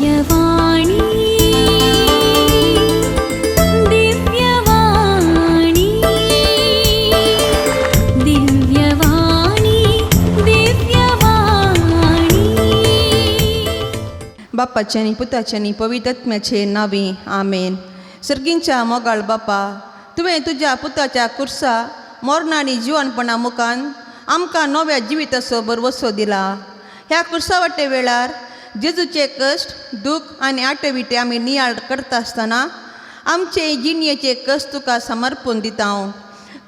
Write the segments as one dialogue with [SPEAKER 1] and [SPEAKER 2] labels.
[SPEAKER 1] दिव्यवाणी दिव्यवाणी दिव्यवाणी दिव्यवाणी.
[SPEAKER 2] बापाचे आनी पुताचे आनी पवित्र नावी, आमेन. सर्गींच्या मोगाळ बापा, तुवें तुज्या पुताच्या कुर्सा मरणा आनी जिवनपणा मुखान आमकां नव्या जिविताचो भरवसो दिला. ह्या कुर्सा वाटे वेळार जेजूचे कश्ट, दूख आनी आटेविटे आमी नियाळ करता आसतना आमचे जिणयेचे कश्ट तुका समर्पून दिता.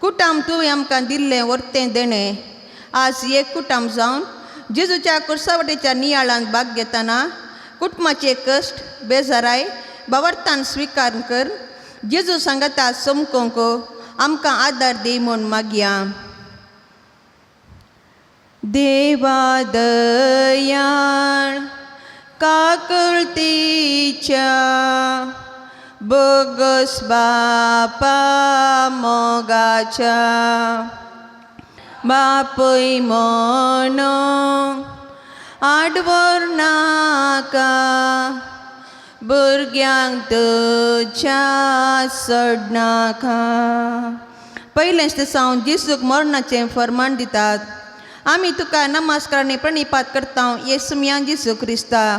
[SPEAKER 2] कुटाम तुवें आमकां दिल्लें वर्तें देणें. आज एक कुटाम जावन जेजूच्या कुर्सावटेच्या नियाळांत भाग घेतना कुटुंबाचे कश्ट, बेजाराय बावरतान स्विकार कर, जेजू सांगता समकोंक आमकां आदार दी म्हूण मागया. देवा दयाळ काकळतीच्या बगस बापा मोगाच्या, बापय म्हण आडवर नाका, भुरग्यांक तुज्या सोडनाका. पयलेंच ते सावन जेजूक मरणाचें फर्मान दितात. आमी तुका नमस्कार आनी प्रणिपात करता येसुम्या जेजू क्रिस्ता.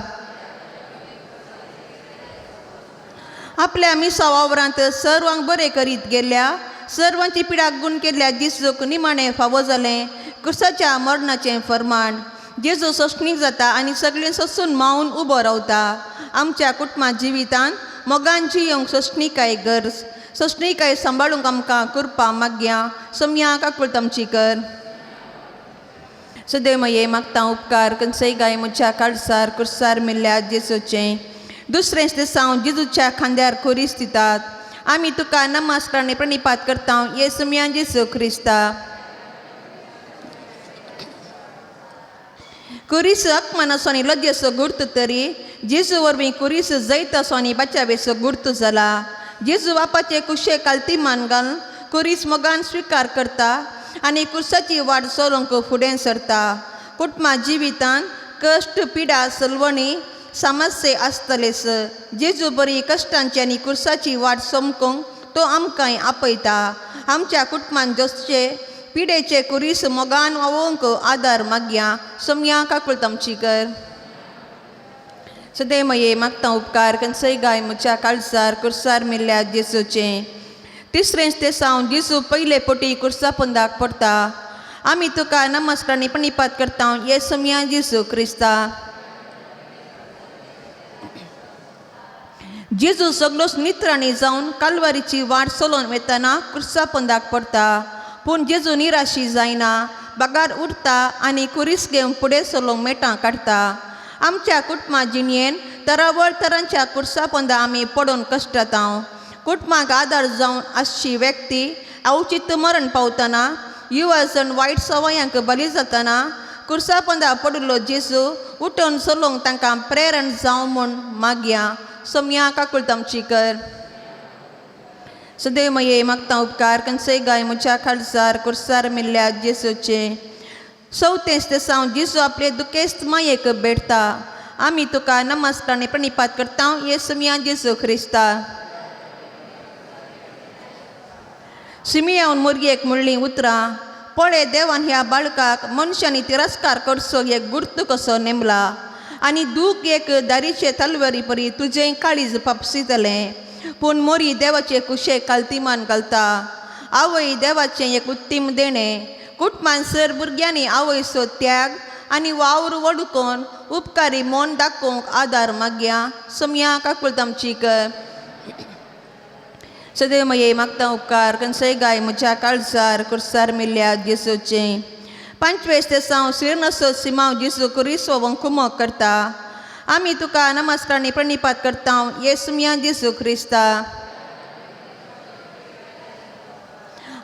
[SPEAKER 2] आपल्या मिसा वावरांत सर्वांक बरें करीत गेल्या, सर्वांची पिडा गुण केल्ल्या जेजूक निमाणें फावो जालें क्रिस्ताच्या मरणाचें फर्मान. जेजू सोंसणीक जाता आनी सगळें सोंसून मावन उबो रावता. आमच्या कुटुंबा जिवितांत मोगान जियोंक सोंसणीकाय गरज, सोंसणीकाय सांबाळूंक आमकां कृपा मागया. सोमया काकूळत आमची कर. सदैव मये मागता उपकार खंयचेय गाय म्हज्या काळसार कुर्सार मेल्ल्या जेजूचें. दुसरेंच दिसांव जेजूच्या खांद्यार खुरीस दितात. आमी तुका नमस्कार आनी प्रणिपात करता येसुम्या जेजू क्रिस्ता. कुरीस अपमानाचो आनी लजेचो गुर्त तरी जेजू वरवीं कुरीस जैताचो आनी बचावेचो गुर्त जाला. जेजू बापाचे कुशे कालती मान घालून कुरीस मोगान स्विकार करता आनी कुर्साची वाट चलोवंक फुडें सरता. कुटुंबा जिवितांत कश्ट, पिडा, सलवणी समस्ये आसतलेच. जेजू बरी कश्टांची आनी कुर्साची वाट समकूंक तो आमकांय आपयता. आमच्या कुटुंबान जसचे पिडेचे कुरीस मोगान वावोवंक आदार मागया. सोमया काकूळत आमची कर. सदैव मये मागता उपकार खंयचेय गाय म्हज्या काळसार कुर्सार मेल्ल्या जेजूचें. तिसरेंच ते सावन जेजू पयले पटी कुर्सा पोंदाक पडटा. आमी तुका नमस्कार आनी प्रणिपात करता येसुम्या जेजू क्रिस्ता. जेजू सगळोच नित्राणी जावन कालवारीची वाट चलोवन वतना कुर्सा पोंदाक पडटा. पूण जेजू निराशी जायना, बागार उरता आनी कुरीस घेवन फुडें चलोवंक मेटां काडटा. आमच्या कुटुंबा जिणयेन तरावळ तरांच्या कुर्सा पोंदा आमी पडून कश्टता. कुटुंबाक आदार जावन आसची व्यक्ती अवचित मरण पावतना, युवा जण वायट सवयांक बली जातना कुर्सा पोंदा पडिल्लो जेजू उठून चलोवंक तांकां प्रेरण जावं म्हूण मागया. सोमया काकूळत आमची कर. सदैव मये मागता उपकार खंयचेय गाय म्हज्या खालसार कुर्सार मेल्ल्या जेजूचें. चवथेंच ते सावन जेजू आपले दुखेस्त मायेक भेटता. आमी तुका नमस्कार आनी प्रणिपात करता येसुम्या जेजू क्रिस्ता. सिमियावन मोरयेक म्हणलीं उतरां, पळय देवान ह्या बाळकाक मनशांनी तिरस्कार करचो एक गुर्त कसो नेमला आनी दूख एक दारीचे तलवारी परी तुजें काळीज पापसितलें. पूण मोरी देवाचे कुशे कालतीमान घालता. आवय देवाचें एक उत्तीम देणें. कुटुंबान सर भुरग्यांनी आवयचो त्याग आनी वावर वडकोवन उपकारी मन दाखोवंक आदार मागया. सोमया काकूळत आमची कर. सदैव मये मागता उपकार खंयचेय गाय म्हज्या काळसार कुर्सार मेल्ल्या जेजूचें. पांचवेच ते सावन सिरनसो सिमांव जेजू कुरीस वंक कुमक करता. आमी तुका नमस्कार आनी प्रणिपात करता येसुम्या जेजू क्रिस्ता.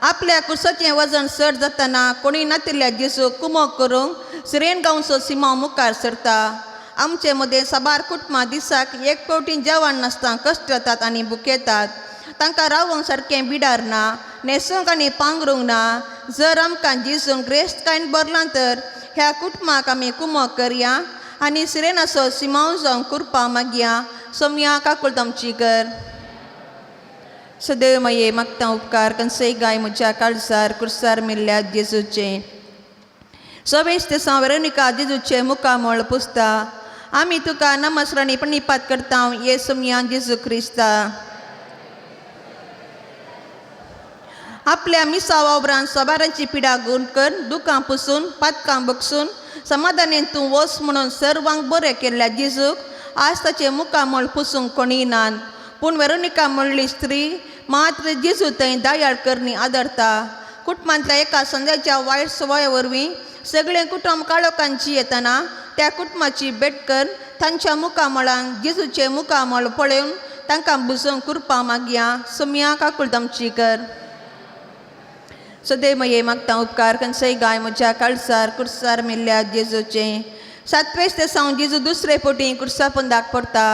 [SPEAKER 2] आपल्या कुर्साचें वजन चड जातना कोणी नातिल्ल्या जेजू कुमक करूंक सिरेन गांवचो सिमांव मुखार सरता. आमचे मदें साबार कुटुंबां दिसाक एक फावटी जेवण नासतना कश्ट जातात आनी भुकेतात. तांकां रावंक सारकें बिडार ना, न्हेसूंक आनी पांगरूंक ना. जर आमकां जेजून ग्रेस्तकायेन भरलां तर ह्या कुटुंबाक आमी कुमक करया आनी सिरेनाचो सिमांव जावंक कुरपा मागया. सोमया काकुळट आमची कर. सदैव मये मागता उपकार कंसय गाय म्हज्या काळजार कुर्सार मेल्ल्या जेजूचें. सवेस ते वेरोनिका जेजूचें मुखामळ पुसता. आमी तुका नमस्राणी प्रणिपात करता ये सोमया जेजू क्रिस्ता. आपल्या मिसावा उपरांत सबारांची पिडा गुण कर दुकां पुसून पातकां बगसून समाधानेन तूं वच म्हणून सर्वांक बरें केल्ल्या जेजूक आज ताचें मुखामळ पुसूंक कोणीय नान. पूण वेरोनिका म्हणली स्त्री मात्र जेजू थंय दयाळ करणी आदरता. कुटुंबांतल्या एका संध्याच्या वायट सवया वरवीं सगळें कुटुंब काळोखांची येतना त्या कुटुंबाची भेट कर तांच्या मुखामळान जेजूचें मुखामळ पळोवन तांकां बुजोवंक कुरपा मागया. सोमया काकुळट आमची कर. सदैव मये मागता उपकार कंसय गाय म्हज्या काळसार कुर्सार मेल्ल्या जेजूचें. सातवेच ते सावन जेजू दुसरे पटी कुर्सा पंदाक पडटा.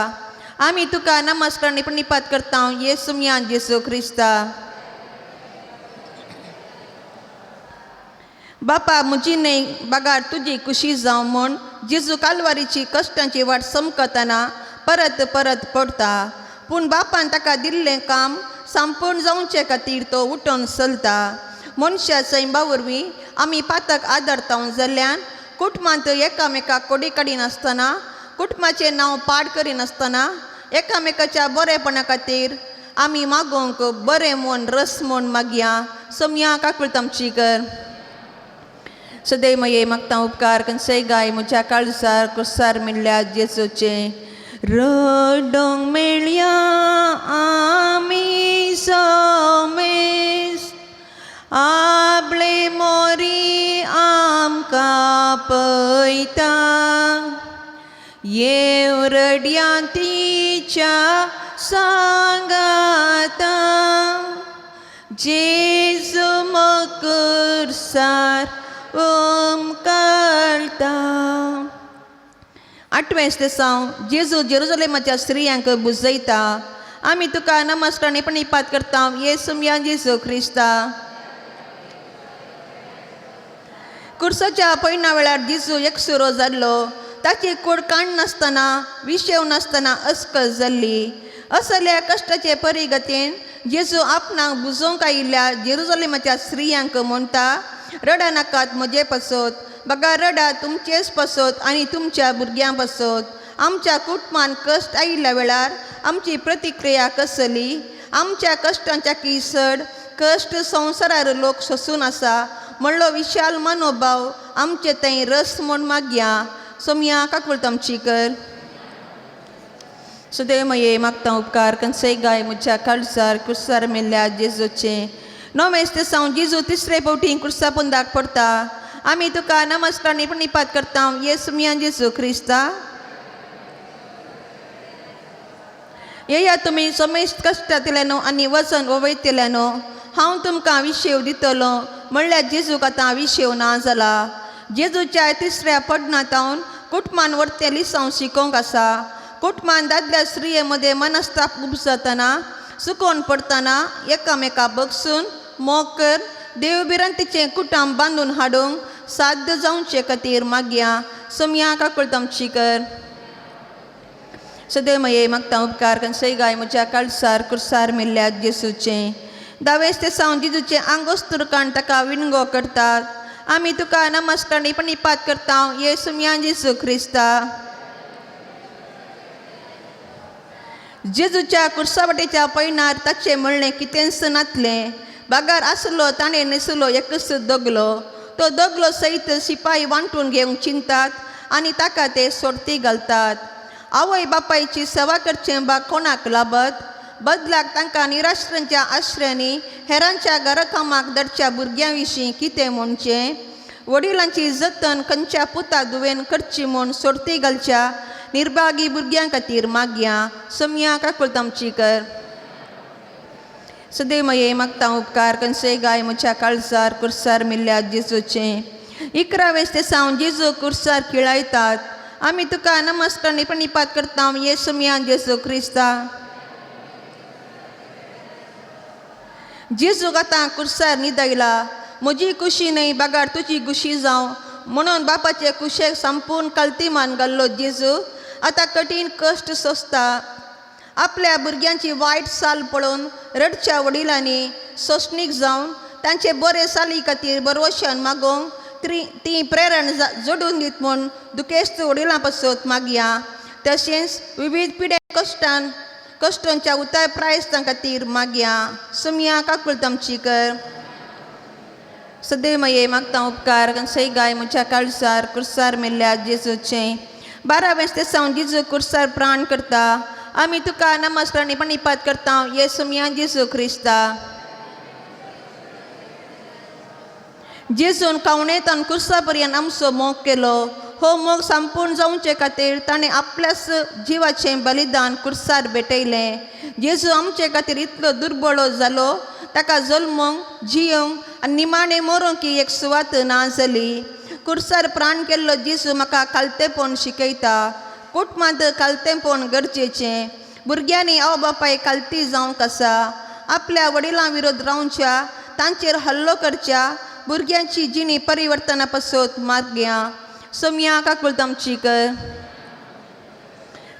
[SPEAKER 2] आमी तुका नमस्कार आनी प्रणिपात करता ये सुमया जेजू क्रिस्ता. बापा म्हजी न्हय बागार तुजी खुशी जावं म्हूण जेजू कालवारीची कश्टांची वाट समकतना परत परत पडटा. पूण बापान ताका दिल्लें काम संपूर्ण जावचे खातीर तो उठून चलता. मनशा सैंबा वरवीं आमी पातक आदरता जाल्ल्यान कुटुंबांत एकामेकाक कोडी काडिनासतना कुटुंबाचें नांव पाड करिनासतना एकामेकाच्या बरेपणा खातीर आमी मागोवंक बरें म्हूण रस म्हूण मागया. सोमया काकुळट आमची कर. सदैव मये मागता उपकार कंसय गाय म्हज्या काळजार कुर्सार मेल्ल्या जेजूचें. रडोंक मेळया आमी समेस्त आपले मोरी आमकां पळयता. येव रडया तिच्या सांगाता जेजू मकुर्सार ओमकारता. आठवें दिसांव जेजू जेरुजलेमाच्या स्त्रियांक बुजयता. आमी तुका नमस्कार आनी प्रणिपात करता ये सुमया जेजू क्रिस्ता. कुर्साच्या पयणा वेळार जेजू एकसुरो जाल्लो. ताची कूड काण नासतना विशेव नासतना अस्कल जाल्ली. असल्या कश्टाचे परिगतीन जेजू आपणाक बुजोवंक आयिल्ल्या जेरुजलेमाच्या स्त्रियांक म्हणटा, रडा नाकात म्हजे पासत, बगा रडा तुमचेच पासत आनी तुमच्या भुरग्यां पासत. आमच्या कुटुंबान कश्ट आयिल्ल्या वेळार आमची प्रतिक्रिया कसली? आमच्या कश्टांच्या किसड कश्ट संवसारार लोक सोसून आसा म्हणलो विशाल मनोभाव आमचे थंय रस म्हूण मागया. सोमया काकुळट आमची कर. सदैव मये मागता उपकार कंसय गाय म्हज्या काळजार कुर्सार मेल्ल्या जेजूचें. णवें दिसांव जेजू तिसरे फावटी कुर्सा पुंदाक पडटा. आमी तुका नमस्कार आनी प्रणिपात करता ये सुमया जेजू क्रिस्ता. येया तुमी समेस्त कश्टांतल्यानो आनी वजन ओवयतल्यानो हांव तुमकां विशेव दितलो म्हणल्यार जेजूक आतां विशेव ना जाला. जेजूच्या तिसऱ्या पडनातावन कुटुंबान व्हरतें लिसांव शिकोवंक आसा. कुटुंबान दादल्या स्त्रिये मदें मनस्ताप उपजतना सुकोवन पडटना एकामेका बगसून मोग कर देव भिरांतीचें कुटुंब बांदून हाडूंक साध्य जावचे खातीर मागया. सोमया काकुळट आमची कर. सदैव मये मागता उपकार कंसय गाय म्हज्या काळसार कुर्सार मेल्ल्या जेजूचें. दावेस ते सावन जेजूचें आंगोस्तूर काण ताका विणगो करतात. आमी तुका नमस्कार आनी प्रणिपात करता ये सुमया जेजू क्रिस्ता. जेजूच्या कुर्सावटेच्या पयणार ताचें म्हणलें कितेंच नातलें. बागार आसलो ताणें न्हेसलो एकच दगलो. तो दगलो सयत शिपाय वांटून घेवंक चिंतात आनी ताका ते सोडती घालतात. आवय बापायची सेवा करचें बा कोणाक लाबत? बदलाक तांकां निराश्रांच्या आश्र्यांनी हेरांच्या घरकामाक धाडच्या भुरग्यां विशीं कितें म्हणचें? वडिलांची जतन खंयच्या पुता धुवेन करची म्हूण सोडती घालच्या निर्भागी भुरग्यां खातीर मागया. सोमया काकुळट आमची कर. सदैव मये मागता उपकार कंसय गाय म्हज्या काळजार कुर्सार मेल्ल्या जेजूचें. 11वें दिसांव जेजू कुर्सार खिळायतात. आमी तुका नमस्कार आनी प्रणिपात करता ये सुमया जेजू क्रिस्ता. जेजूक आतां कुर्सार न्हिदयला. म्हजी खुशी न्हय बागार तुजी खुशी जावं म्हणून बापाचे कुशेक संपूर्ण कल्तीमान घाल्लो जेजू आतां कठीण कश्ट सोंसता. आपल्या भुरग्यांची वायट साल पळोवन रडच्या वडिलांनी सोंसणीक जावन तांचे बरे साली खातीर बरवशान मागोवंक ती प्रेरण जोडून दीत म्हूण दुखेस्त वडिलां पासत मागया. तशेंच विविध पिड्या कश्टान कश्टांच्या उतार प्रायस्तां खातीर मागया. सुमया काकुळट आमची कर. सदैव मये मागता उपकार सई गाय म्हज्या काळसार कुर्सार मेल्ल्या जेजूचें 12 ते सावन जेजू कुर्सार प्राण करता. आमी तुका नमस्कार आनी प्रणिपात करता ये सुमया जेजू क्रिस्ता. जेजून कावणेत आनी कुर्सा पर्यंत आमचो मोग केलो. हो मोग संपूर्ण जावचे खातीर ताणें आपल्याच जिवाचें बलिदान कुर्सार भेटयलें. जेजू आमचे खातीर इतलो दुर्बळो जालो ताका जल्मूंक जियोंक आनी निमाणें मरोंक ही एक सुवात ना जाली. कुर्सार प्राण केल्लो जेजू म्हाका कालतेपण शिकयता. कुटुंबांत कालतेपण गरजेचें. भुरग्यांनी आवय बापाय कालती जावंक आसा. आपल्या वडिलां विरोध रावच्या तांचेर हल्लो करच्या भुरग्यांची जिणी परिवर्तना पासत मागया. सोमया काकुळट आमची कर.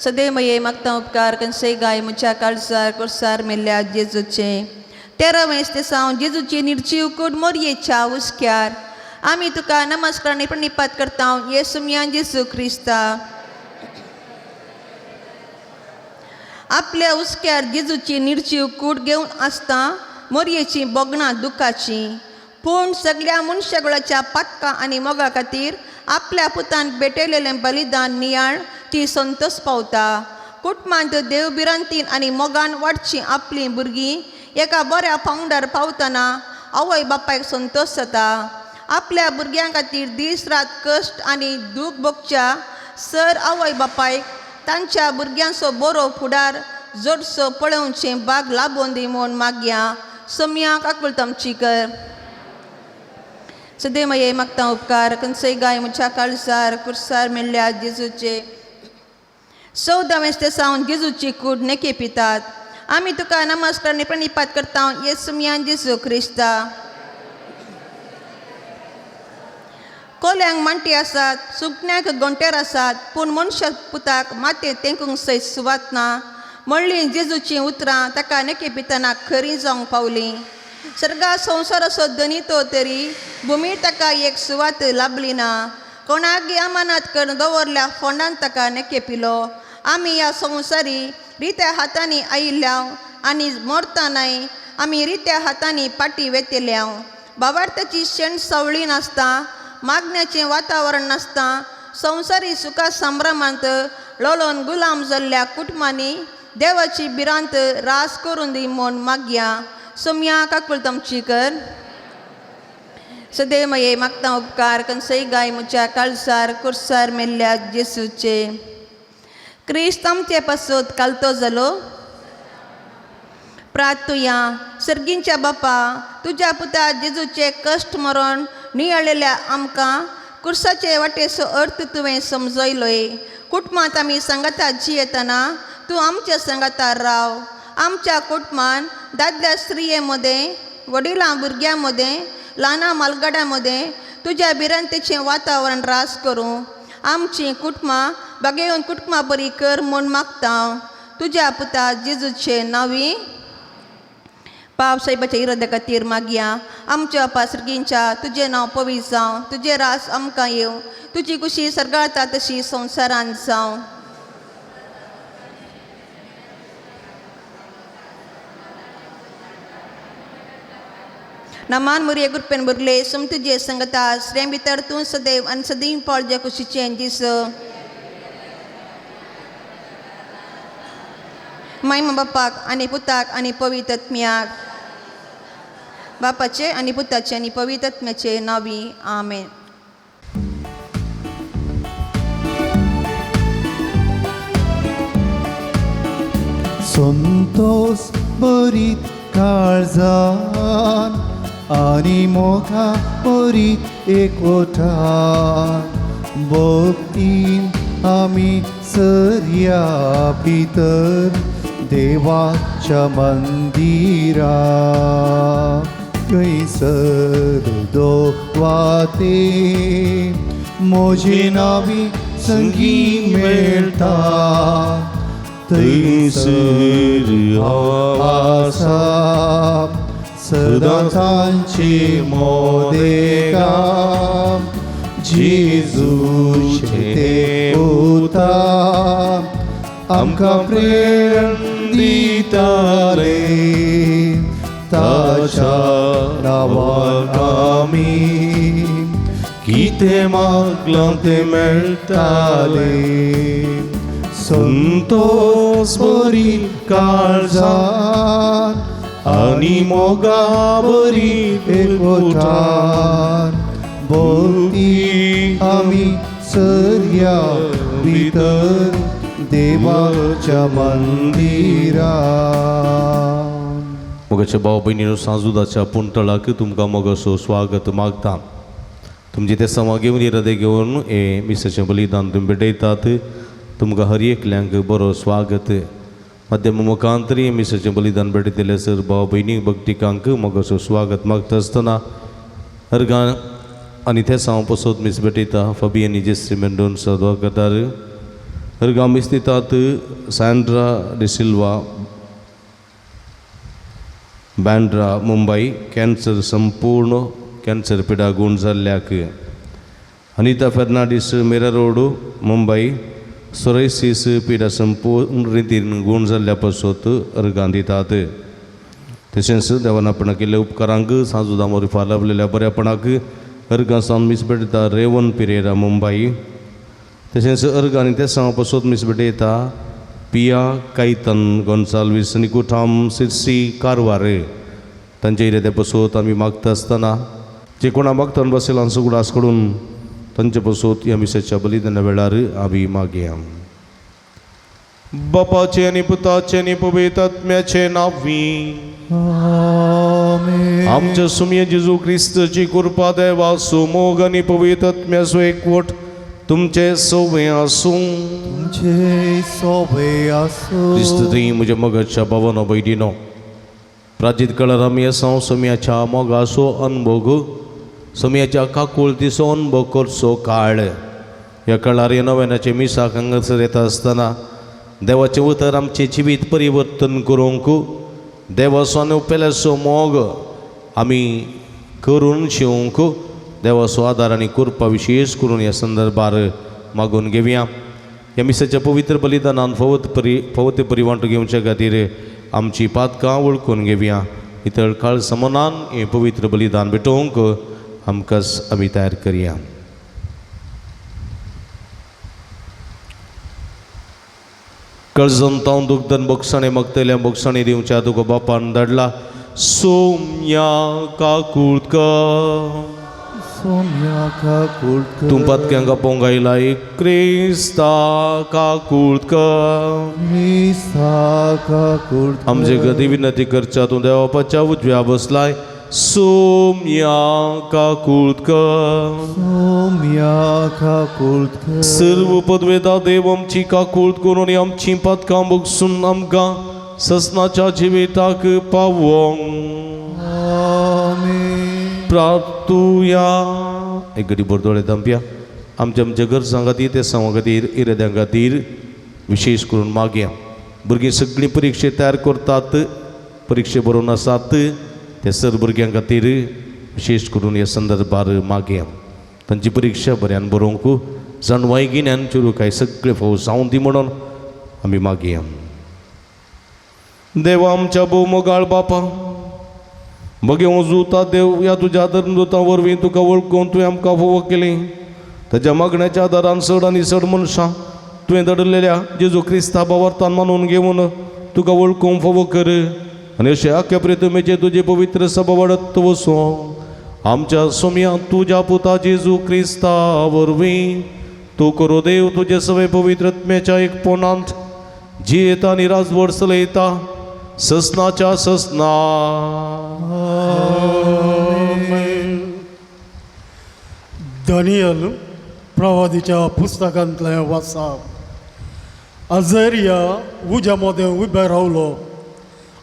[SPEAKER 2] सदैव मये मागता उपकार कनसय गाय म्हज्या काळजार कुर्सार मेल्ल्या जेजूचें 13 ते सावन जेजूची निर्जीव कूड मोरयेच्या हुस्क्यार आमी तुका नमस्कार आनी प्रणिपात करता ये सुमया जेजू क्रिस्ता. आपल्या हुस्क्यार जेजूची निर्जीव कूड घेवन आसता मोरयेची बोगणां दुखाची पूण सगळ्या मनशागुळाच्या पातकां आनी मोगा खातीर आपल्या पुतान भेटयलेलें बलिदान नियाळ ती संतोष पावता. कुटुंबांत देव भिरांतीन आनी मोगान वाडची आपलीं भुरगीं एका बऱ्या पावंडार पावतना आवय बापायक संतोष जाता. आपल्या भुरग्यां खातीर दीस रात कश्ट आनी दूख भोगच्या सर आवय बापायक तांच्या भुरग्यांचो बरो फुडार जोडसो पळोवचें बाग लाबोवन दी म्हूण मागया. सोमया काकुळट आमची कर. सदैव मये मागता उपकार कनसय गाय म्हज्या काळसार कुर्सार मेल्ल्या जेजूचे 14 ते सावन जेजूची कूड नेके पितात. आमी तुका नमस्कार आनी प्रणिपात करता ये सुमया जेजू क्रिस्ता. कोल्यांक मांटी आसात सुकण्याक गोंटेर आसात पूण मनशा पुताक मातयेंत तेंकूंक सयत सुवात ना म्हणलीं जेजूचीं उतरां ताका नेके पितना खरीं जावंक पावलीं. सर्गा संवसाराचो धनी तो तरी भुमीर ताका एक सुवात लाभली ना. कोणाक अमानात करून दवरल्या फोंडान ताका नेके पिलो. आमी ह्या संवसारी रित्या हातांनी आयिल्ल्या आनी मरतानाय आमी रित्या हातांनी पाटी वेतल्या. बाबार्थाची शेण सावळी नासता मागण्याचें वातावरण नासता संवसारी सुखा संभ्रमांत लोलोन गुलाम जाल्ल्या कुटुंबांनी देवाची भिरांत रास करून दी म्हूण मागया. सोमया काकुळट आमची कर. सदैव मये मागता उपकार कनसय गाय म्हज्या काळसार कुर्सार मेल्ल्या जेसूचे क्रिस्त आमचे पासत कालतो जालो. प्रार्थुया. सर्गींच्या बापा तुज्या पुता जेजूचे कश्ट मरण नियाळलेल्या आमकां कुर्साचे वाटेचो अर्थ तुवें समजयलोय. कुटुंबांत आमी सांगाता जियेतना तूं आमच्या सांगाता राव. आमच्या कुटुंबान दादल्या स्त्रिये मदें वडिलां भुरग्यां मदें ल्हाना मालगाडां मदें तुज्या भिरांतेचें वातावरण रास करूं. आमचीं कुटुंबां बागेवन कुटुंबां बरी कर म्हूण मागता तुज्या पुता जेजूचे नांवी. पाप साहेबाच्या इराद्या खातीर मागया. आमच्या बापा सर्गींच्या तुजें नांव पवित्र जावं तुजें रास आमकां येवं तुजी कुशी सर्गांत तशी संवसारांत जावं. नमान मुरये गुरपेन बुरले सम तुजे संगता श्रेम भितर तूं सदैव आनी सदीं पावल कुशीचें दीस. मायमा बापाक आनी पुताक आनी पवित्र आत्म्याक. बापाचे आनी पुताचे आनी पवित्र आत्म्याचे नांवी आमेन.
[SPEAKER 3] संतोष बरीत काळजान आनी मोगा बरीत एकवटान भक्तीन आमी सरया भितर देवाच्या मंदिरा थंयसर दो वाते म्हजी नावी संगी मेळटा थंयसर हांव आसा सदां तांचे मोदेगा जेजूचे ते उता आमकां प्रेरण दिताले ताच्या नांवान आमी
[SPEAKER 4] कितें मागलां तें मेळटालें. संतोस बरी काळजान आनी मोगा बरी
[SPEAKER 3] एकवटान भक्ती आमी सरया भितर देवाच्या मंदिरान.
[SPEAKER 4] मोगाच्या भाव भयणीनो, सांजुदाच्या पुंतळाक तुमकां मोगासो स्वागत मागता. तुमचे ते समा घेवन इरादे घेवन हे मिसाचें बलिदान तुमी भेटयतात. तुमकां हर एकल्यांक बरो स्वागत. माध्यम मुखांतरी मिसाचें बलिदान भेटयतले सर भाव भयणीक भक्तिकांक मोगासो स्वागत मागता आसतना अर्गां आनी ते साव पसत मीस भेटयता फबी आनी जेस्री मेंडोन्सा दोगादार. अर्गां मीस दितात Sandra D'Silva, Bandra, Mumbai, cancer संपूर्ण कॅन्सर पिडा गूण जाल्ल्याक. अनिता फेर्नांडीस, मिरा रोड, मुंबय, सोरायसीस पिडा संपूर्ण रितीन गूण जाल्ल्या पासत अर्गां दितात. तशेंच देवान आपणाक केल्ल्या उपकारांक सांजू दामोरी फालावलेल्या बऱ्यापणाक अर्गां सावन मीस भेटयता रेवन पिरेरा, मुंबय. तशेंच अर्गां आनी ते सांव पासत मीस भेटयता पिया कायतन गोन्साल्वीस आनी कुठाम, सिरसी, कारवार. तांचे इरादे पासत आमी मागता आसतना जे कोणा मागतान बसयला उगडास करून तांचे पासत ह्या मिसाच्या बलिदाना वेळार आमी मागया. बापाचे आनी पुताचे आनी पवित्र आत्म्याचे नांवी.
[SPEAKER 3] आमेन.
[SPEAKER 4] आमच्या सुमये जेजू क्रिस्तची कृपा, देवाचो मोग आनी पवित्र आत्म्याचो एकवट तुमचे सवे आसूं.
[SPEAKER 3] तुमचे सोबे आसूं.
[SPEAKER 4] क्रिस्त थंय म्हज्या मोगाच्या भावानो भयणीनो, प्राचीत काळार आमी असाव सोम्याच्या मोगाचो अनभोग, सोम्याच्या काकुळतीचो अनभोग करचो काळ. ह्या काळार ह्या नव्यानाचे मिसाक हांगासर येता आसतना देवाचें उतर आमचें जिवीत परिवर्तन करूंक, देवाचो आनी उपेल्याचो मोग आमी करून शिवंक देवाचो आदार आनी कृपा विशेश करून ह्या संदर्भार मागून घेवया. ह्या मिसाच्या पवित्र बलिदानान फवत परी वांटो घेवच्या खातीर आमची पातकां वळखून घेवया. इतर काळ समनान हें पवित्र बलिदान भेटोवंक आमकां आमी तयार करया. कळजन तावन दुग्धन बोगसाणे मागतल्या बोगसाणे दिवच्या तुका बापान धाडला. सोम्या काकूळका
[SPEAKER 3] सोम्या काकुळकर.
[SPEAKER 4] तूं पातक्यांक आपोवंक आयलाय क्रिस्ता काकूळका.
[SPEAKER 3] क्रिस्ता काकुळकर.
[SPEAKER 4] आमचे गती विनंती करच्या तूं देवापाच्या उजव्या बसलाय. सोम्या काकूळका.
[SPEAKER 3] सोम्या काकुळकर.
[SPEAKER 4] सर्व पदवेदा देव आमची काकूळत करून आमची पातकां बगसून आमकां ससनाच्या जिविताक पावोंक.
[SPEAKER 3] आमेन.
[SPEAKER 4] प्रार्थुया. एक घडी बोरदोळे दमप्या आमच्या आमच्या गरजां खातीर, ते सांवा खातीर, इराद्यां खातीर विशेश करून मागया. भुरगीं सगळीं परिक्षे तयार करतात, परिक्षे बरोवन आसात ते सर भुरग्यां खातीर विशेश करून ह्या संदर्भार मागया. तांची परिक्षा बऱ्यान बरोवंक जाणवाय गिन्यान चुरुकाय सगळे फाव जावं दी म्हणून आमी मागया. देवा आमच्या भोव मोगाळ बापा, मगे वजुता देव ह्या तुज्या धर्मदुतां वरवीं तुका वळखून तुवें आमकां फोव केली. ताज्या मागण्याच्या आदारान चड आनी चड मनशां तुवें धाडिल्ल्या जेजू क्रिस्ता भावार्थान मानून घेवन तुका वळखूंक फावो कर आनी अशें आख्या प्रितमेचे तुजे पवित्र सभा वाडत वचूं. आमच्या सोम्या तुज्या पुता जेजू क्रिस्ता वरवीं तूं करो देव तुजे सगळे पवित्र आत्म्याच्या एकपणांत जियेता आनी राजवट चलयता ससनाच्या ससना.
[SPEAKER 5] दानियल प्रवादीच्या पुस्तकांतलें वाचप. अझरिया उज्या मदें उबें रावलो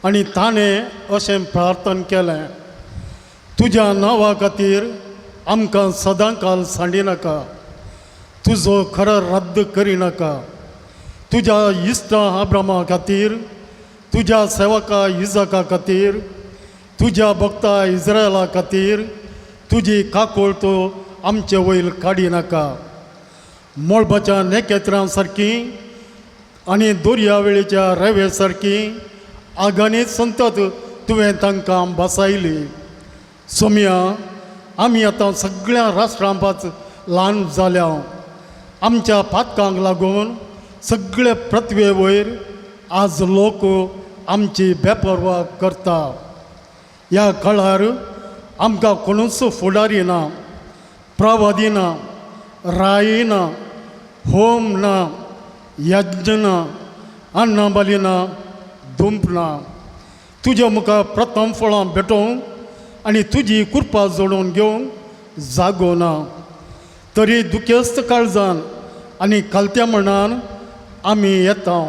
[SPEAKER 5] आनी ताणें अशें प्रार्थन केलें, तुज्या नांवा खातीर आमकां सदांकाल सांडिनाका. तुजो खरो रद्द करिनाका. तुज्या इश्टा अब्रामा खातीर, तुज्या सेवका इजाका खातीर, तुज्या भक्ता इस्रायला खातीर तुजी काकूळट आमचे वयर काडिनाका. मळबाच्या नखेत्रां सारकी आनी दर्या वेळेच्या रेवे सारकी आगानी संतत तुवें तांकां बसायली. सोम्या, आमी आतां सगळ्या राष्ट्रांपास ल्हान जाल्या. आमच्या पातकांक लागून सगळे पृथ्वे वयर आज लोक आमची बेपर्वा करता. ह्या काळार आमकां कोणूच फुडारी ना, प्रवादी ना, राय ना, होम ना, यज्ञ ना, अन्नबली ना, दुंप ना. तुज्या मुखार प्रथम फळां भेटोवंक आनी तुजी कृपा जोडून घेवंक जागो ना. तरी दुखेस्त काळजान आनी खालत्या मनान आमी येता.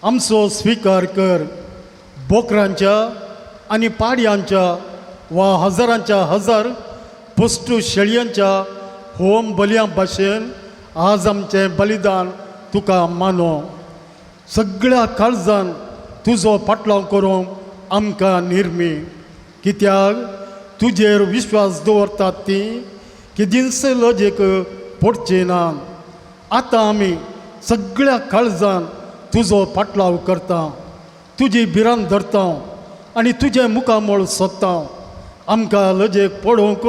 [SPEAKER 5] आमचो स्विकार कर. बोकरांच्या आनी पाडयांच्या वा हजारांच्या हजार पोस्ट शेळयांच्या होम बलयां भाशेन आज आमचें बलिदान तुका मानो. सगळ्या काळजान तुजो फाटलाव करूंक आमकां निर्मी, कित्याक तुजेर विश्वास दवरतात ती केदींच लजेक पडची ना. आतां आमी सगळ्या काळजान तुजो फाटलाव करता, तुजी भिरांत धरता आनी तुजें मुखामळ सोदता. आमकां लजेक पडोवंक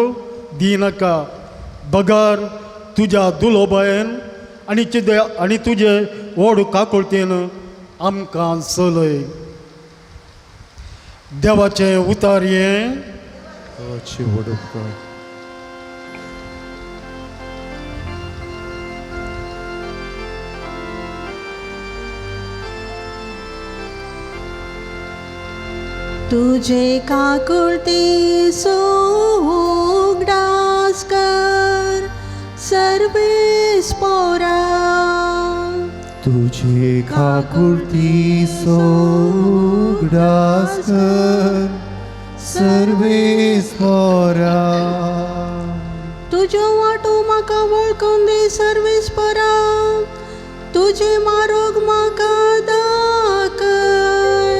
[SPEAKER 5] दिनाका, बगर तुज्या दुलोबायेन आनी तुजे आनी तुजे व्हड काकुळतेन आमकां चलय. देवाचें उतार हें.
[SPEAKER 3] देवाची व्हड उपकार.
[SPEAKER 2] तुझे काकुळतीचो उगडास कर सर्वेस्पोरा.
[SPEAKER 3] तुझे काकुळतीचो उगडास कर सर्वेस्पोरा.
[SPEAKER 2] तुज्यो वाटो म्हाका वळखून दी सर्वेस्पोरा, तुजे मारोग म्हाका दाखय.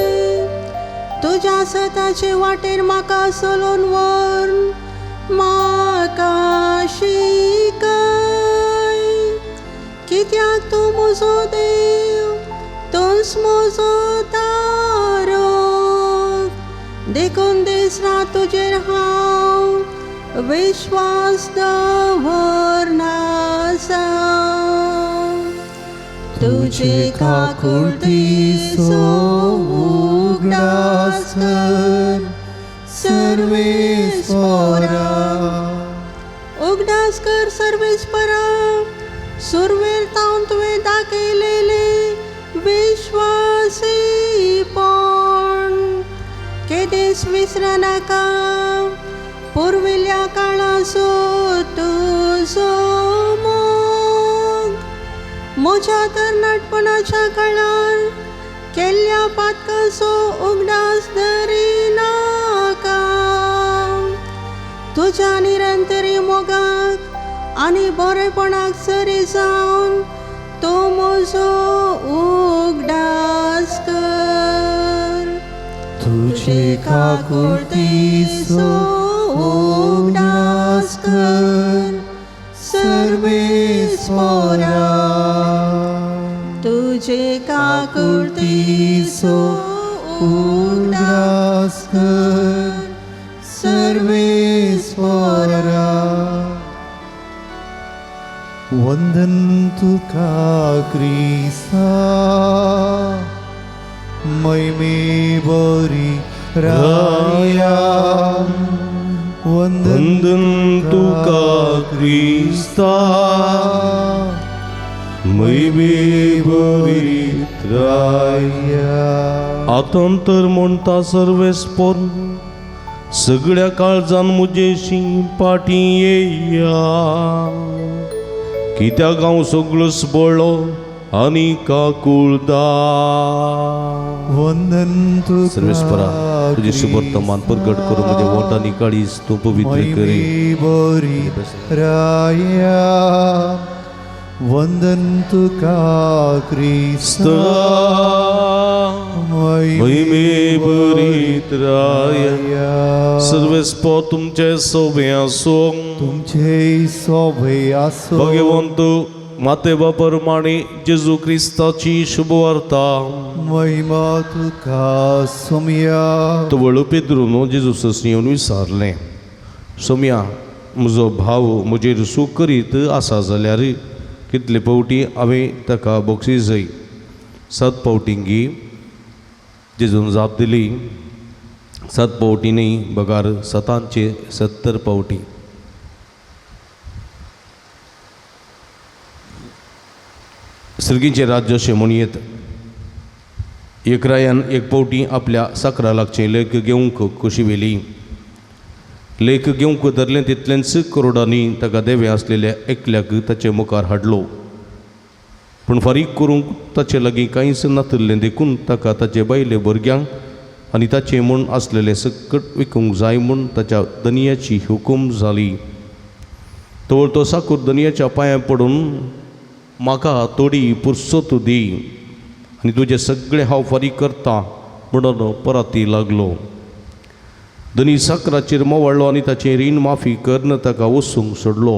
[SPEAKER 2] तुज्या सताचे वाटेर म्हाका चलोवन व्हर, म्हाका शिकय. कित्याक तूं म्हजो देव, तूंच म्हजो तारक, देखून दीस रात तुजेर हांव विश्वास दवरना. तुझे काकुळतीचो उगडास
[SPEAKER 3] कर सर्वेस्पोरा.
[SPEAKER 2] उगडास कर सर्वेस्परा, सुरवेर तावन तुवें दाखयलेले विश्वासीपण केदींच विसरनाका. पुर्विल्ल्या काळाचो तुजो मोग म्हज्या तरणाटपणाच्या काळार केल्ल्या पातकाचो उगडास धरिनाका. तुज्या निरंतरी मोगाक आनी बरेपणाक सरी जावन तूं म्हजो उगडास कर.
[SPEAKER 3] तुझे काकुळतीचो उगडास कर सर्वेस्पोरा.
[SPEAKER 2] तुझे काकुळतीचो
[SPEAKER 3] उगडास कर सर्वेस्पोरा. वंदन तुका क्रिस्ता, महिमे बरी राया. वंदन
[SPEAKER 4] वंदन तुका क्रिस्ता, महिमे बरी
[SPEAKER 3] राया.
[SPEAKER 4] आतां तर म्हणटा सर्वेस्पोर, सगळ्या काळजान म्हजेशी पाटी येया. कित्याक हांव सगळोच बळो आनी काकुळदा.
[SPEAKER 3] वंदन तुका
[SPEAKER 4] सर्वेस्परा, तुजें शुभवर्तमान प्रगट करून म्हज्या वोंठांनी काळीज तूं पवित्र करी.
[SPEAKER 3] महिमे बरी राया. वंदन तुका क्रिस्ता
[SPEAKER 4] महिमे भरीत राया सर्वेस्पो तुमचे सोबे आसूं
[SPEAKER 3] तुमचे सोबे आसो
[SPEAKER 4] भगवंत माते बापरमाणे जेजू क्रिस्ताची शुभवार्ता.
[SPEAKER 3] महिमा तुका सोमया.
[SPEAKER 4] तवळ पेद्रून जेजू ससनी येवन विचारलें, सोम्या म्हजो भाव म्हजेर सूख करीत आसा जाल्यार कितले फावटी हांवें ताका बक्षीस जाय? 7 फावटींगी? जेजून जाप दिली, 7 फावटी न्ही बगार 7 70 फावटी. सर्गीचें राज्य अशें म्हणयेत, एक रायान एक फावटी आपल्या साकरा लागचें लेख घेवंक कशी व्हेली. लेख घेवंक धरलें तितलेंच करोडांनी ताका देवें आसलेल्या एकल्याक ताचे मुखार हाडलो. पूण फारीक करूंक ताचे लागीं कांयच नातिल्लें देखून ताका ताचे बायले भुरग्यांक आनी ताचें म्हूण आसलेलें सकट विकूंक जाय म्हूण ताच्या दनयाची हुकूम जाली. तवळ तो साकूर दनयाच्या पांयां पडून म्हाका थोडी पुरसत दी आनी तुजें सगळें हांव फारीक करता म्हणून पराती लागलो. दनी साकराचेर मोवाळ्ळो आनी ताचें रीण माफी करून ताका वचूंक सोडलो.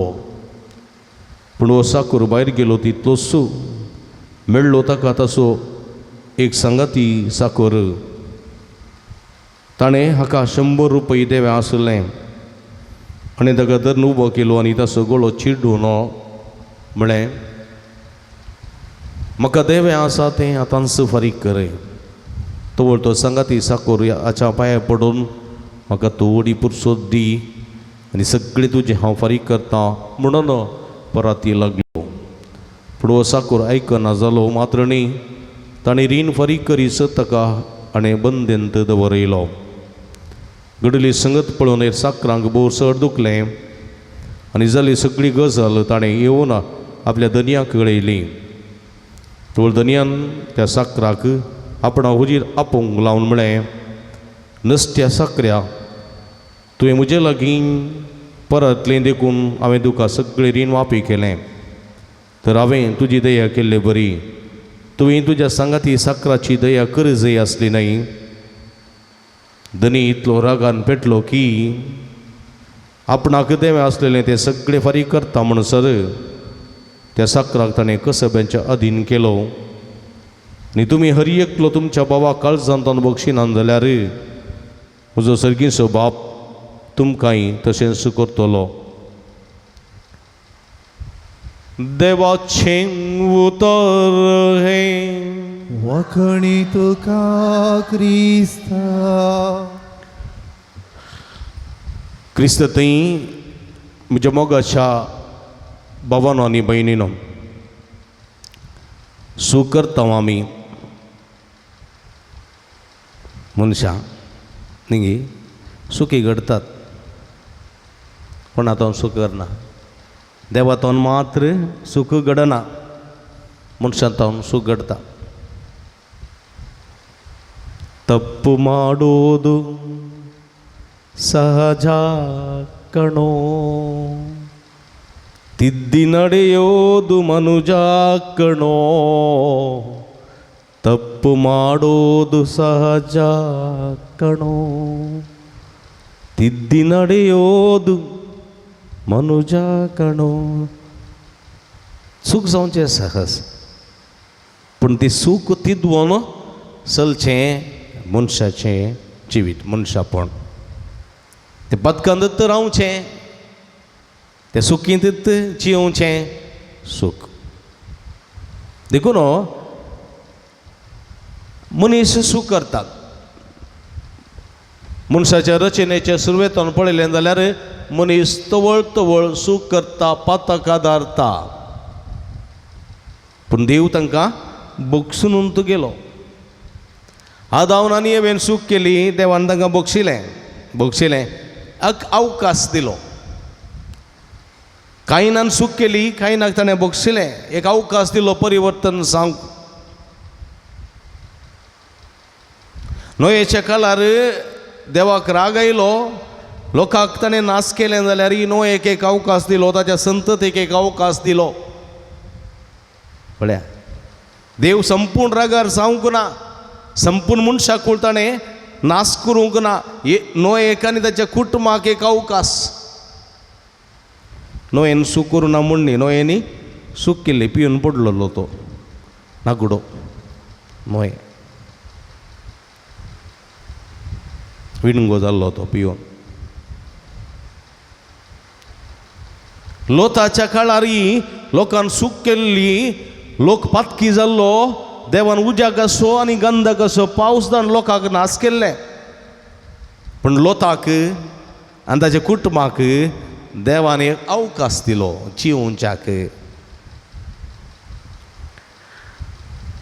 [SPEAKER 4] पूण हो साकूर भायर गेलो तितलोच मेळ्ळो ताका तसो एक सांगाती साकूर. ताणें हाका 100 रुपये देवें आसलें आनी ताका धरून उबो केलो आनी ताचो गळो चिड्डून म्हळें, म्हाका देवें आसा तें आतांच फारीक कर. तवळ तो सांगाती साकूर हाच्या पांयां पडून म्हाका थोडी पुरसोत दी आनी सगळें तुजें हांव फारीक करता म्हणून पराती लागलो. पूण हो साकूर आयकना जालो मात्र न्ही, ताणें रीण फारीक करीस ताका आनी बंदेंत दवरयलो. घडली संगत पळोवन हे साकरांक भोव चड दुखलें आनी जाली सगळी गजाल ताणें येवन आपल्या दनयाक कळयली. तवळ दनयान त्या साकराक आपणा हुजीर आपोवंक लावन म्हळें, नसत्या साकऱ्या, तुवें म्हजे लागीं परतलें देखून हांवें तुका सगळें रीण माफी केलें, तर हांवें तुजी दया केल्ले बरी. तुवें तुज्या सांगाती साकराची दया कर जाय आसली न्हय. दनी इतलो रागान पेटलो की आपणाक देवें आसलेलें तें सगळें फारीक करता म्हणसर त्या साकराक ताणें कसब्यांच्या अधीन केलो. आनी तुमी हर एकलो तुमच्या बाबा काळजांत बक्षिनान जाल्यार म्हजो सर्गीचो बाप तुमकांय तशेंच करतलो. देवाचें उतर हें.
[SPEAKER 3] वखणी तुका क्रिस्ता.
[SPEAKER 4] क्रिस्त थंय म्हज्या मोगाच्या बाबानो आनी भयणीनो, सूख करता आमी मनशां न्ही सुखी घडतात, कोणा तो सूख करना. देवा तोन मात्र सूख घडना, मनशां तावन सूख घडता. ತಪ್ಪು ಮಾಡೋದು ಸಹಜ ಕಣೋ, ತಿದ್ದಿ ನಡೆಯೋದು ಮನುಜ ಕಣೋ. ತಪ್ಪು ಮಾಡೋದು ಸಹಜ ಕಣೋ, ತಿದ್ದಿ ನಡೆಯೋದು ಮನುಜ ಕಣೋ. चूक जावचें सहज, पूण ती चूक तिद्वोन चलचें मनशाचें जिवीत, मनशापण. तें बदकांत रावचें, तें सुखींत जियोवचें सूख. देखून मनीस सूख करतात. मनशाच्या रचनेच्या सुरवेतान पळयलें जाल्यार मनीस तवळ तवळ सूख करता, पातक आदारता, पूण देव तांकां बक्षून गेलो. आदावन आनी एवेन सूख केली, देवान तांकां बक्षिलें, बक्षिलें, एक अवकाश दिलो. कायनान सूख केली, कायनाक ताणें बक्षिलें, एक अवकाश दिलो परिवर्तन जावंक. नोयेच्या काळार देवाक राग आयलो, लोकांक ताणें नाश केलें जाल्यार नोयेक एक अवकाश दिलो, ताच्या संततीक एक अवकाश दिलो. पळया देव संपूर्ण रागार जावंक ना, संपूर्ण मनशाकूळ ताणें नाश करूंक ना. नोयेक आनी ताच्या कुटुंबाक एक अवकाश. नोयेन सूक करूं ना म्हूण न्ही, नोयेनी सूक केल्ली, पिवन पडलेलो तो नागडो नोये, विणगो जाल्लो तो पिवन. लोताच्या काळारी लोकान सूक केल्ली, लोक पातकी जाल्लो, देवान उज्याक असो आनी गंधक असो पावस धाडून लोकांक नाश केल्ले. पूण लोताक आनी ताच्या कुटुंबाक देवान एक अवकाश दिलो जिवोवच्याक.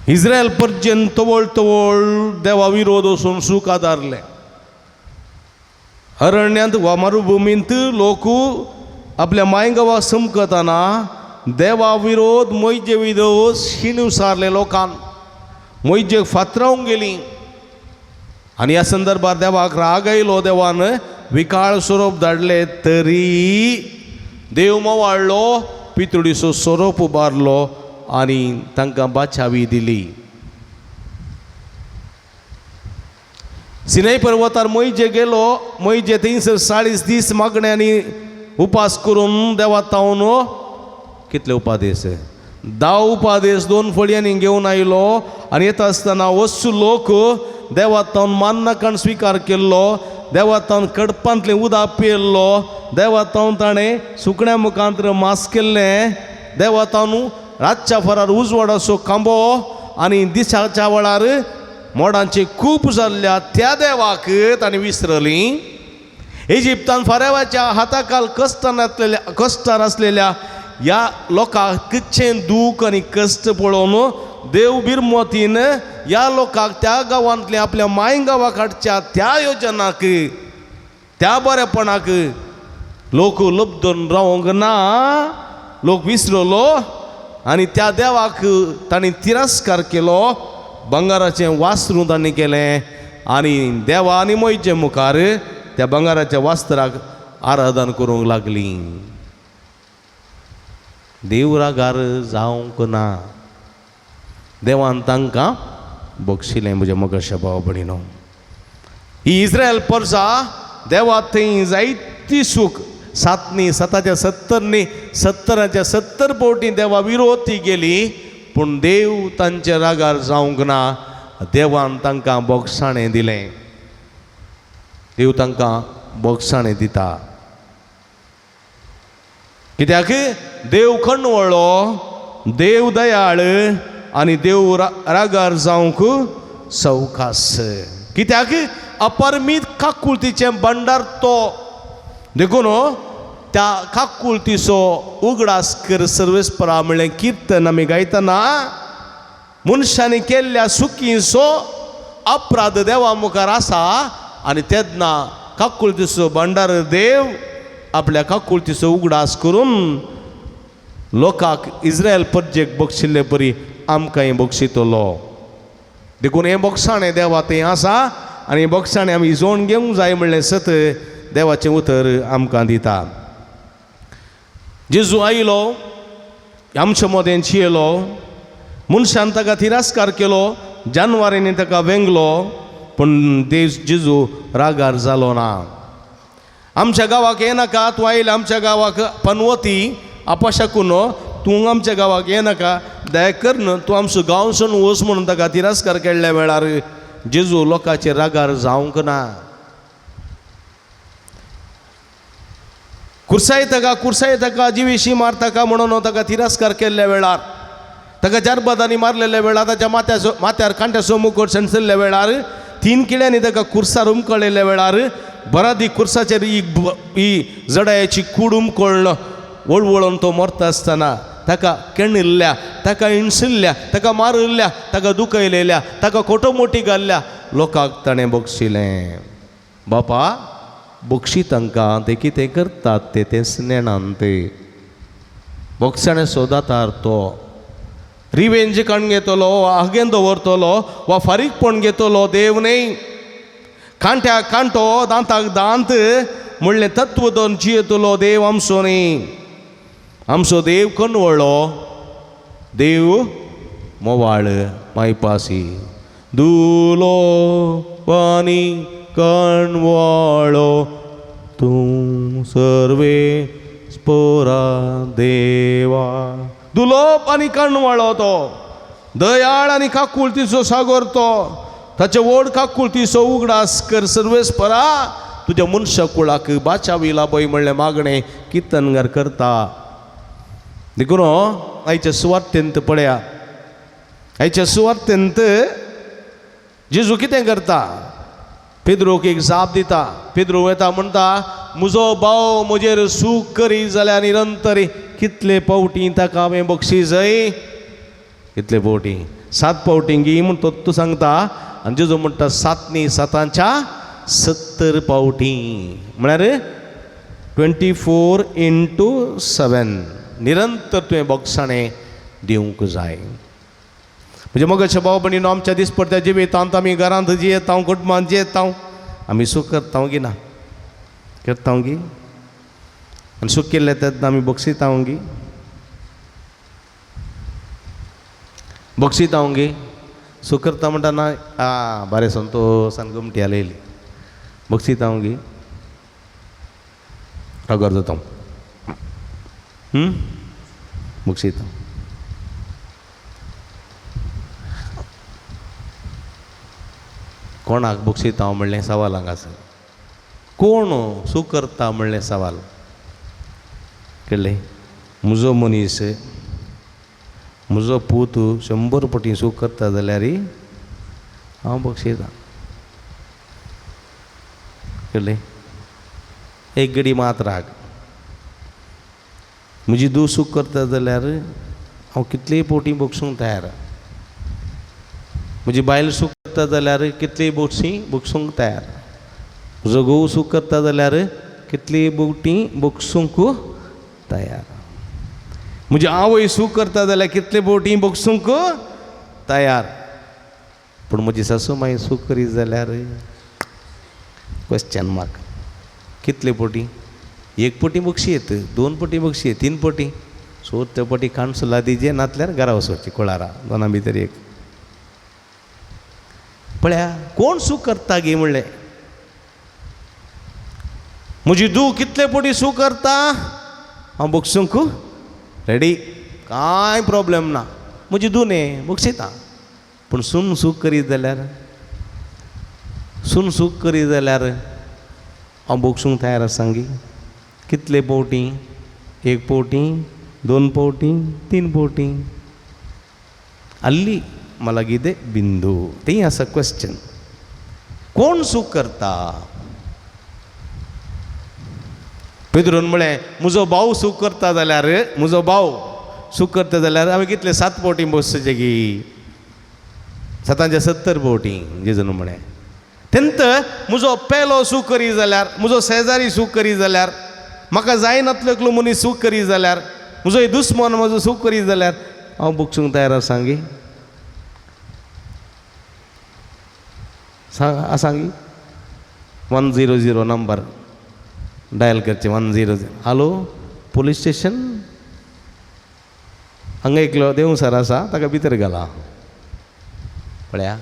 [SPEAKER 4] इस्रायल पर्यंत तवळ तवळ देवा विरोध वचून सूख आदारलें. अरण्यांत वा मरुभुमींत लोक आपल्या मायगांवा समकतना देवा विरोध मोयजे विरोध शिणू सारले लोकान, मोयजेक फातरावंक गेली. आनी ह्या संदर्भार देवाक राग आयलो, देवान विकाळ सोरोप धाडले, तरी देव मोवाळ्ळो, पितुडीचो सोरोप उबारलो आनी तांकां बाचावी दिली. सिनाय पर्वतार मोयजे गेलो, मोयजे थंयसर 40 दीस मागण्यांनी उपास करून देवा तावन कितले उपादेश, 10 उपादेश 2 फळयांनी घेवन आयलो. आनी येता आसतना वस्तू लोक देवा तावन मान्नाकान स्विकार केल्लो, देवा तावन कडपांतलें उदक पियेल्लो, देवा तावन ताणें सुकण्या मुखांत मास केल्लें, देवा तावन रातच्या फरार उजवाडाचो खांबो आनी दिसाच्या वेळार मोडांची खूब जाल्ल्या त्या देवाक ताणें विसरली. इजिप्तान फारेवाच्या हाताखाल कश्टान आसलेल्या ह्या लोकांक कितचें दूख आनी कश्ट पळोवन देव बिरमतीन ह्या लोकांक त्या गांवांतल्या आपल्या माय गांवाक हाडच्या त्या योजनाक, त्या बरेपणाक लोक लब्दून रावंक ना, लोक विसरलो आनी त्या देवाक तांणी तिरस्कार केलो. भांगराचें वासरूं तांणी केलें आनी देवा आनी मोयचे मुखार त्या भांगराच्या वास्त्राक आराधन करूंक लागली. देव रागार जावंक ना, देवान तांकां बक्षिलें. म्हज्या मोगाच्या भाव भयणीनो, ही इस्रायल परजा देवा थंय जायती सूख 7 7च्या 70 न्ही 70च्या 70 फावटी देवा विरोध ती गेली, पूण देव तांच्या रागार जावंक ना. देवान तांकां बोगसाणें दिलें. देव तांकां बोगसाणें दिता कित्याक देव खणवळो, देव दयाळ आनी देव रागार जावंक सवकास. कित्याक अपरमीत काकुळतीचें भंडार तो, देखून त्या काकुळतीचो उगडास कर सर्वेस्परा म्हणलें किर्तन आमी गायतना मनशांनी केल्ल्या सुकीचो अपराध देवा मुखार आसा आनी तेन्ना काकुळतीचो भंडार देव आपल्या काकुळतीचो उगडास करून लोकांक इस्रायल परजेक बक्षिल्ले परी आमकांय बक्षितलो. देखून हें बोगसाणें देवा थंय आसा आनी हें बोगसाणें आमी जोण घेवंक जाय म्हणलें सत देवाचें उतर आमकां दिता. जेजू आयलो, आमच्या मदें चियेलो, मनशान ताका तिरस्कार केलो, जानवरांनी ताका वेंगलो, पूण देव जेजू रागार जालो ना. आमच्या गांवाक येनाका, तूं आयलें आमच्या गांवाक पनवती आपाशाकून, तूं आमच्या गांवाक येनाका, दया करन तूं आमचो गांव सोडून वच म्हणून ताका तिरस्कार केल्ल्या वेळार जेजू लोकांचेर रागार जावंक ना. कुर्साय ताका, कुर्साय ताका, जिविशी मार ताका म्हणून ताका तिरस्कार केल्ल्या वेळार, ताका जारबादांनी मारलेल्या वेळार, ताच्या माथ्यार कांट्याचो मुकोट शेणसल्ल्या वेळार, 3 किड्यांनी ताका कुर्सार उमकळिल्ल्या वेळार, बरादी कुर्साचेर ही जडायाची कूड उमकळ्ळ वळवळून तो मरता आसतना ताका केणिल्ल्या, ताका हिणसिल्ल्या, ताका मारिल्ल्या, ताका दुखयलेल्या, ताका खोटो मोटी घाल्ल्या लोकांक ताणें बक्षिलें. बापा बक्षी तांकां, ते कितें करतात ते तेंच नेणान, ते बोगसाणें सोदातार तो रिवेंज काडून घेतलो वा आगेन दवरतलो वा फारीकपण घेतलो देव न्हय. कांट्याक कांटो, दांताक दांत म्हणलें तत्व दोन जियेतलो देव आमचो न्ही. आमचो देव कणवळो, देव मोवाळ मायपासी दुलो पानी कणवाळो तूं सर्वे स्पोरा देवा. दुलोप आनी कणवाळो तो दयाळ आनी काकुळतीचो सागोर तो, ताचे व्हड काकुळतीचो उगडास कर सर्वेस्परा, तुज्या मनशा कुळाक बाचावी लाभय म्हणलें मागणें किर्तनगार करता. देखून आयच्या सुवार्तेंत पळया, आयच्या सुवार्तेंत जेजू कितें करता, पेद्रोक एक जाप दिता. पेद्रो वता म्हणटा म्हजो भाव म्हजेर सूख करी जाल्यार निरंतर कितले पावटी ताका हांवें बक्षीसय, कितले पावटी, 7 पावटी गी म्हण तो तूं सांगता. आनी जेजू म्हणटा 7 न्ही 7 70 पावटी, म्हळ्यार 24x7 निरंतर तुवें बक्षाणें दिवंक जाय. म्हणजे मगाच्या भाव भयणीनो आमच्या दिसपडत्या जिवितांत आमी घरांत जियेता, कुटुंबांत जियेता, आमी सूख करता गी ना करता गी, आनी सूख केल्लें तेन्ना आमी बक्षिता गी, बक्षिता गी. सूख करता म्हणटा ना आ बरें संतोसान गोमटी आलयली, बक्षिता गी, रागार जाता बक्षिता. कोणाक बक्षिता म्हणलें सवाल हांगासर, कोण सूख करता म्हणलें सवाल कळ्ळें. म्हजो मनीस म्हजो पूत 100 पटी सूख करता जाल्यार हांव बक्षिता, कळ्ळें. एक गडी मात राग, म्हजी धूव सूख करता जाल्यार हांव कितलेय पोटी बक्षूंक तयार, म्हजी बायल सूख करता जाल्यार कितलीय बोक्षी बक्षूंक तयार, म्हजो घोव सूख करता जाल्यार कितलीय बोटी बक्षूंक तयार, म्हजी आवय सूख करता जाल्यार कितले बोटी बक्षूंक तयार, पूण म्हजी सासू माई सूख करीत जाल्यार क्वेश्चन मार्क. कितले पोटी, 1 पटी बक्षी येत, 2 पटी बक्षी, 3 पटी, चवथ्या पटी काणसुला दिजे, नातल्यार घरा वचोची कुळारा दोना भितर एक. पळया कोण सूख करता गी म्हणलें, म्हजी धूव कितले पटी सूख करता हांव बक्षूंक रेडी, कांय प्रोब्लेम ना, म्हजी धूव न्ही बक्षिता. पूण सून सूख करीत जाल्यार, सून सूख करीत जाल्यार हांव बक्षूंक तयार आसा गी. कितले पावटी, 1 पावटी, 2 पावटी, 3 पावटी, आल्ली मला कितें बिंदू तें आसा क्वेश्चन. कोण सूख करता? पेद्रोन म्हळें म्हजो भाव सूख करता जाल्यार, म्हजो भाव सूख करता जाल्यार हांवें कितले 7 पावटी बसचें गी, 7 70 पावटी जेजून म्हळें. तेंत म्हजो पेलो सूख करी जाल्यार, म्हजो शेजारी सूख करी जाल्यार, म्हाका जायनातलो एकलो मनीस सूख करी जाल्यार, म्हजो दुस्मान म्हजो सूख करी जाल्यार हांव बक्षूंक तयार आसा गी, आसा गी. 100 नंबर डायल करचें, 100, हॅलो पोलीस स्टेशन, हांगा एकलो देव सर आसा ताका भितर घाला. पळया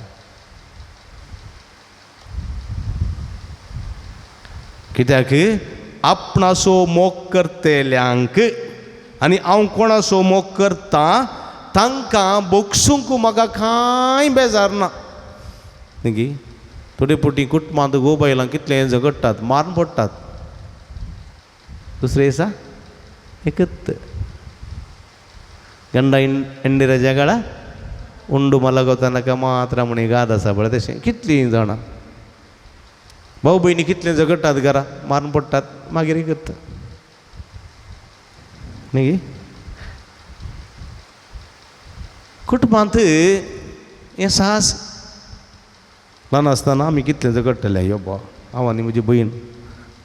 [SPEAKER 4] कित्याक आपणाचो मोग करतल्यांक आनी हांव कोणाचो मोग करता तांकां बक्षूंक म्हाका कांय बेजार ना. न्ही थोडे पोटी कुटुंबांत घोव बायलां कितलें झगडटात, मारून पडटात, दुसरे दिसा एकत गंडा इंडिरा जगाळा उंडू मलगोतानका मात्र म्हणी गाद आसा पळय तशें कितलीं जाणां भाव भयणी कितलें झगडटात घरा मारून पडटात, मागीर एकत न्ही. कुटुंबांत हें साहस ल्हान आसतना आमी कितलें झगडटले, यो बा हांव आनी म्हजी भयण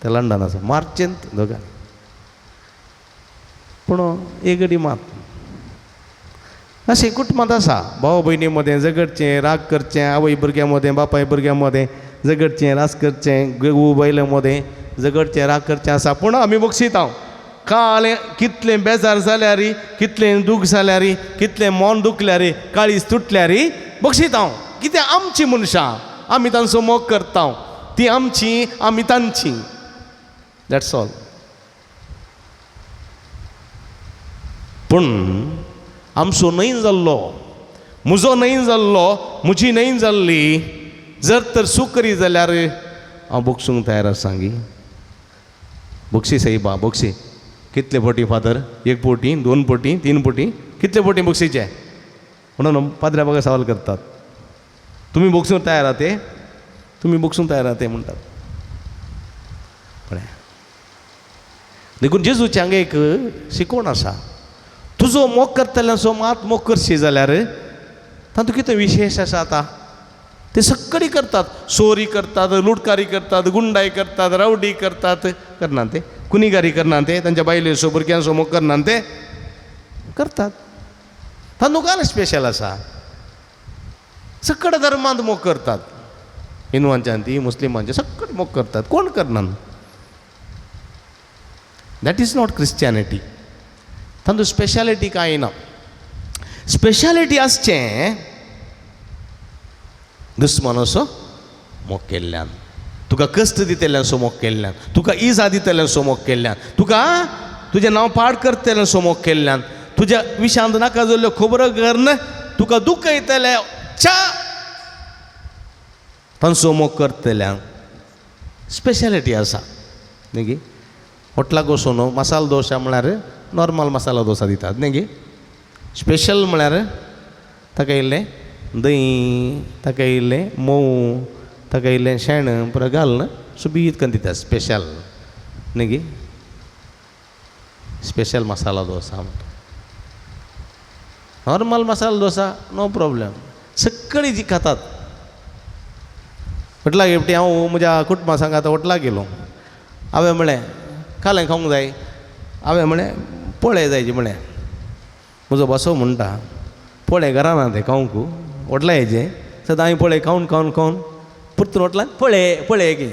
[SPEAKER 4] ते लंडन आसा मार्चेंत दोगांय, पूण एक घडी मात अशें कुटुंबांत आसा भाव भयणी मदें झगडचें, राग करचें, आवय भुरग्यां मदें, बापाय भुरग्यां मदें झगडचें, रास करचें, घोव बायले मदें झगडचें, राग करचें आसा. पूण आमी बक्षिता कालें कितलें बेजार जाल्यार, कितलें दूख जाल्यार, कितलें मन दुखल्यार, काळीज तुटल्यार बक्षीत हांव. कितें आमची मनशां, आमी तांचो मोग करता, ती आमची, आमी तांची. That's all. पूण आमचो न्हय जाल्लो, म्हजो न्हय जाल्लो, म्हजी न्हय जाल्ली जर तर चूक करी जाल्यार हांव बक्षूंक तयार आसा गी. बक्षी सायबा, बक्षी. कितले फावटी फादर? एक फावटी, दोन फावटी, तीन फावटी, कितले फावटी बक्षीचे म्हणून पाद्र्या म्हाका सवाल करतात, तुमी बक्षूंक तयार आहा ते, तुमी बक्षूंक तयार आहा ते म्हणटात. पळय, देखून जेजूचे हांगा एक शिकवण आसा, तुजो मोग करतल्यांचो मात मोग करशी जाल्यार तातूंत कितें विशेश आसा? आतां ते सगळी करतात, चोरी करतात, लुटकारी करतात, गुंडाई करतात, रावडी करतात, करना ते, कुनिगारी करना ते, तांच्या बायलेचो भुरग्यांचो मोग करना ते करतात. तातूंत कांय स्पेशल आसा? सगळ्या धर्मांत मोग करतात, हिंदवांच्या ती मुस्लिमांचे सगळे मोग करतात, कोण करना? That is not Christianity. तातूंत स्पेशालिटी कांय ना. स्पेशालिटी आसचें दुस्मानाचो मोग केल्ल्यान, तुका कश्ट दितल्यांचो मोग केल्ल्यान, तुका इजा दितल्यांचो मोग केल्ल्यान, तुका तुजें नांव पाड करतल्यांचो मोग केल्ल्यान, तुज्या विशांत नाका जाल्ल्यो खबरो करून तुका दुखयतले च्या तांचो मोग करतल्यांक स्पेशालिटी आसा. न्ही गी? हॉटलाक वचून मसाला डोसा म्हळ्यार नॉर्मल मसाला डोसा दितात न्ही गी. स्पेशल म्हळ्यार ताका इल्लें दही, ताका इल्लें मोव, ताका इल्लें शेण पुरो घालून सुबीत करून दितात स्पेशल न्ही गी. स्पेशल मसाला डोसा म्हणटा. Normal masala dosa no problem, सगळीं जी खातात. हॉटलाक एकटी हांव म्हज्या कुटुंबा सांगात हॉटलाक गेलो. हांवें म्हळें कालें खावंक जाय. हांवें म्हळें पोळे जाय म्हळें. म्हजो भासो म्हणटा पोळे घरा ना ते खावंक, हॉटला येयचें सदां हांवें पोळे खावन खावन खावन परतून हॉटलान पळे पळे की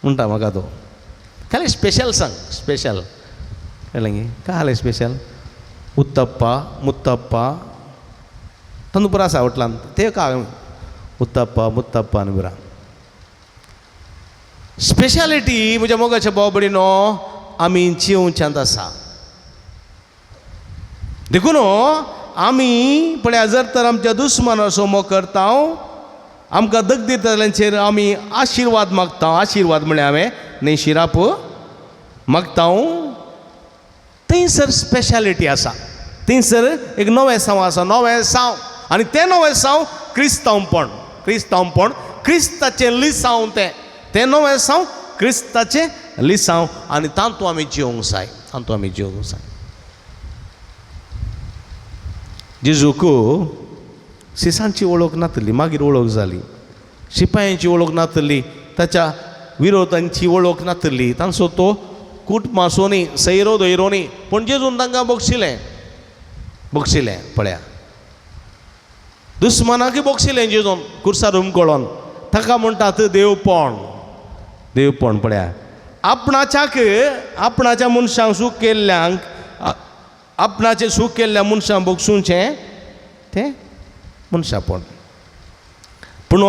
[SPEAKER 4] म्हणटा म्हाका तो. खाली स्पेशल सांग, स्पेशल कळ्ळें गे? कालें स्पेशल उत्तप्पा मुत्तप्पा तांदूळ पुरो आसा हॉटलान ते का उत्तप्पा मुत्तप्पा आनी पुरा स्पेशालिटी. म्हज्या मोगाच्या भाव भयणीनो, आमी जिवच्यांत आसा. देखून आमी पळया, जर तर आमच्या दुस्मानाचो मोग करता, आमकां दग दितल्यांचेर आमी आशिर्वाद मागता. आशिर्वाद म्हळ्यार हांवें न्ही शिराप मागता. थंयसर स्पेशालिटी आसा, थंयसर एक नवें साव आसा, नवें साव. आनी तें नवें साव क्रिस्तांवपण, क्रिस्तांवपण, क्रिस्ताचें लिसांव. तें तें नवें साव क्रिस्ताचें लिसांव. आनी तातूंत आमी जिवंक जाय, तातूंत आमी जिवंक जाय. जेजूक सिसांची वळख नातली, मागीर वळख जाली. शिपायांची वळख नातली, ताच्या विरोधांची वळख नातली, तांचो तो कुटुंबाचो न्ही, सैरो दैरो न्ही. पूण जेजून तांकां बक्षिलें, बक्षिलें. पळया, दुस्मानाकय बक्षिलें जेजून कुर्सार हुमकळोन. ताका म्हणटात देवपण, देवपण. पळया, आपणाच्याक आपणाच्या मनशांक सूख केल्ल्यांक, आपणाचें सूख केल्ल्या मनशांक बक्षुचें तें मनशापण. पूण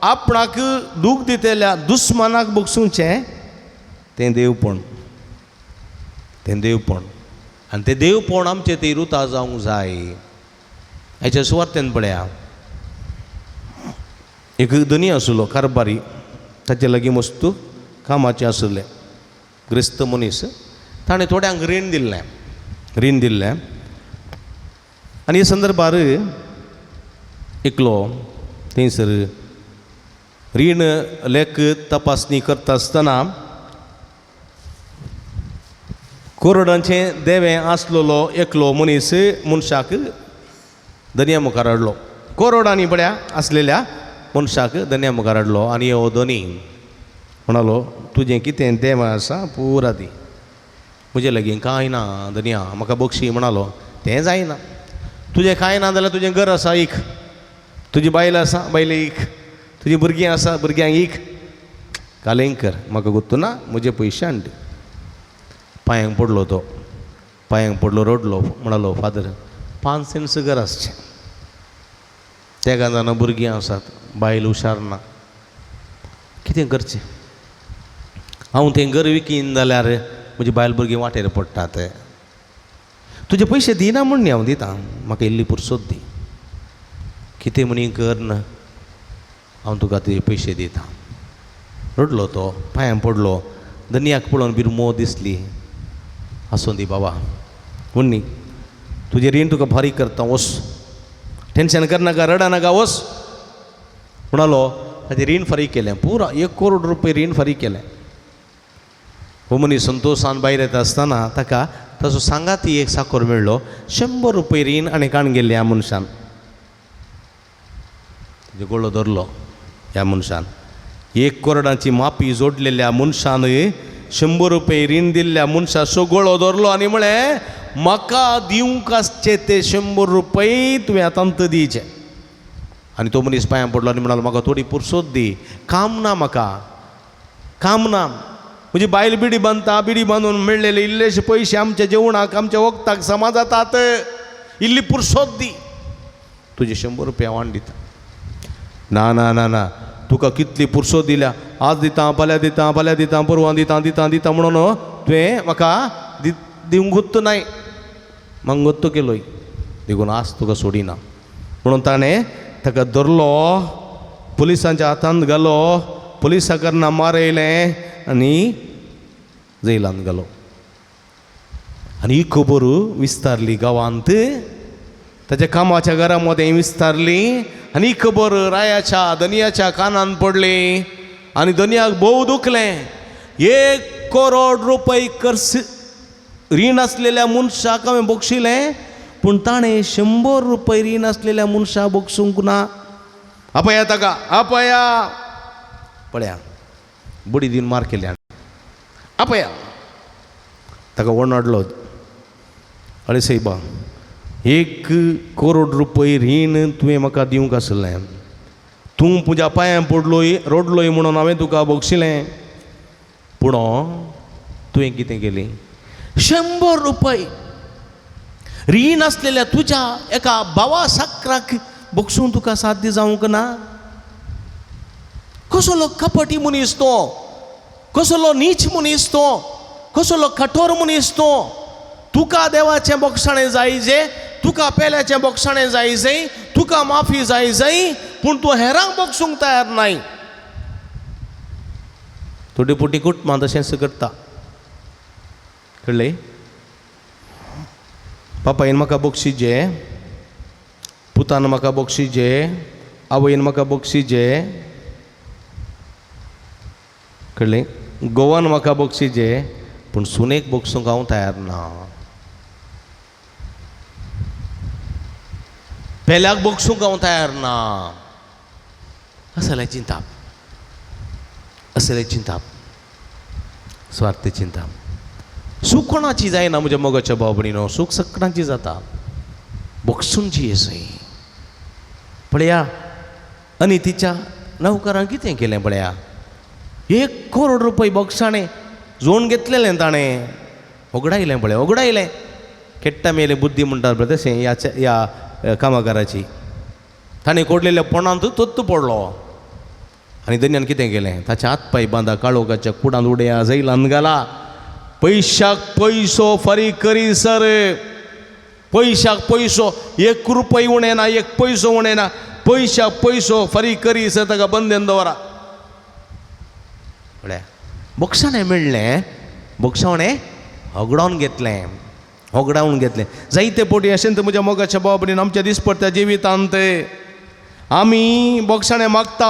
[SPEAKER 4] आपणाक दूख दितल्या दुस्मानाक बक्षुचें तें देवपण, तें देवपण. आनी तें देवपण आमचें ती रुता जावंक जाय. हाच्या सुवातेन पळया, एक धनी आसलो कारबारी, ताचे लागीं वस्तू कामाचें आशिल्लें, क्रिस्त मनीस. ताणें थोड्यांक रीण दिल्लें, रीण दिल्लें. आनी हे संदर्भार एकलो थंयसर रीण लेख तपासणी करता आसतना कोरडांचें देवें आसलेलो एकलो मनीस मनशाक धनया मुखार हाडलो. कोरोडांनी पळया आसलेल्या मनशाक धनया मुखार हाडलो. आनी हो धनी म्हणालो, तुजें कितें देवें आसा पुरा दी, म्हजे लागीं कांय ना धनया, म्हाका बक्षी. म्हणालो, तें जायना, तुजें कांय ना जाल्यार तुजें घर आसा एक, तुजी बायल आसा बायल एक, तुजी भुरगीं आसा भुरग्यांक एक, कालें कर, म्हाका गोत्तू ना, म्हजे पयशे हाडले. पांयांक पडलो तो, पांयांक पडलो, रडलो, म्हणालो फादर 5 सेंट्स घर आसचें, तेगां जाणां भुरगीं आसात, बायल हुशार ना, कितें करचें, हांव तें घर विकीन जाल्यार म्हजी बायल भुरगीं वाटेर पडटात, तुजे पयशे दिना म्हूण न्ही हांव दितां, म्हाका इल्ली पुरसोत दी, कितें म्हणी कर ना हांव तुका तुजे पयशे दितां. रडलो तो, पांयां पडलो, धनयाक पळोवन बिरमो दिसली, आसूं दी बाबा म्हूण न्ही तुजें रीण तुका फारीक करता, वस, टेंशन करनाका, रडनाका, वस म्हणालो. ताजें रीण फारीक केलें, पुरा 1 करोड रुपये रीण फारीक केलें. हो मनीस संतोशान भायर येता आसतना ताका ताचो सांगाती एक साकोर मेळ्ळो, 100 रुपये रीण आनी काण गेल्लें ह्या मनशान, ताजो गळो धरलो ह्या मनशान. 1 करोडाची मापी जोडलेल्या मनशान 100 रुपये रीण दिल्ल्या मनशाचो गळो धरलो आनी म्हळें म्हाका दिवंक आसचे ते 100 रुपये तुवें आतां दिवचे. आनी तो मनीस पांयां पडलो आनी म्हणालो म्हाका थोडी पुरसोत दी, काम ना म्हाका, काम ना, म्हजी बायल बिडी बांदता, बिडी बांदून मेळ्ळेले इल्लेशे पयशे आमच्या जेवणाक आमच्या वखदाक समा जातात, इल्ली पुरसोत दी, तुजे 100 रुपया वाण दिता. ना ना ना ना, तुका कितली पुरसोत दिल्या, आज दिता फाल्यां दिता, फाल्यां दिता, परवां दिता, दिता दिता म्हणून तुवें म्हाका दिवंकूच नाय, मंगत्तो केलोय, देखून आज तुका सोडिना. म्हणून ताणें ताका धरलो, पुलिसांच्या हातांत घालो, पुलिसां कडना मारयलें आनी जैलांत घालो. आनी ही खबर विस्तारली गांवांत, ताच्या कामाच्या घरा मदें विस्तारली आनी ही खबर रायाच्या धनयाच्या कानान पडली आनी धनयाक भोव दुखलें. 1 करोड रुपये कर्स रीण आसलेल्या मनशाक हांवें बक्षिलें, पूण ताणें 100 रुपये रीण आसलेल्या मनशाक बक्षूंक ना. आपया ताका, आपया, पळया बडी दिवन मार केल्या, आपया ताका ओडलो. अरे सायबा, 1 करोड रुपये रीण तुवें म्हाका दिवंक आसलें, तूं म्हज्या पांयां पडलोय रडलोय म्हणून हांवें तुका बक्षिलें, पूण तुवें कितें केलें, 100 रुपये रीण आसलेल्या तुज्या एका भावा साकराक बक्षूंक तुका साध्य जावंक ना. कसलो कपटी मनीस तो, कसलो नीच मनीस तो, कसलो कठोर मनीस तो. तुका देवाचें बक्षाणें जाय जे, तुका पेल्याचें बक्षाणें जाय जाय, तुका माफी जाय जाय, पूण तूं हेरांक बक्षूंक तयार नाय. थोडी पोटी कुटुंबां तशेंच करता, कळ्ळें? बापायन म्हाका बक्षिजे, पुतान म्हाका बक्षिजे, आवयन म्हाका बक्षिजे, कळ्ळें? गोवान म्हाका बक्षिजे, पूण सुनेक बक्षूंक हांव तयार ना, पेल्याक बक्षूंक हांव तयार ना. असलें चिंताप, असलें चिंताप, स्वार्थी चिंताप. सूख कोणाची जायना म्हज्या मोगाच्या भाव भयणीनो, सूख सगळ्यांची जाता, बक्षूंची येसय. पळया आनी तिच्या नवकरान कितें केलें पळया, 1 करोड रुपये बक्षाणें जोडून घेतलेलें ताणें, होगडायलें पळय, होगडायलें. केट्टा मेले बुद्धी म्हणटात पळय तशें ह्या कामाकाराची. ताणें कोडलेल्या पोणांत तोत्त पडलो आनी धनयान कितें केलें, ताच्या हात पांय बांदा, काळोखाच्या कुडांत उडया, जैलांत घाला. पयशाक पयसो फारीक करी सर, पयशाक पयसो, 1 रुपय उणें ना, 1 पयसो उणें ना, पयशाक पयसो फारीक करी सर ताका बंदेन दवरा. पळया बक्षाणें मेळ्ळें, बक्षाणें होगडावन घेतलें, होगडावन घेतलें. जायते पोटी अशें तर म्हज्या मोगाच्या भाव भयणीन आमच्या दिसपडत्या जिवितांत आमी बक्षाणें मागता,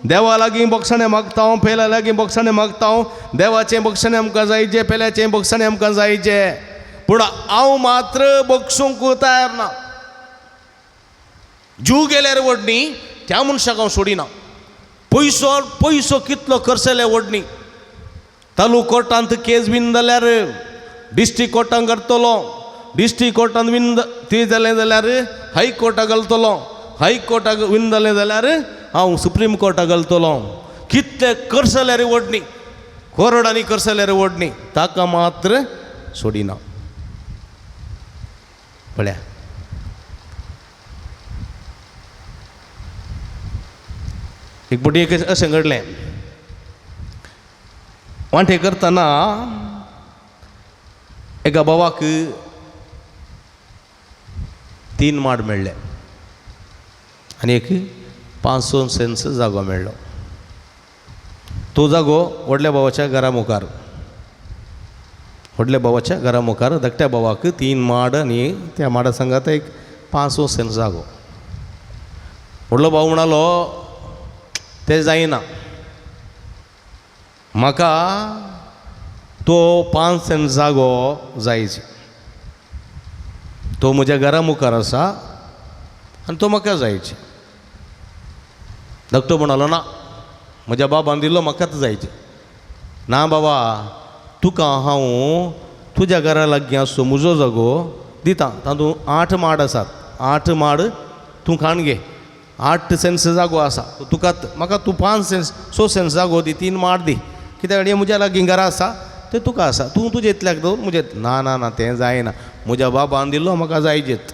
[SPEAKER 4] देवा लागीं बक्षाणें मागता, पेल्या लागीं बक्षाणें मागता, देवाचें बक्षाणें आमकां जायचें, पेल्याचें बक्षाणें आमकां जायचें, पूण हांव मात्र बक्षूंक तयार ना. जीव गेल्यार व्हडनी त्या मनशाक हांव सोडिना. पयसो पयसो कितलो खर्चले व्हडनी, तालूक कोर्टांत केस बीन जाल्यार डिस्ट्रिक्ट कोर्टान करतलो, डिस्ट्रिक्ट कोर्टान विन ती जालें जाल्यार हाय कोर्टाक घालतलो, हाय कोर्टाक विन जालें जाल्यार हांव सुप्रीम कोर्टाक घालतलो. कितले खर्च जाल्यार व्हडनी, कोरडांनी करसल्यार व्हड न्ही, ताका मात्र सोडिना. पळया एक फावटी एक अशें घडलें, वांटे करतना एका भावाक 3 माड मेळ्ळे आनी एक 500 सेंस जागो मेळ्ळो. तो जागो व्हडल्या भावाच्या घरा मुखार, व्हडल्या भावाच्या घरा मुखार धाकट्या भावाक 3 माड आनी त्या माडा सांगात एक 500 सेंस जागो. व्हडलो भाव म्हणालो तें जायना, म्हाका तो 5 सेंट जागो जायच, तो म्हज्या घरा मुखार आसा आनी तो म्हाका जायच. धाकटो म्हणालो ना, म्हज्या बाबान दिल्लो म्हाकाच जायच. ना बाबा, तुका हांव तुज्या घरा लागीं आसचो म्हजो जागो दिता, तातूंत 8 माड आसात, 8 माड तूं खाण घे, 8 सेंस जागो आसा तुका, म्हाका तूं 5 सेंस 6 सेंस जागो दी, 3 माड दी, कित्याक हें म्हज्या लागीं घरा आसा तें तुका आसा, तूं तुजें इतल्याक दवर म्हजें. ना ना ना, तें जायना, म्हज्या बाबान दिल्लो म्हाका जायजेत.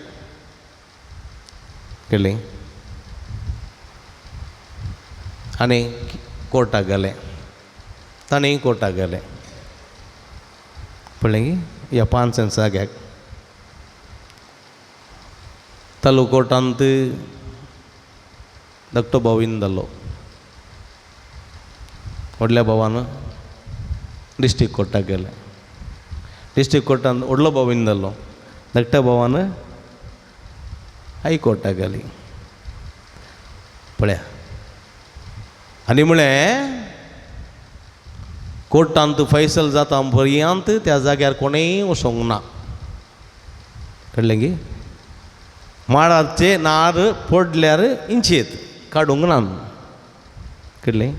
[SPEAKER 4] कळ्ळें? आनी कोर्टाक गेलें, ताणें कोर्टाक गेलें. पळयलें की ह्या 5 सेंस जाग्याक तालूक कोर्टांत धाकटो भाव इन जालो, व्हडल्या भावान डिस्ट्रिक्ट कोर्टाक गेलें. डिस्ट्रिक्ट कोर्टांत व्हडलो भाव इन जालो, धाकट्या भावान हाय कोर्टाक गेली. पळया आनी म्हळें कोर्टांत फैसल जाता पर्यंत त्या जाग्यार कोणेय वचोंक ना. कळ्ळें की? माडाचे नार पडल्यार इंचेत काडूंक ना. कळ्ळें?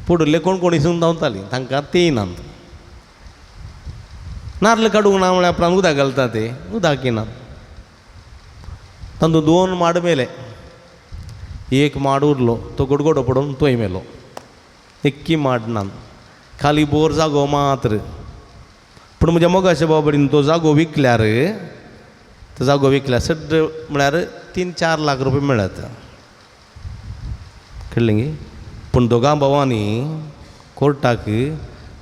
[SPEAKER 4] पडिल्ले कोण कोण हिसून धांवतालीं, तांकां तेय नात. नार्ल काडूंक ना म्हळ्यार उपरांत उदक घालता ते उदक येना. तातूंत 2 माड मेले, एक माड उरलो तो गडगडो पडून तोय मेलो. एक्की माड ना, खाली बोर जागो मात्र. पूण म्हज्या मोगाच्या बाबडीन तो जागो विकल्यार, तो जागो विकल्यार सड्ड म्हळ्यार 3-4 लाख रुपया मेळत. कळ्ळें गी? पूण दोगां भावांनी कोर्टाक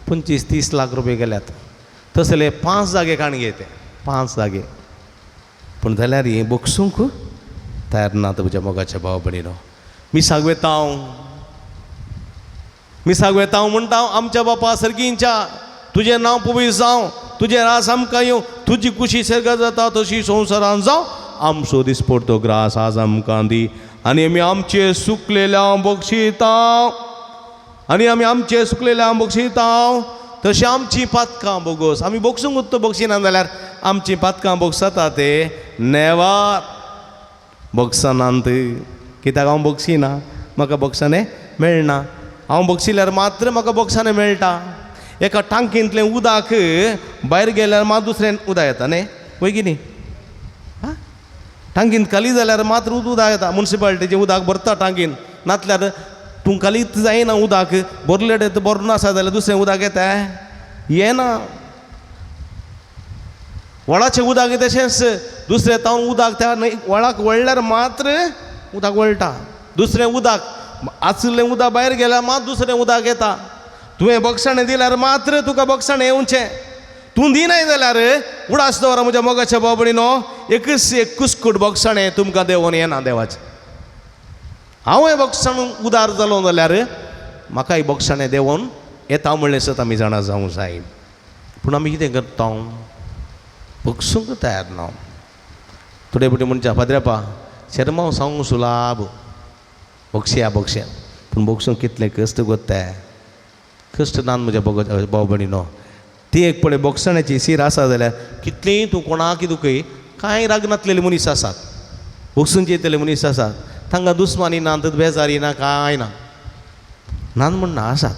[SPEAKER 4] 25-30 लाख रुपया गेल्यात. तसले 5 जागे काण घेते, 5 जागे. पूण जाल्यार हें बक्षूंक तयार ना तुज्या मोगाच्या भाव भयणीनो. मिसाक वेता हांव, मिसाक वेता हांव म्हणटा हांव, आमच्या बापा सर्गींच्या तुजें नांव पवित्र जावं, तुजें रास आमकां येवं, तुजी कुशी सर्गात जाता तशी संवसारान जावं, आमचो दिसपडतो ग्रास आज आमकां दी, आनी आमी आमचे सुकलेल्या बक्षिता, आनी आमी आमचे सुकलेल्या बक्षिता तशें आमची पातकां बोगोस. आमी बक्षूंक उत्तो बक्षिना जाल्यार आमची पातकां बोगसता ते नेवार बक्षनात. कित्याक हांव बक्षिना, म्हाका बक्षाने मेळना. हांव बक्षिल्यार मात्र म्हाका बक्षाने मेळटा. एका टांकींतलें उदक भायर गेल्यार मात दुसरें उदक येता न्ही, वय की न्ही? आं, टांकींत खाली जाल्यार मात्र उदक येता. मुन्सिपालिटीचें उदक भरता टांकीन, नातल्यार तूं खालीच जायना उदक भरलें भरून आसा जाल्यार दुसरें उदक येता येना. व्हाळाचें उदक तशेंच दुसरें तावन उदक त्या व्हाळाक वळल्यार मात्र उदक वळटा. दुसरें उदक आशिल्लें उदक भायर गेल्यार मात दुसरें उदक येता. तुवें बक्षाणें दिल्यार मात्र तुका बक्षाणें येवचें, तूं दिनाय जाल्यार उडास दवर म्हज्या मोगाच्या बाबडीनो, एकच एक कुस्कूट बक्षाणें तुमकां देवोन येना देवाचें. हांव हें बक्षाण उदार जालो जाल्यार म्हाकाय बक्षाणें देवोन येता म्हणलें सत आमी जाणा जावंक जाय. पूण आमी कितें करता, बक्षूंक तयार ना. थोडे फावटी म्हणच्या पाद्रेपा शेरमांव सांगूंक सुलाब बक्षया बक्षया, पूण बक्षूंक कितलें कश्ट कोत्ताय, कश्ट ना म्हज्या भाव भयणीनो. ती एक पळय बक्षाण्याची सीर आसा जाल्यार कितलींय तूं कोणाक दुखय, कांय राग नासलेले मनीस आसात, बक्षून येतले मनीस आसात, तांकां दुस्मानी ना, बेजारी ना, कांय ना, ना म्हण ना आसात.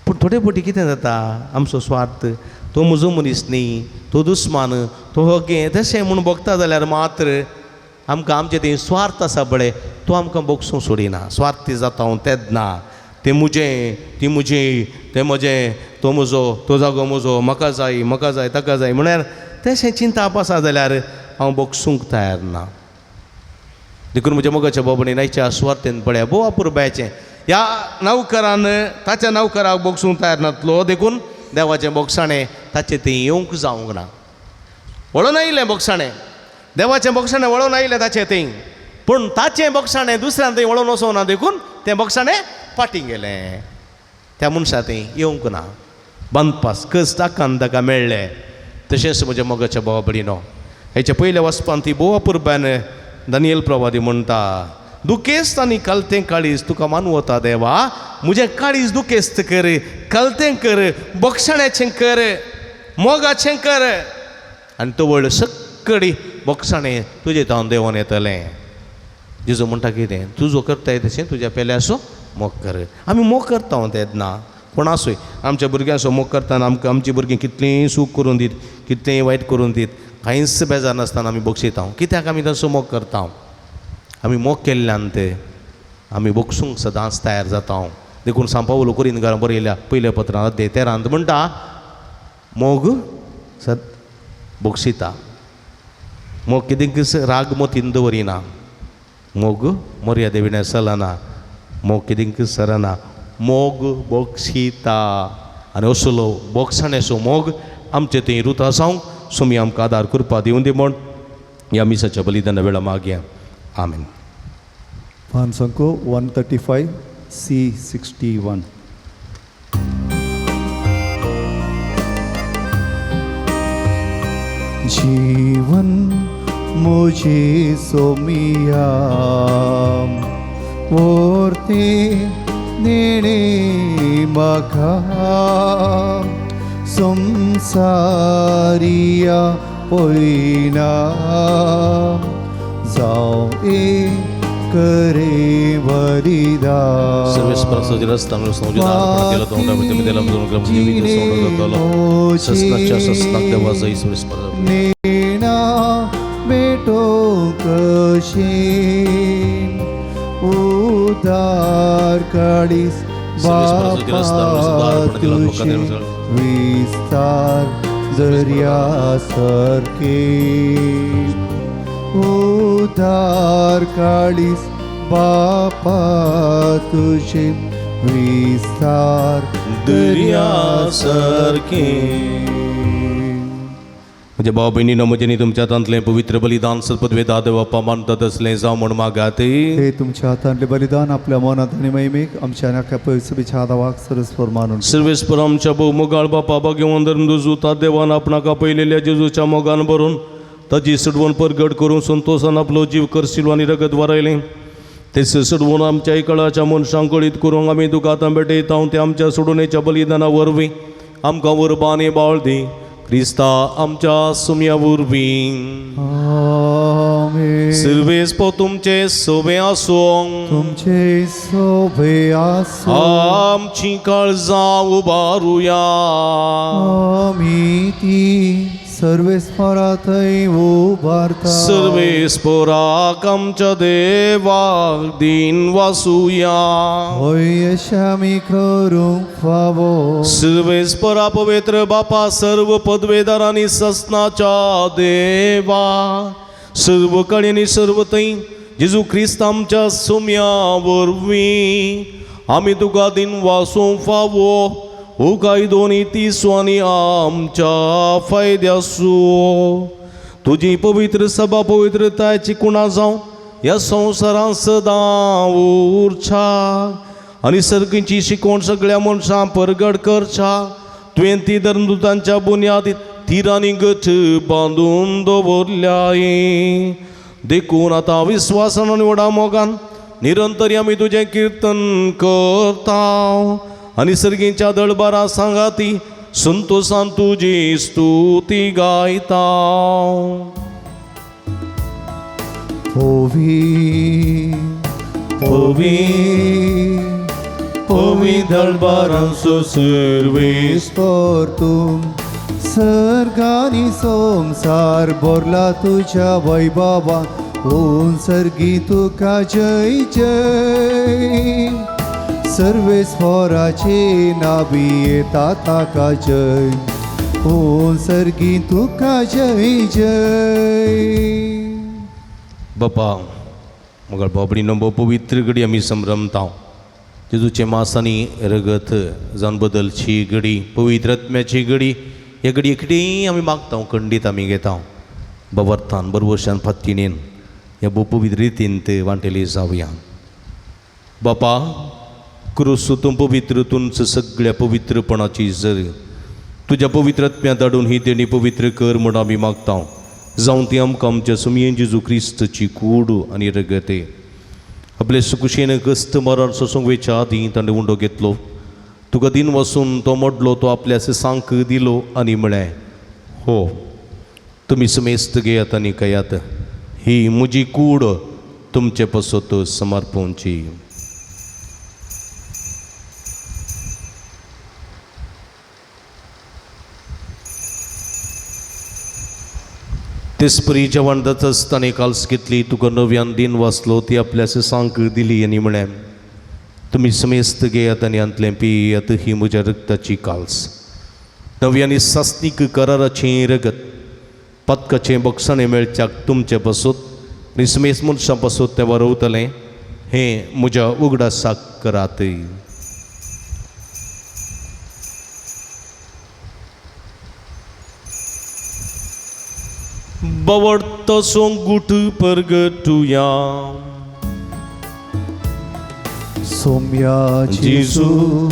[SPEAKER 4] पूण थोडे फावटी कितें जाता, आमचो स्वार्थ, तो म्हजो मनीस न्ही, तो दुस्मान, तो हगे, तशें म्हूण भोगता जाल्यार मात्र आमकां आमचें तें स्वार्थ आसा पळय तो आमकां बक्षूंक सोडिना. स्वार्थी जाता हांव तेन्ना तें मुजें, ती मुजी, तें म्हजें, तो म्हजो, तो जागो म्हजो, म्हाका जाय, म्हाका जाय, ताका जाय म्हळ्यार तशें चिंताप आसा जाल्यार हांव बोगसूंक तयार ना. देखून म्हज्या मोगाच्या बाबणी नायच्या सुवार्थेन पळया भोव अपुरबायचें ह्या नवकरान ताच्या नवकराक बोगसूंक तयार नातलो, देखून देवाचें बोगसाणें ताचें थंय येवंक जावंक ना. वळोन आयिल्लें बोगसाणें, देवाचें बोगसाणें वळोन आयिल्लें ताचें थंय, पूण ताचें बोगसाणें दुसऱ्यान थंय वळोन वचोंक ना, देखून तें बोगसाणें फाटीं गेलें. त्या मनशा थंय येवंक ना. बांदपास कस ताकान ताका मेळ्ळें. तशेंच म्हज्या मोगाच्या भावा भयणीनो, हेच्या पयल्या वचपान ती भोव अपुरबायन दानियल प्रवादी म्हणटा, दुखेस्त आनी कलतें काळीज तुका मानवता देवा, म्हजें काळीज दुखेस्त कर, कलतें कर, बोगसाण्याचें कर, मोगाचें कर, आनी तवळ सक्कडी बोगसाणें तुजें तावन देंवन येतलें. जेजू म्हणटा कितें, तुजो करताय तशें तुज्या पेल्याचो मोग कर. आमी मोग करता तेन्ना कोणासूय आमच्या भुरग्यांचो मोग करतना आमकां आमचीं भुरगीं कितलींय सूख करून दीत, कितलेंय वायट करून दीत, कांयच बेजार नासतना आमी बक्षिता. कित्याक आमी तांचो मोग करता? आमी मोग केल्ल्यान ते आमी बक्षूंक सदांच तयार जाता. देखून सांपावलो कोरिंदकारां बरयल्या पयल्या पत्रांत अध्याय 13 म्हणटा, मोग सद बक्षिता, मोग कितें राग मतीन दवरिना, मोग मर्यादे विणें चलना, मोग कितें सरना, मोग बक्षिता. आनी असलो बोगसाण्याचो मोग आमचे थंय रुता जावंक सोमी आमकां आदार करपा दिवन दी म्हण ह्या मिसाच्या बलिदाना वेळा मागया. आमेन.
[SPEAKER 3] पानसंको 135 C61. जीवन मुझे सोमिया ओरते नेणे मखा संसारिया पोयना जाओ ए करे बलिदान. नेणा बेटो कशी उदार काडीस बापा तुझे विस्तार दर्या सारखे, उदार काडीस बापा तुझे विस्तार दर्या सारखे.
[SPEAKER 4] म्हज्या भाव भयणीनो, म्हजें तुमच्या हातांतलें पवित्र बलिदान सदपदवेदा देवप्पा मानता तसलें जावं म्हूण मागात.
[SPEAKER 3] हे तुमच्या हातांतलें बलिदान आपल्या मनांत आनी महिमेक आमच्या नाका पयसुबीच्या दावाक सरस्वर मानून.
[SPEAKER 4] सर्वेस्पर आमच्या भोव मोगाळ बापा भाग्यवंत धर्मदूत देवान आपणाक आपयलेल्या जेजूच्या मोगान भरून ताजी सडवण परगट करून संतोशान आपलो जीव करसिलो आनी रगत वारयलें. तेच सडवण आमच्या इकळाच्या मनशांक कळीत करूंक आमी तुका आतां भेटयता. ते आमच्या सोडूनेच्या बलिदाना वरवीं आमकां उर्बा आनी बाळ दी, क्रिस्ता आमच्या सुम्या वरवीं.
[SPEAKER 3] आमेन.
[SPEAKER 4] सर्वेस्पर तुमचे सोबे आसूं,
[SPEAKER 3] तुमचे सोबे आसूं.
[SPEAKER 4] आमची काळजां उबारुया.
[SPEAKER 3] आमी ती सर्वेस्परा थंय उबारता.
[SPEAKER 4] सर्वेस्पराक आमच्या देवाक दिन वासुया.
[SPEAKER 3] होय अशें आमी करूंक फावो.
[SPEAKER 4] सर्वेस्परा पवित्र बापा, सर्व पदवेदार आनी ससनाच्या देवा, सर्व कडेन आनी सर्व थंय जेजू क्रिस्त आमच्या सुम्या वरवीं आमी तुका दिन वासूंक फावो. हो कायदो नीती आनी आमच्या फायद्यासो तुजी पवित्र सभा पवित्रतायची कुणा जावं ह्या संवसारांत सदां उरच्या आनी सर्गीची शिकवण सगळ्या मनशां परगट करच्या. तुवें ती धर्मदूतांच्या बुन्यादीत तिरांनी गट बांदून दवरल्याय. देखून आतां विस्वासान आनी व्हडा मोगान निरंतर आमी तुजें किर्तन करता आनी सर्गीच्या दळबारा सांगाती संतोशान तुजी स्तुती गायता.
[SPEAKER 3] पवी पवी
[SPEAKER 4] पवी दळबारांचो सर्वेस्पर
[SPEAKER 3] तूं सर्गानी संवसार भरला तुज्या वैभवा, ओन सर्गी तुका जय जय. सर्वेस्वराची नावी येता ताका जय ओ सर्गी तुका जय जय.
[SPEAKER 4] बापा मगर बाबडी नंबो पवित्र घडी आमी संभ्रमता जेजूचे मास आनी रगत जावन बदलची घडी पवित्र आत्म्याची घडी ह्या घडये कितेंय आमी मागता खंडीत आमी घेता बवर्थान बरवशान फात्तिणेन ह्या भोव पवित्र रितीन ते वांटेली जावया. बापा क्रुसू तूं पवित्र तुमच सगळ्या पवित्रपणाची जर तुज्या पवित्र आत्म्या धाडून ही देणी पवित्र कर म्हूण आमी मागता जावं ती आमकां आमच्या सुमयेन जेजू क्रिस्तची कूड आनी रगते. आपले सुकुशेन कस्त मरण सोसूंक वेच्या आदीं ताणें उंडो घेतलो तुका दिन वसून तो मोडलो तो आपल्या सांक दिलो आनी म्हळें हो तुमी समेस्त घेयात आनी खायात ही म्हजी कूड तुमचे पसत समर्पणची. तेचपरी जेवण जाताच ताणें काल्स घेतली तुका नव्यान दिन वाचलो ती आपल्या सांक दिली आनी म्हळें तुमी समेस्त घेयात आनी हांतलें पियात ही म्हज्या रक्ताची काल्स नव्यानी सासनीक कराराचें रगत पदकाचें बक्षाणें मेळच्याक तुमचे पासत आनी समेस्त मनशां पासत तें वरवतलें हें म्हज्या उगडासाक करात. बवडतो सोंगूट परगटुया
[SPEAKER 3] सोम्या जेजू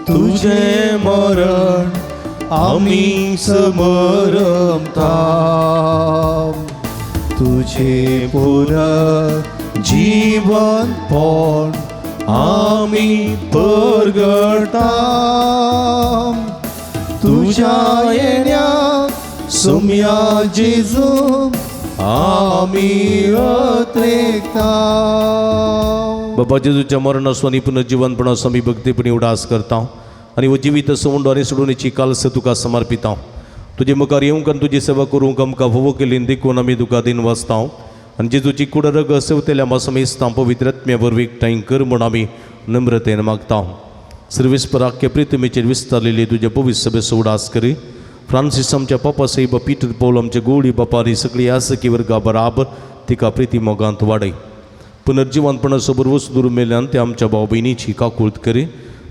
[SPEAKER 3] तुझे मरण आमी समरमता तुझे पुनः जीवन पण आमी परगटा तुझ्या येण्या सोम्या जेजू आमी अत्रेकता.
[SPEAKER 4] बाबा जेजूच्या मरणाचो आनी पुनर्जीवनपणाचो आमी भक्तीपणी उडास करता आनी हो जिवीत सवंडो आनी सोडून कालस तुका समर्पिता. तुजे मुखार येवंक आनी तुजी सेवा करूंक आमकां फावो केली देखून आमी तुका दिन वाचता आनी जेजूची कुड रग सेवतेल्या मासमेस्तां पवित्र आत्म्या वरवीं एकठांय कर म्हूण आमी नम्रतेन मागता. सर्वेस्पर आख्या प्रितमेचेर विस्तारलेली तुज्या पवित्र सभेचो उडास करी. फ्रांसीस आमच्या पापा साहेब पीटर पौल आमच्या गोळी बापा आनी सगळी आसकी वर्गा बराबर तिका प्रिती मोगांत वाडय. पुनर्जिवंतपणाचो बरवस दूर मेल्यान ते आमच्या भाव भयणीची काकूळत करी.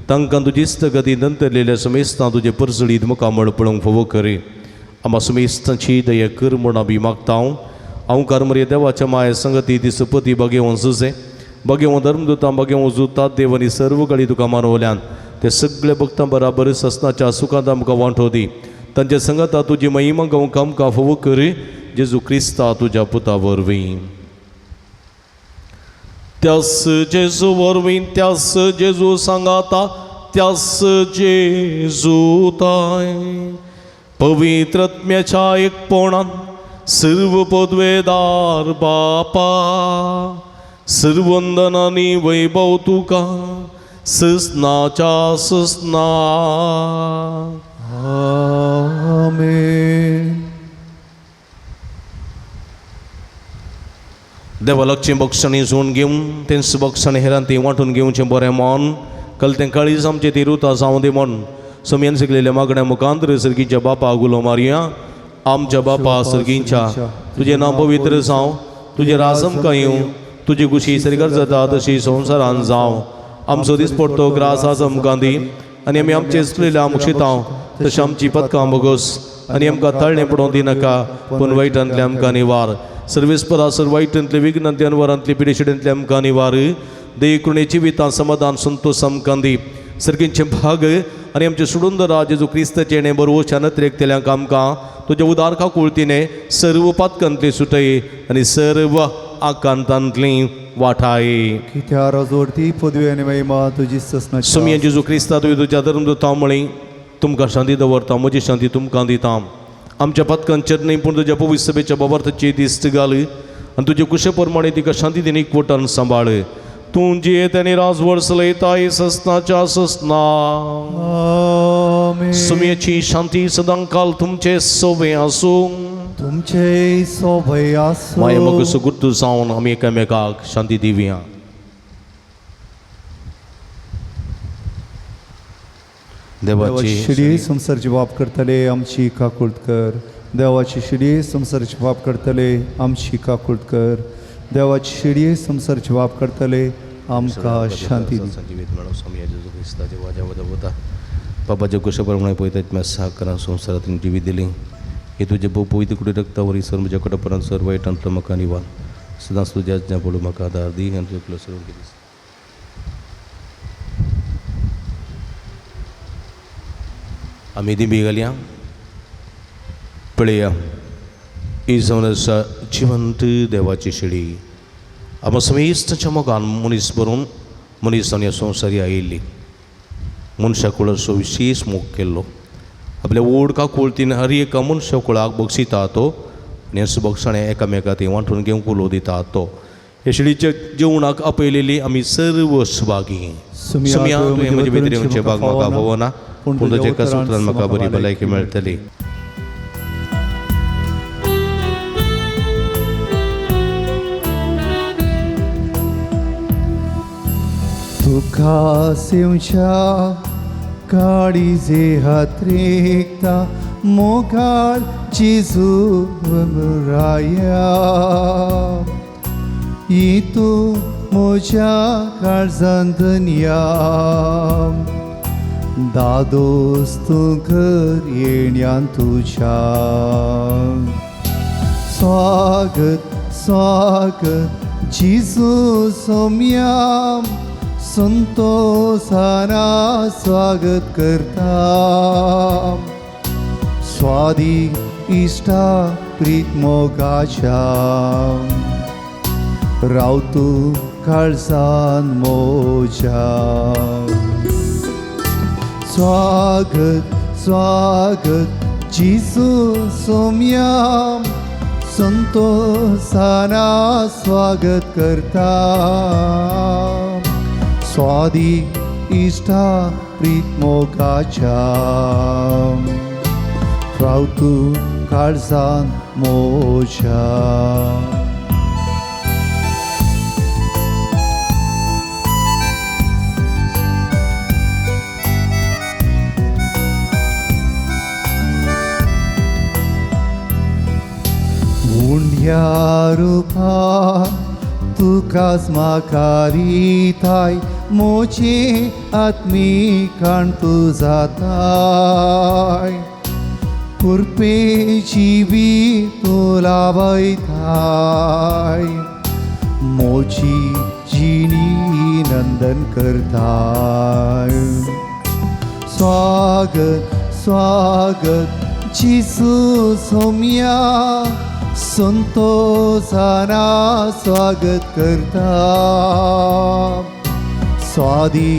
[SPEAKER 4] तांकां तुजी इस्तगती नंतरलेल्या समेस्तां तुजे परजळीत मुखामळ पळोवंक फावो करी. आमा समेस्तांची दया कर म्हूण आमी मागता. हांव कारमरे देवाच्या माया संगती ती सुपती बगेवन सुजे बगेवन धर्मदुतां बगेवन जुतात देव आनी सर्व कडी तुका मानवल्यान ते सगळे भक्तां बराबर ससनाच्या सुखांत आमकां वांटो दी. तांच्या संगता तुजी महिमा गावंक आमकां फावो करी जेजू क्रिस्ता तुज्या पुता वरवीं. त्यास जेजू वरवीं त्यास जेजू सांगाता त्यास जेजू ताय पवित्र आत्म्याच्या एकपणान सर्व पदवेदार बापा सर्वंदन आनी वैभव तुका ससनाच्या ससना.
[SPEAKER 3] आमेन.
[SPEAKER 4] देवा लागचें बक्षांनी झोन घेवन तेंच बक्षांनी हेरान ती वांटून घेवचें बरें मन कल तें काळीज आमचें ती रुता जावं दी म्हण सोमयान शिकलेल्या मागण्या मुखांत सर्गीच्या बापा गुलो मारया. आमच्या बापा सर्गींच्या तुजें नांव पवित्र जावं तुजें राज आमकां येवं तुजी खुशी सर्गार जाता तशी संवसारान जावं. आमचो दिसपडतो ग्रास आज आमकां दी आनी आमी आमचे चुकलेल्या आमक्षितां तशें आमची पदकां बोगस आनी आमकां ताळणें पडोवंक दिनाका पूण वायटांतलें आमकां निवार. सर्वेस्परा सर वायटांतले विघ्नांतले अनवरांतले पिडेशिडेंतले आमकां निवार. देकुणे जिवितां समाधान संतोष आमकां दी. सर्गींचे भाग आनी आमचे सुडुंदरा जेजू क्रिस्ताचें हें बरोवच्या नत्रेकतेल्यांक आमकां तुज्या उदार काकुळतीने सर्व पातकांतली सुटय आनी सर्व आकांतांतली वाठाय.
[SPEAKER 3] कित्या राजवरती पदवी आनी महिमा तुजी ससनाची.
[SPEAKER 4] सुमया जेजू क्रिस्ता तुवें तुज्या धर्मदुतां म्हळी तुमकां शांती दवरता म्हजी शांती तुमकां दिता. आमच्या पदकांचेर न्हय पूण तुज्या पवित्र सभेच्या बाबार्थाची दिस्त घाल आनी तुजे कुशे प्रमाणे तिका शांती दिनी एकवटान सांबाळ. तूं जियेत आनी राजवड चलयताय ससनाच्या ससना.
[SPEAKER 3] आमेन.
[SPEAKER 4] सुमयेची शांती सदांकाल तुमचे सोबे आसूं.
[SPEAKER 3] तुमचे सोबे आसूं.
[SPEAKER 4] माया मग सुगुर्तू जावन आमी एकामेकाक शांती दिवया. देवाची
[SPEAKER 3] शिडी संवसारची बाप करतले आमची काकूळत कर. देवाची शिडी संवसारची बाप करतले आमची काकूळत कर. देवाची शिडी संवसारची बाप करतले आमकां शांती दी.
[SPEAKER 4] जिवीत मेळो सोमया जेजू क्रिस्ताचे वाजा वता बाबाच्या कुशप्रमाणे पळयतात साकरां संवसारांत जिवीत दिली हे तुजे पवित्र कुडी रक्तावरी सर म्हज्या कटपरान सर वायटांतलो म्हाका निवार सदांच तुज्या आज्ञा पडूं म्हाका आदार दी आनी तुजो सर्व केली. आमी दिंबी घालया पळया ही जावन आसा जिवंत देवाची शिडी. आमकां समेस्तच्या मोगान मनीस बरोवन मनीस जावन ह्या संवसारी आयिल्ली मनशा कुळाचो विशेश मोग केल्लो आपल्या व्हड काकुळतीन हर एका मनशा कुळाक बक्षिता तो आनी अशें बक्षाणें एकामेका ती वांटून घेवंक उलो दिता तो. हे शिडीच्या जेवणाक आपयलेली आमी सर्व सुभागी. सुम्या तुवें म्हजे भितर येवचें भाग म्हाका फावना पूण तुज्या एका सूत्रान म्हाका बरी भलायकी मेळटली.
[SPEAKER 3] तुका सेवच्या काळीजे हातरेकता मोगाळ जेजू राया तूं म्हज्या काळजान धनया दादोस तूं घर येण्यान तुज्या. स्वागत स्वागत जेजू सोम्या संतोसाना स्वागत करता. स्वादी इश्टा प्रीत मोगाच्या राव तूं काळजान मोज्या. स्वागत स्वागत जेजू सोम्या संतोसाना स्वागत करता. स्वादी इश्टा प्रीत मोगाच्या राव तूं काळजान मोज्या. उंड्या रुपा तुकाच म्हाका मोची आत्मीकाण तूं जाताय कुरपेची बी तूं लावयताय मोची जिणी नंदन करताय. स्वागत स्वागत जेजू सोम्या संतोसाना स्वागत करता. स्वादी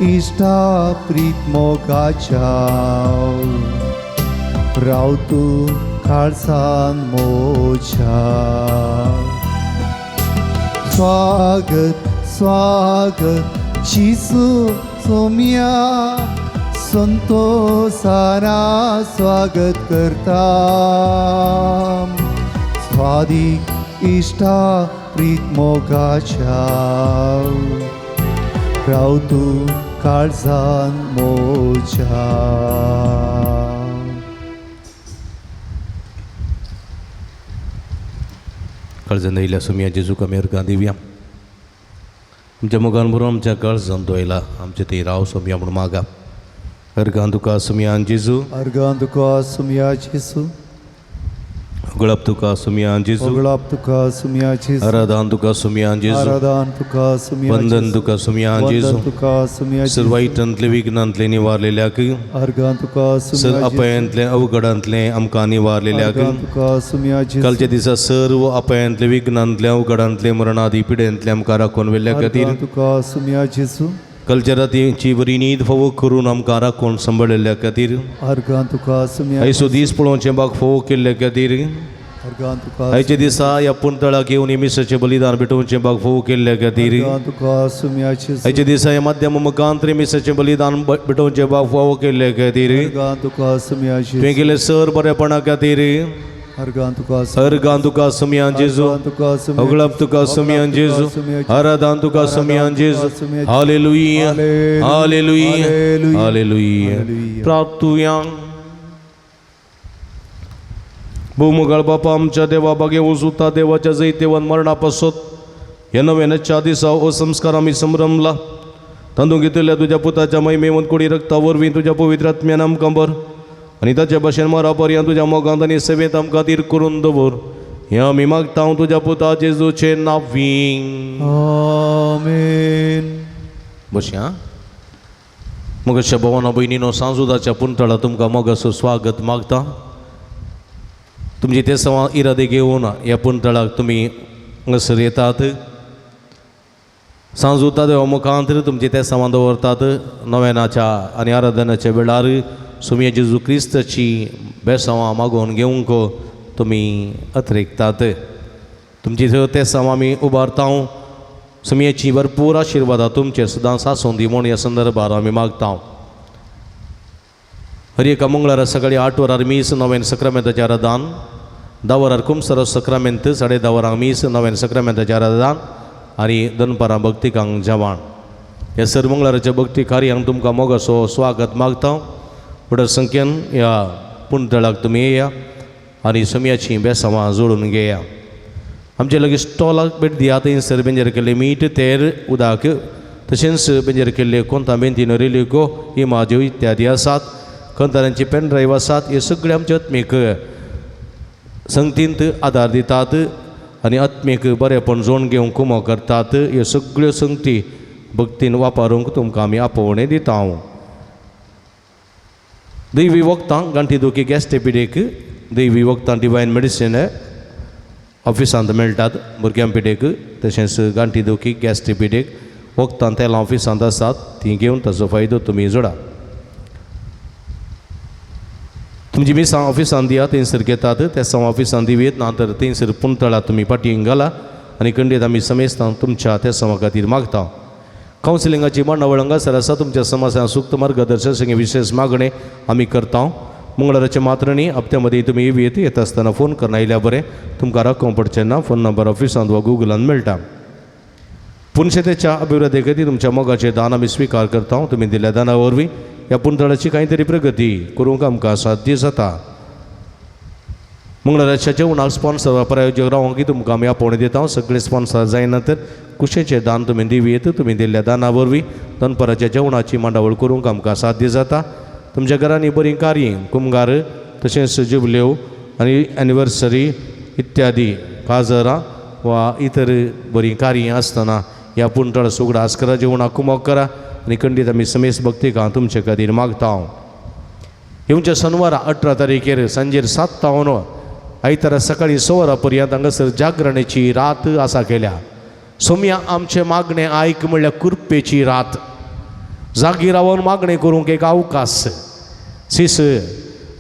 [SPEAKER 3] इश्टा प्रीत मोगाच्या राव तूं काळजान मोज्या. स्वागत स्वागत जेजू सोम्या संतोसाना स्वागत करता. स्वादी इश्टा प्रीत मोगाच्या राव तूं काळजान मोज्या.
[SPEAKER 4] काळजान आयिल्ल्या सोमया जेजूक आमी अर्गां दिवया. आमच्या मोगान बरोवन आमच्या काळजान दोयला आमचे ते राव सोमया म्हूण मागा. अर्गां तुका सोमया जेजू.
[SPEAKER 3] अर्गां तुका सोमया जेजू.
[SPEAKER 4] गळप तुका सोमया जेजू.
[SPEAKER 3] होगळाप तुका सोमया जेजू.
[SPEAKER 4] आराधन तुका सोमया जेजू.
[SPEAKER 3] आराधन तुका सोमया.
[SPEAKER 4] वंदन तुका सोमया जेजू.
[SPEAKER 3] वंदन तुका सोमया.
[SPEAKER 4] सर वायटांतले विघ्नांतले निवारलेल्याक
[SPEAKER 3] अर्गां तुका
[SPEAKER 4] सर
[SPEAKER 3] सोमया.
[SPEAKER 4] अपायांतले अवघडांतले आमकां निवारलेल्याक
[SPEAKER 3] अर्गां तुका सोमया जेजू.
[SPEAKER 4] कालच्या दिसा सर्व अपायांतले विघ्नांतले अवघडांतले मरणादी पिडेंतले आमकां राखून व्हेल्ल्या खातीर
[SPEAKER 3] अर्गां तुका सोमया जेजू.
[SPEAKER 4] कालच्या रातीची बरी न्हीद फावो करून आमकां राखून सांबाळिल्ल्या खातीर
[SPEAKER 3] अर्गां तुका सोमया.
[SPEAKER 4] आयचो दीस पळोवचें बाग फावो केल्ल्या खातीर
[SPEAKER 3] अर्गां तुका
[SPEAKER 4] आयच्या दिसा ह्या पुंतळाक येवन मिसाचें बलिदान भेटोवचें बाग फावो केल्ल्या खातीर
[SPEAKER 3] अर्गां तुका सोमया जेजू.
[SPEAKER 4] आयच्या दिसा ह्या माध्यम मुखांतरे मिसाचें बलिदान भेटोवचें बाग फावो केल्ल्या खातीर
[SPEAKER 3] अर्गां तुका सोमया जेजू.
[SPEAKER 4] तुवें केलें सर बरेपणा खातीर
[SPEAKER 3] अर्गां तुका
[SPEAKER 4] अर्गां तुका सुमया जेजू,
[SPEAKER 3] तुका
[SPEAKER 4] अगळप तुका सुमयान जेजू, आराधान तुका सुमयान जेजू. Hallelujah, hallelujah, hallelujah. प्राप्तुया. भूमुगाळ बापा, आमच्या देवा, बागे उजुता देवाच्या जैतेवन मरणा पासत ह्या नव्याच्या दिसा हो संस्कार आमी संभ्रमला. तांदूळ घेतिल्ल्या तुज्या पुताच्या महिमेवन कुडी रक्ता वरवीं तुज्या पवित्र आत्म्यान आमकां बर आनी ताचे भाशेन मरा पर्यंत तुज्या मोगांत आनी सेवेंत आमकां धीर करून दवर, हें आमी मागता तुज्या पुता जेजूचे नांवीं.
[SPEAKER 3] आमेन.
[SPEAKER 4] बसया. मगच्या भवाना भयणीनो, सांजुदाच्या पुंतळा तुमकां मोगाचो स्वागत मागता. तुमचे ते सवा इरादे घेवन ह्या पुंतळाक तुमी हांगासर येतात. सांजुता देवा मुखांत तुमचे ते सवां दवरतात. नव्यानाच्या आनी आराधनाच्या वेळार सुमया जेजू क्रिस्ताची बेसांवां मागोवन घेवंक तुमी अत्रेकतात. तुमची थंय ते सवां आमी उबारता. सुमयेची भरपूर आशिर्वादां तुमचेर सदांच आसूं दी म्हूण ह्या संदर्भार आमी मागता. हर एका मंगळारा सकाळी 8 वरार मीस, नव्यान सक्रामेंताचें आराधन. 10 वरार कुमसरो सक्रामेंत, 10:30 वरां मीस, नव्यान सक्रामेंताचें आराधन आनी दनपारां भक्तिकांक जेवण. ह्या सर मंगळाराच्या भक्ती कार्यांक तुमकां मोगाचो स्वागत मागता. व्हड संख्येन ह्या पुणतळाक तुमी येया आनी सुमयाचीं बेसांवां जोडून घेया. आमचे लागीं स्टॉलाक भेट दिया. थंयसर बेंजर केल्ले मीठ, तेर, उदक, तशेंच बेंजर केल्ले कोंता, बेंतीन, रेलिको, इमाज्यो इत्यादी आसात. कंतारांची पेन ड्रायव्ह आसात. हे सगळे आमचे आत्मीक संगतींत आदार दितात आनी आत्मीक बरेपण जोड घेवंक कुमो करतात. ह्यो सगळ्यो संगती भक्तीन वापरूंक तुमकां आमी आपोवणें दिता. दैवी वखदां गांठी दुखी, गॅस पिडेक दैवी वखदां डिवायन मेडिसीन ऑफिसांत मेळटात. भुरग्यां पिडेक तशेंच गांठी दुखी, गॅस पिडेक वखदां तेलां ऑफिसांत आसात, तीं घेवन ताचो फायदो तुमी जोडा. तुमची मिसां ऑफिसांत दिया, थंयसर घेतात. ते साव ऑफिसांत दिवयेत ना तर थंयसर पुंतळा तुमी पाटयेंक घाला आनी खंडीत आमी समेस्तां तुमच्या त्या समा खातीर मागता. कावन्सिलिंगाची मांडावळ हांगासर आसा. तुमच्या समस्या सुक्त मार्गदर्शन संगे विशेष मागणें आमी करता. मंगळाराचे मात्र न्ही, हप्त्या मदीं तुमी येत येता आसतना फोन करून आयल्यार बरें, तुमकां रक्कम पडचें ना. फोन नंबर ऑफिसांत वा गुगलान मेळटा. पुनशेतेच्या अभिवृद्धी खातीर तुमच्या मोगाचें दान आमी स्विकार करता. तुमी दिल्ल्या दाना वरवीं ह्या पुंतळाची कांय तरी प्रगती करूंक आमकां साध्य जाता. मंगळाराच्या जेवणाक स्पॉन्सर प्रायोजक रावंक तुमकां आमी आपोवणें दिता. सगळे स्पॉन्सर जायना तर कुशेचें दान तुमी दिवयेत. तुमी दिल्ल्या दाना वरवीं दनपाराच्या जेवणाची मांडावळ करूंक आमकां साध्य जाता. तुमच्या घरांनी बरीं कार्यां, कुमगार, तशेंच जुबल्यो आनी एनिवर्सरी इत्यादी काजरां वा इतर बरीं कार्यां आसतना ह्या पुंतळ सुगडास करा, जेवणाक कुमोक करा आनी खंडीत आमी समेस भक्तिकां तुमचे खातीर मागता. येवच्या शनवारा 18 तारीखेर सांजेर 7 तावन आयतारा सकाळीं 6 वरां पर्यंत हांगासर जागरणेची रात आसा केल्या. सोमया आमचें मागणें आयक म्हणल्यार कुरपेची रात. जागी रावन मागणें करूंक एक अवकाश. सीस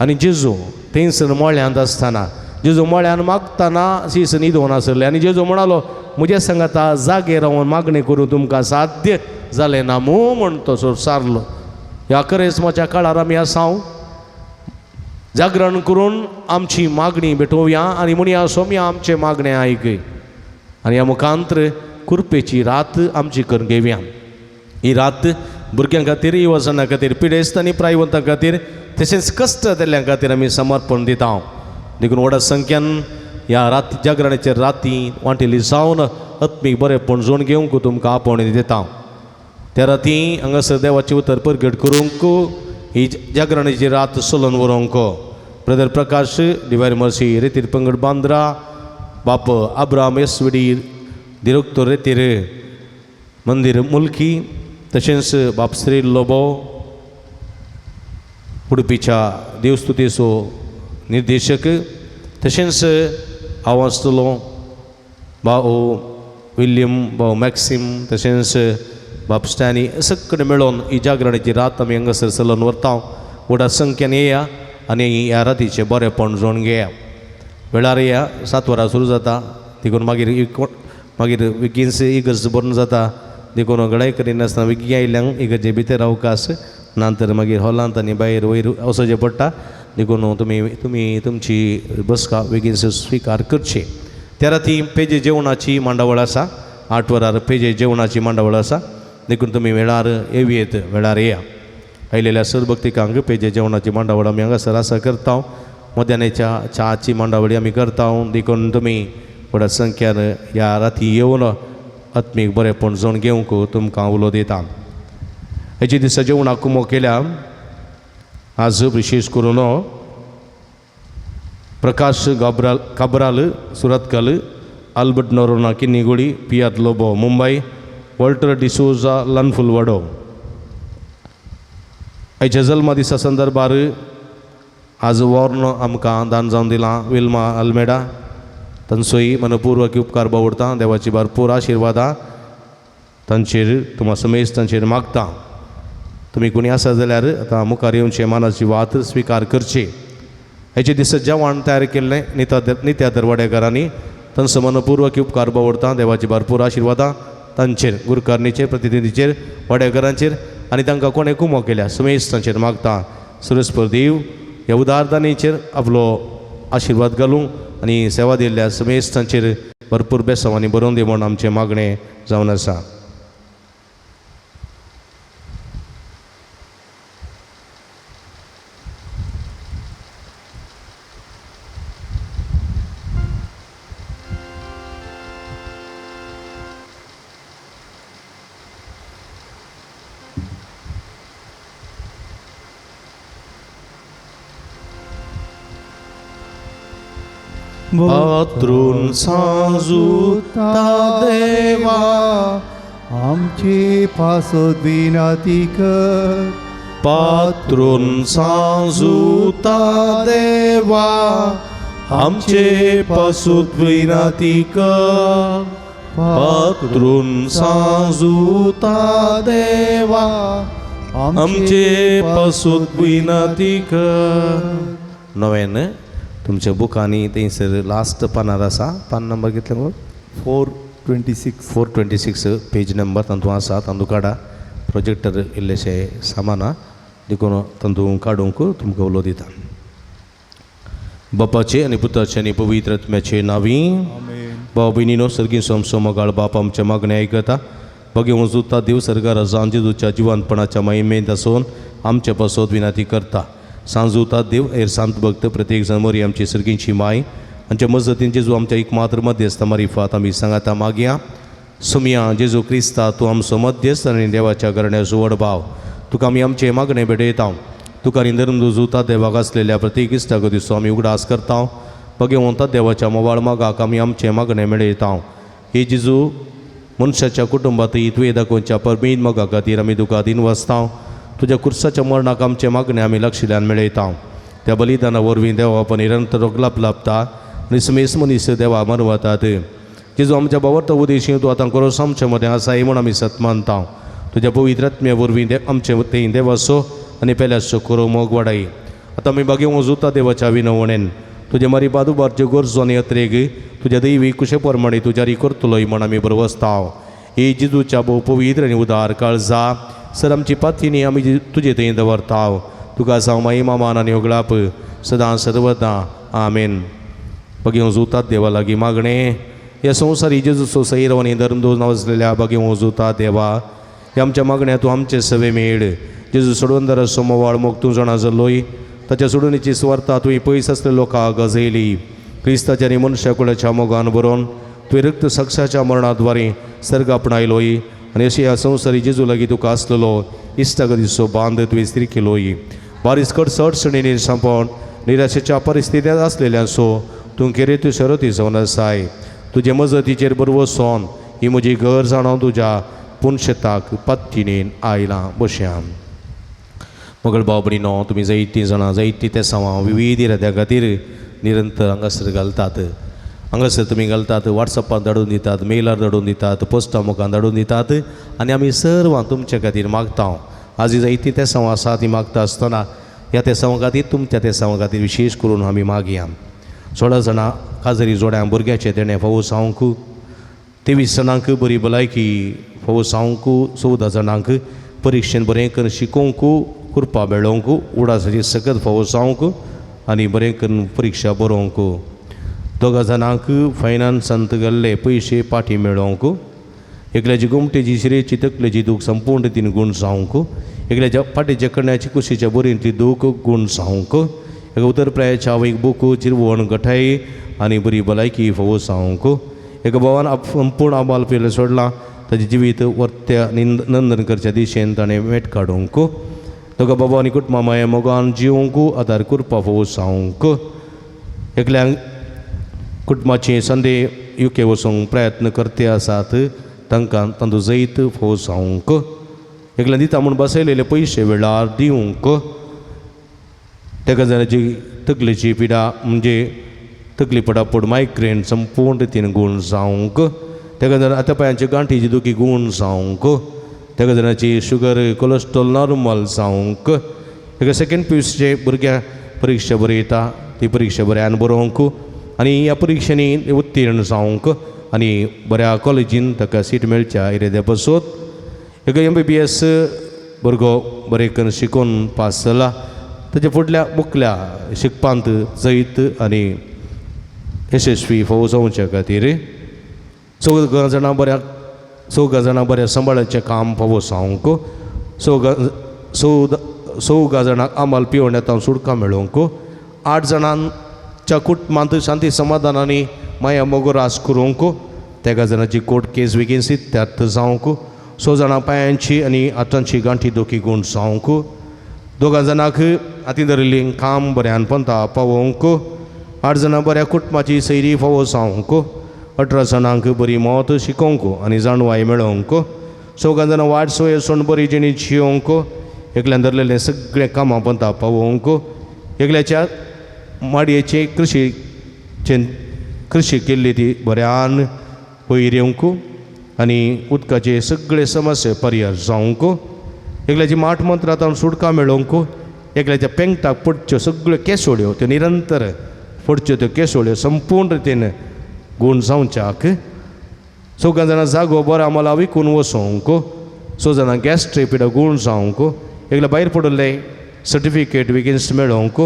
[SPEAKER 4] आनी जेजू थंयसर मळ्यांत आसतना जेजू मळ्यान मागतना सीस न्हिदोन आसले आनी जेजू म्हणालो, म्हज्या सांगाता जागे रावन मागणें करूं तुमकां साध्य जालें ना मू म्हण तसो सारलो. ह्या करेस्माच्या काळार आमी आसा. जागरण करून आमची मागणी भेटोवया आनी म्हणया सोमया आमचें मागणें आयक आनी ह्या मुखांत्र कुरपेची रात आमची करून घेवया. ही रात भुरग्यां खातीर, युवजनां खातीर, पिडेस्त आनी प्रायवंतां खातीर, तशेंच कश्ट जाल्ल्यां खातीर आमी समर्पण दिता. देखून व्हडा संख्यान ह्या रात जागरणाचे राती वांटेली जावन आत्मीक बरेपण जोड घेवंक तुमकां आपोवणें दिता. त्या राती हांगासर देवाचें उतर परगट करूंक ही जागरणाची रात चलोवन व्हरूंक ब्रदर प्रकाश डिवायर मर्सी रेतीर पंगड बांद्रा, बाप आब्राम एस विडी दिरोक्तो रेतीर मंदीर मुल्की, तशेंच बाप श्री लोबो उडपीच्या देवस्तुतीचो निर्देशक, तशेंच हांव आसतलो भाऊ विल्यम, भाऊ मॅक्सिम, तशेंच बाप स्टॅनी सगळे मेळोन ही जागरणाची रात आमी हांगासर चलोवन व्हरता. व्हडा संख्येन येया आनी ह्या रातीचें बरेपण जोडून घेया. वेळार येया, 7 वरां सुरू जाता. देखून मागीर मागीर विकीन्स इगर्ज भरून जाता. देखून गडाय करिनासतना विकी आयिल्ल्यांक इगर्जे भितर अवकाश ना तर मागीर हॉलांत आनी भायर वयर वचचें पडटा. देखून तुमी तुमी तुमची बसका बेगीन स्विकार करची. त्या राती पेजे जेवणाची मांडावळ आसा. 8 वरार पेजे जेवणाची मांडावळ आसा. देखून तुमी वेळार येवयेत, वेळार येया. आयलेल्या सदभक्तिकांक पेजे जेवणाची मांडावळ आमी हांगासर आसा करता. मध्यान्याच्या च्याची मांडावळी आमी करता. देखून तुमी व्हडा संख्यान ह्या राती येवन आत्मीक बरेंपण जावन घेवंक तुमकां उलो दिता. हेजे दिसा जेवणाक कुमो केल्या आज विशेश करून Prakash Cabral Cabral Surathkal, Albert Noronha Kinnigoli, Piat Lobo Mumbai, Walter D'Souza Lanphulvado. आयच्या जल्मा दिसा संदर्भार आज वॉर्न आमकां दान जावन दिलां विल्मा आल्मेडा तांचोय मनपूर्वक उपकार बावडता. देवाची भरपूर आशिर्वादां तांचेर तुमा समेज तांचेर मागता. तुमी कोणी आसा जाल्यार आतां मुखार येवचे मानाची वात स्विकार करची. हेचे दिसा जेवण तयार केल्लें नित्या दरवाडेकारांनी तांचो मनपूर्वक उपकार बावडता. देवाची भरपूर आशिर्वादां तांचेर, गुरकारणीचेर, प्रतिनिधीचेर, वाडेकारांचेर आनी तांकां कोणें कुमो केल्या समेज तांचेर मागता. सुरसपर देव ह्या उदारदानीचेर आपलो आशिर्वाद घालूं आनी सेवा दिल्ल्या समेज तांचेर भरपूर बेसांवांनी बरोवन दी म्हूण आमचें मागणें जावन आसा. पात्रून सांजुता
[SPEAKER 3] देवा आमचे पासत विनंती कर.
[SPEAKER 4] पात्रून सांजुता देवा आमचे पासूत विनंती कर. पात्रून सांजुता देवा आमचे पासूत विनंती कर. नव्यान तुमच्या बुकांनी थंयसर लास्ट पानार आसा. पान नंबर कितले गो?
[SPEAKER 3] 426.
[SPEAKER 4] 426 पेज नंबर तातूंत आसा. तातूंत काडा. प्रोजेक्टर इल्लेशें सामान आहा देखून तातूंत काडूंक तुमकां उलो दिता. बापाचे आनी पुताचे आनी पवित्र आत्म्याचे नांवी. भाव भयणीनो, सर्गीं सोमसो मोगाळ बाप आमच्या मागणें आयकता. बगे वजुता देव सर्गार जावन जेजूच्या जिवनपणाच्या महिमेंत आसून आमचे पासत विनंती करता. सांजुता देव एर सांत भक्त प्रत्येक जण मोरी आमची सर्गींची माय आमच्या मजतीन जेजू आमच्या एक मात्र मध्यस्थ मारिफात आमी सांगाता मागया. सुमया जेजू क्रिस्ता तूं आमचो मध्यस्थ आनी देवाच्या घराण्याचो व्हड भाव. तुका आमी आमचे मागणें भेटयता. तुका आनी धर्मदुजुता देवाक आसलेल्या प्रत्येक इश्टागो दिसो आमी उगडास करता. बगे वता देवाच्या मोवाळ मागाक आमी आमचें मागणें मेळयता. हे जेजू मनशाच्या कुटुंबांतय तुवें दाखोवच्या परमेन मोगा खातीर आमी तुका दिन वसता. तुज्या कुर्साच्या मरणाक आमचें मागणें आमी लक्षल्यान मेळयता. त्या बलिदाना वरवीं देवा आपण निरंतर रोगलाप लाभता आनी समेस मनीस देवा मरवतात. जेजू आमच्या बावर्त उदेशी तूं आतां करोस आमच्या मदें आसाय म्हूण आमी सत मानता. तुज्या पवित्र आत्म्या वरवीं आमचे थंय देवाचो आनी पेल्याचो करो मोग वाडाय. आतां आमी बागे वजुता देवाच्या विनवणेन तुजे मारी बादुबारच्यो गरजो आनी अत्रेग तुज्या दैवी कुशे प्रमाणे तुज्या री करतलोय म्हूण आमी बरवसता. हे जेजूच्या भोव पवित्र आनी उदार काळजा सर आमची पाथिनी आमी तुजे थंय दवरता. तुका जावं महिमा मान आनी उगडाप सदां सर्वदां. आमेन. बगे वजुतात देवा लागीं मागणें. ह्या संवसारी जेजूचो सैरव आनी धर्मदोज नांवाजलेल्या बगे वजुता देवा ह्या आमच्या मागण्या तूं आमचे सवे मेळ. जेजू सोडवंदराचो मोवाळ मोग तूं जाणा जालोय. ताच्या सोडवणीची सुवार्ता तुवें पयस आसले लोकांक गजयली. क्रिस्ताच्या आनी मनशा कुळाच्या मोगान बरोवन तुवें रक्त साक्षाच्या मरणाद्वारे सर्ग आपणायलोय आनी अशें ह्या संवसारी जेजू लागीं तुका आसलेलो इश्टागतीचो बांद तुवें स्थिर केलोय. बारीस कडसट सणेनी सांपोवन निराशेच्या परिस्थितींत आसलेल्यांचो तूं केरेतू शरती जावन आसाय. तुजे मजतीचेर बरवसोन ही म्हजी घर जाणा तुज्या पुनशेताक पत्तिणेन आयलां बशयां. मगळ भाव भयणीनो, तुमी जायतीं जाणां जायतीं तेसांवां विविध इराद्या खातीर निरंतर हांगासर घालतात. हांगासर तुमी घालतात, वॉट्सॅपार धाडून दितात, मेलार धाडून दितात, पोस्टा मुखार धाडून दितात आनी आमी सर्वां तुमचे खातीर मागता. आज जायतीं तेसांवां आसा ती मागता आसतना ह्या तेसांवां खातीर तुमच्या तेसांवां खातीर विशेश करून आमी मागया. 16 जाणां काजरी जोड्यां भुरग्याचें देणें फावो जावंक, 23 जाणांक बरी भलायकी फावो जावंक, 14 जाणांक परिक्षेन बरें करून शिकोवंक, कृपा मेळोवंक, उडासाची सकत फावो जावंक, आनी बरें करून परिक्षा बरोवंक. दोगा जाणांक फायनान्सांत गेल्ले पयशे पाटी मेळोवंक. एकल्याची गोमटेची शिरेची तकलेची दूख संपूर्ण रितीन गूण जावंक. एकल्याच्या फाटीच्या कण्याची कुशीच्या बोरींतली दूख गूण जावंक. एका उतरप्रायाच्या आवयक बुक जिरवण गठाय आनी बरी भलायकी फावो जावंक. एका भावान संपूर्ण आबाल पेले सोडलां ताजें जिवीत वर्त्या नंदन करच्या दिशेन ताणें मेट काडूंक. दोगा बाबा आनी कुटुंबा माया मोगान जिवंक आदार करपा फावो जावंक. एकल्यांक कुटुंबाचे संदे युके वचूंक प्रयत्न करते आसात तांकां तांचो जैत फावो जावंक. एकल्यान दिता म्हूण बसयलेले पयशे वेळार दिवंक. तेका जाल्याची तकलेची पिडा म्हणजे तकली पडापड मायग्रेन संपूर्ण रितीन गूण जावंक. तेका जाल्यार आतां पांयांची गांठीची दुखी गूण जावंक. तेका जाणाची शुगर कोलेस्ट्रॉल नॉर्मल जावंक. एका सेकेंड पी भुरग्यांक परिक्षा बरयता ती परिक्षा बऱ्यान बरोवंक आनी ह्या परिक्षेनी उत्तीर्ण जावंक आनी बऱ्या कॉलेजीन ताका सीट मेळच्या इराद्या पासत. एका MBBS भुरगो बरें करून शिकून पास जाला ताच्या फुडल्या मुखल्या शिकपांत जैत आनी यशस्वी फावो जावच्या खातीर. चौगां जाणां बऱ्या चौगां जाणां बऱ्या सांबाळाचें काम फावो जावंक. चौगां जाणांक आमाल पिवण्यात सुटका मेळोवंक. 8 जाणांच्या कुटुंबांत शांती समाधान आनी माया मोगो रास करूंक. तेगा जाणांची कोर्ट केस बेगीन सिद्ध्यार्थ जावंक. 6 जाणां पांयांची आनी हातांची गांठी दोखी गूण जावंक. 2 जाणांक हातीन धरिल्लीं काम बऱ्यान पंता पावोवंक. 8 जाणां बऱ्या कुटुंबाची सैरी फावो जावंक. 18 जाणांक बरी मत शिकोवंक आनी जाणवाय मेळोवंक. 4 जाणां वायट सोय सोण बरी जिणी जियोवंक. एकल्यान धरलेलें सगळें कामां पंता पावोवंक. एकल्याच्या माडयेचे कृशीचे कृशी केल्ली ती बऱ्यान वयर येवंक आनी उदकाचे सगळे समस्या पर्याय जावंक. एकल्याची माठ मंत्रांत सुटका मेळोवंक. एकल्याच्या पेंगटाक पडच्यो सगळ्यो केसोळ्यो त्यो निरंतर पडच्यो त्यो केसोळ्यो संपूर्ण रितीन गूण जावच्याक. 4 जाणां जागो बरो आम्हाला विकून वचोंक. 6 जाणां गॅस्ट्रीक पिडा गूण जावंक. एकल्या भायर पडिल्ले सर्टिफिकेट बेगीन मेळोवंक.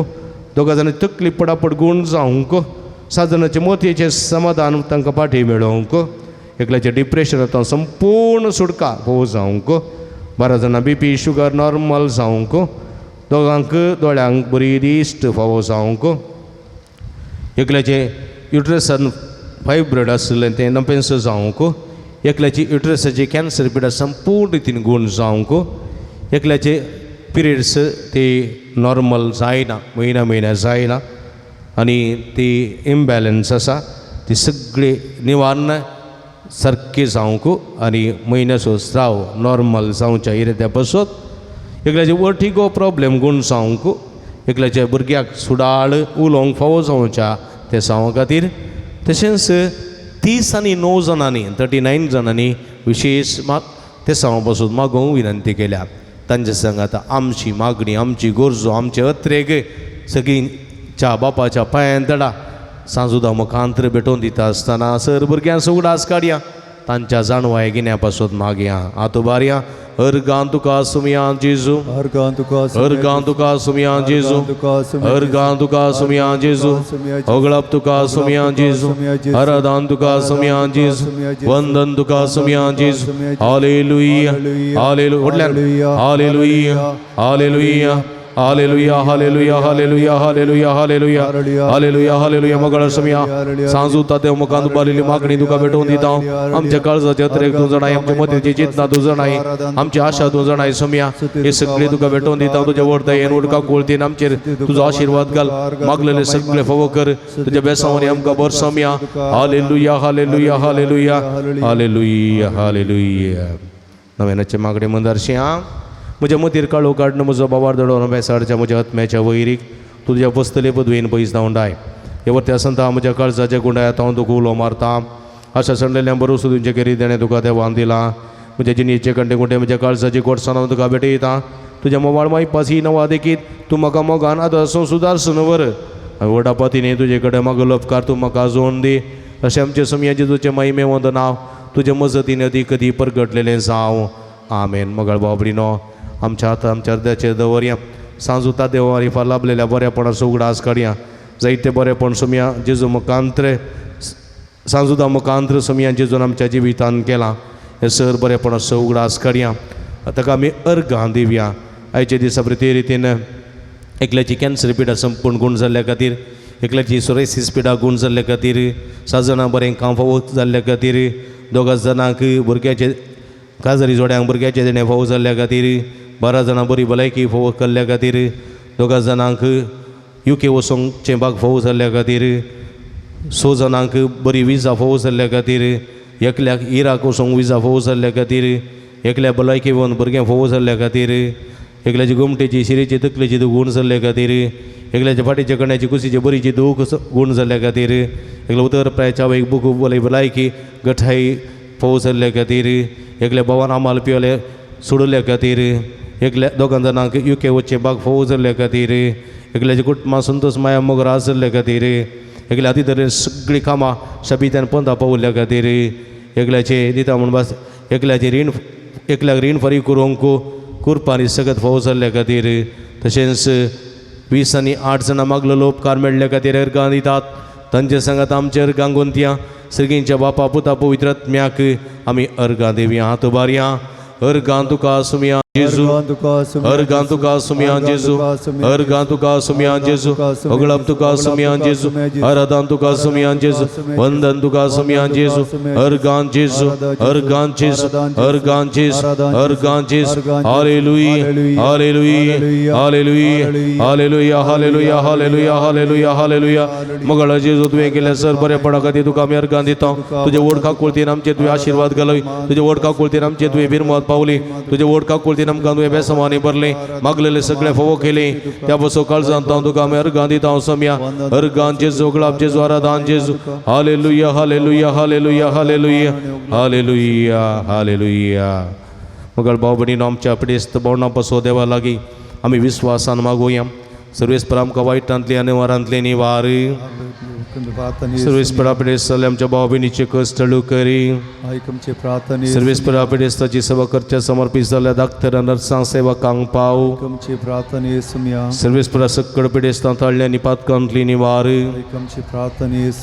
[SPEAKER 4] 2 जाणां तकली पडापड गूण जावंक. 7 जाणांचे मोतयेचें समाधान तांकां पाठी मेळोवंक. एकल्याचें डिप्रेशन संपूर्ण सुटका भोव जावंक. 12 जाणां BP sugar normal जावंक. दोगांक दोळ्यांक बरी दिश्ट फावो जावंक. एकल्याचें युट्रसान फायब्रॉयड आशिल्लें तें नपेंस जावंक. एकल्याची युट्रसाची कॅन्सर पिडा संपूर्ण रितीन गूण जावंक. एकल्याचे पिरियड्स ते नॉर्मल जायना म्हयन्या म्हयन्या जायना आनी ती इम्बॅलन्स आसा ती सगळी निवारण सारकी जावंक आनी म्हयन्याचो स्राव नॉर्मल जावच्या इराद्या पासत. एकल्याचे वर्टिगो प्रॉब्लेम गूण जावंक. एकल्याच्या भुरग्याक सुडाळ उलोवंक फावो जावच्या ते सावा खातीर. तशेंच 30 आनी 9 जाणांनी 39 जाणांनी विशेश ते सावा पासून मागोवंक विनंती केल्या. तांचे संगात आमची मागणी आमची गरजो आमचे अत्रेग सगळींच्या बापाच्या पांयान तडा सांजुदा मुखांतर भेटोवन दिता आसतना सर भुरग्यांक उगडास काडया तांच्या जाणवाय गिन्या पासून मागया. आतो बारया अर्गान तुका सुमया जेजू.
[SPEAKER 3] अर्गान तुका
[SPEAKER 4] अर्गान तुका सुमया जेजू. अर्गान तुका सुमया जेजू. अगळप तुका सुमया जेजू. आराधन तुका सुमया जेजू. वंदन तुका सुमया जेजू. हालेलुया हालेलुया व्हडल्यान hallelujah hallelujah hallelujah hallelujah hallelujah hallelujah hallelujah hallelujah hallelujah. मगळ सुमया सांजू ताते मुखांत उबारलेली मागणी तुका भेटोवन दिता. आमच्या काळजाचे अत्रेक तूं जाणाय, आमच्या मतीची चिंतना तूं जाणाय, आमची आशा तूं जाणाय सुमया. हे सगळे तुका भेटोवन दिता. तुज्या वरता उडका कुळतीन आमचेर तुजो आशिर्वाद घाल. मागलेले सगळे फावो कर. तुज्या बेसांवांनी आमकां बर Somaiya. Hallelujah hallelujah hallelujah hallelujah hallelujah. नव्यानाचे मागणे मंदारशी आं म्हज्या मतीर काळो काडून म्हजो बाबार दडोवन बेसाडच्या म्हज्या आत्म्याच्या वैरीक तुज्या बसतले पदवेन पयस धांवडाय. हे वरते आसता म्हज्या काळजाच्या गुंडायात हांव तुका उलो मारता. आशा संडलेल्या बरोसो तुमचे केरी देणें तुका देवान दिलां. म्हज्या जिणेचे कंटे कुंटे म्हज्या काळजाची गोडसाण हांव तुका भेटयता. तुज्या मोबाळ मायपासी नवा देखीत तूं म्हाका मोगान आदार सुदारसून व्हर. व्हडा पातीने तुजे कडेन मागलो उपकार तूं म्हाका जोन दी. अशें आमचे सुमया जेजूचें महिमे वंद नांव तुजे मजतीन अदी कदी परगटलेलें जावं. आमेन. मगळ बाबडीनो आमच्या हात आमच्या अर्द्याचेर दवरया. सांजुता देवा फार लाभलेल्या बऱ्यापणाचो उगडास काडया. जायते बरेपण सोमया जेजू मुखांत्र सांजुदा मुखांत्र सोमया जेजून आमच्या जिवितान केलां हें सर बरेपणाचो उगडास काडया. ताका आमी अर्गां दिवया. आयच्या दिसा प्रती रितीन एकल्याची कॅन्सर पिडा संपूर्ण गूण जाल्ल्या खातीर, एकल्याची सोरेसीस पिडा गूण जाल्ल्या खातीर, 7 जाणां बरें काम फावो जाल्ल्या खातीर, 2 जाणांक भुरग्याचे काजरी जोड्यांक भुरग्याचे देणें फावो जाल्ल्या खातीर, 12 जाणां बरी भलायकी फावो केल्ल्या खातीर, 2 जाणांक युके वचोंकचें भाग फावो जाल्ल्या खातीर, 6 जाणांक बरी विजा फावो जाल्ल्या खातीर, एकल्याक इराक वचोंक विजा फावो जाल्ल्या खातीर, एकल्या भलायकी येवन भुरगें फावो जाल्ल्या खातीर, एकल्याची गोमटेची शिरेची तकलेची दूख गूण जाल्ल्या खातीर, एकल्याच्या फाटीच्या कण्याची कुशीची बरीची दूख गूण जाल्ल्या खातीर, एकल्या उतर प्रायच्या आवयक बुक भलायकी गठाई फावो जाल्ल्या खातीर, एकल्या भावान आमाल पिवले सोडल्या खातीर, एकल्या 2 जाणांक युके वचचें बाग फावो जाल्ल्या खातीर, एकल्याच्या कुटुंबा संतोष माया मोगरा आसल्या खातीर, एकल्या हाती तरेन सगळीं कामां शबित्यान पोंदा पावल्ल्या खातीर, एकल्याचे दिता म्हूण बस एकल्याचे रीण एकल्याक रीण फारीक करूंक कुरपानी सगत फावो जाल्ल्या खातीर, तशेंच 20 आनी 8 जाणां मागलेलो उपकार मेळ्ळ्या खातीर अर्गां दितात. तांचे सांगात आमचे अर्गां गोंतया सर्गींच्या बापा पुता पवित्र आत्म्याक आमी अर्गां दिवया. हात उबारया. अर्गां तुका सुमया जेजू, अर्गां तुका सुमया जेजू, अर्गां तुका सुमया जेजू, अगळप तुका सुमया जेजू, आराधन तुका सुमया जेजू, वंदन तुका सुमया जेजू, अर्गां जेजू, अर्गां जेजू, अर्गां जेजू, अर्गां जेजू. Hallelujah, hallelujah, hallelujah, hallelujah, hallelujah, hallelujah, hallelujah, hallelujah. मगळ जेजू तुवें केलें सर बरेपणा खातीर तुका आमी अर्गां दिता. तुजे व्हड काकुळतीन आमचे तुवें आशिर्वाद घालय. तुजे व्हड काकुळतीन आमचे तुवें बिरमत पावली. तुजे व्हड काकुळतीन आमकां तुवें बेसमानी भरलें, मागलेले सगळे फोवो केले. त्या बसो काळजांत हांव तुका आमी अर्गां दिता सोम्या. अर्गां जेजू, गुलाब जेजू, आराधान जेजू. Hallelujah, hallelujah, hallelujah, hallelujah, hallelujah, hallelujah. मगळ भाव भयणीनो आमच्या पिडेस्त भोवना पसो देवा लागीं आमी विस्वासान मागोया. सर्वेस्पर आमकां वायटांतली आनी वारांतली निवार. सर्वेस्परा पिडेस्त जाल्ल्या आमच्या भाव भयणीचे कश्ट करी. सर्वेस्परा पिडेस्ताची सेवा करच्या समर्पीत जाल्ल्या डाक्टर नर्सांक सेवकांक पाव. सर्वेस्परा सक्कड पिडेस्तां ताळ्ळे आनी पातकांतली निवार.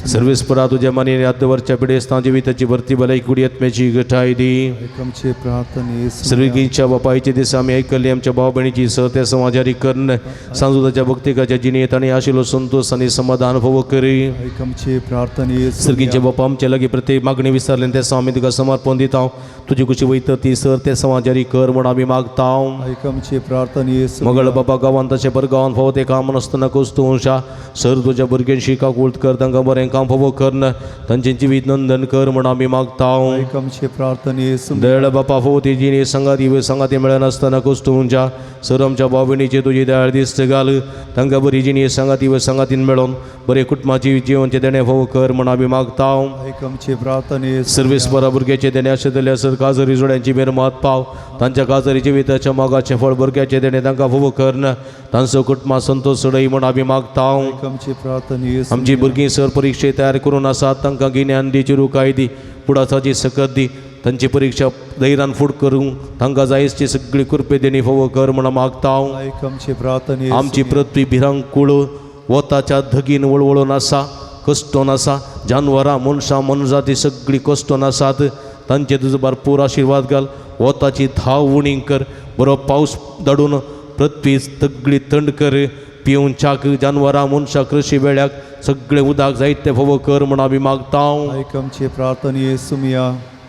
[SPEAKER 4] सर्वेस्परा तुज्या मानेन आद्यवरच्या पिडेस्तां जिविताची भरती भलायकी कुडी आत्म्याची गठाय दी. सर्वगींच्या बापायचे दिसा आमी आयकल्ली आमच्या भाव भयणीची सहते समाजारी कर्ण सांजुदाच्या भक्तिकाच्या जिणेंत आनी आशिल्लो संतोष आनी समाधान फावो करी. सर्गींचे बापा आमचे लागीं प्रत्येक मागणी विसरले ते आमी तुका समर्पण दिता. तुजी कुशी वयता ती सर ते समाजारी कर म्हूण आमी मागता. मगळ बाबा गांवांत तशें पर गांवांत फावो तें काम नासतना कोस्तूंशा सर तुज्या भुरग्यांशी काकूळत कर, तांकां बरें काम फावो कर, तांचें जिवीत नंदन कर म्हूण आमी मागता. दयाळ बापा फावो ती जिणी सांगाती सांगाती मेळनासतना कोस्तूंच्या सर आमच्या भाव भयणीचे तुजी दयाळ दिस्त घाल, तांकां बरी जिणी सांगाती सांगातीन मेळोन बरे कुटुंबाची जिवनचें देणें फावो कर म्हूण आमी मागता. सर्वीस बरा भुरग्याचे देणें आशिल्ल्या सर काजरी जोड्यांची मेरमात पाव, तांच्या काजरी जिविताच्या मोगाचें फळ भुरग्याचें देणें तांकां फावो कर, तांचो कुटुंबा संतोष सडय म्हूण आमी मागता. आमची भुरगीं सर परिक्षे तयार करून आसात, तांकां गिन्यान दी, चिरुकाय दी, फुडासाची सकत दी, तांची परिक्षा धैर्यान फूड करूंक तांकां जायची सगळी कृपे देणी फावो कर म्हूण मागता. आमची पृथ्वी भिरांकूळ वताच्या धगीन वळवळून आसा, कश्टोन आसा, जानवरां मनशां मनजाती सगळी कश्टोन आसात, तांचे तुजो भरपूर आशिर्वाद घाल, वताची धांव उणी कर, बरो पावस धाडून पृथ्वी सगळी थंड कर, पिवच्याक जानवरां मनशां कृशी वेळाक सगळें उदक जायते फावो कर म्हूण आमी मागता.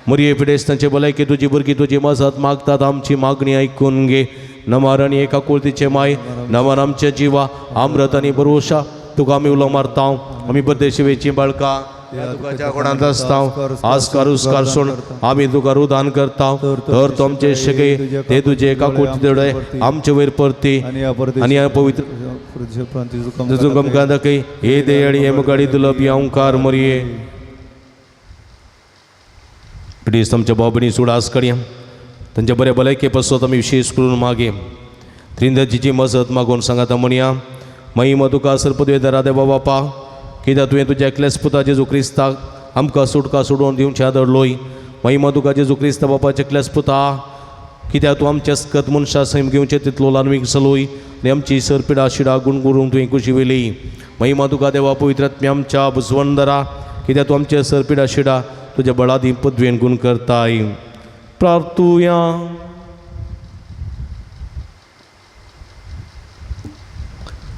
[SPEAKER 4] मरिये पिडेस्तांचे भलायकी तुजी भुरगीं तुजी मजत मागतात, आमची मागणी आयकून घे. नमार आनी एका कुळतीचे माय, नमार आमच्या जिवा आम्रत आनी बरोशा तुका आमी उलो मारता. आमी परदेशी बाळका तुकाच्या कोणांत आसता, आस्कार उस्कार सोड आमी तुका रुदान करता. तर तो आमचे शके ते तुजे एका कुळती डोळे आमचे वयर परती आनी पवित्र तुजो आमकां दाखय. हे दयाळी हे मुखाडी दुलप अंकार मरिये प्लीज आमच्या भाव भयणी सुडास करया, तांच्या बऱ्या भलायके पासत आमी विशेश करून मागे त्रिंदाचीची मजत मागून सांगाता म्हणया. महिमा तुका सरपदवेदारा देवा बापा, कित्याक तुवें तुज्या एकल्याच पुता जेजू क्रिस्ताक आमकां सुटका सोडोवन दिवच्या दडलोय. महिमा तुका जेजू क्रिस्ता बापाच्या एकल्याच पुता कित्याक तूं आमच्या स्कत मनशा सैम घेवचें तितलो ल्हानवीक चलोय आनी आमची सर पिडा शिडा गुण करूंक तुवें कुशी वेली. महिमा तुका देवा पवित्र आत्म्या आमच्या बुजवंदरा, कित्याक तूं आमचे सर पिडा शिडा तुज्या बळादी पदवेन गुण करताय. प्रार्थुया.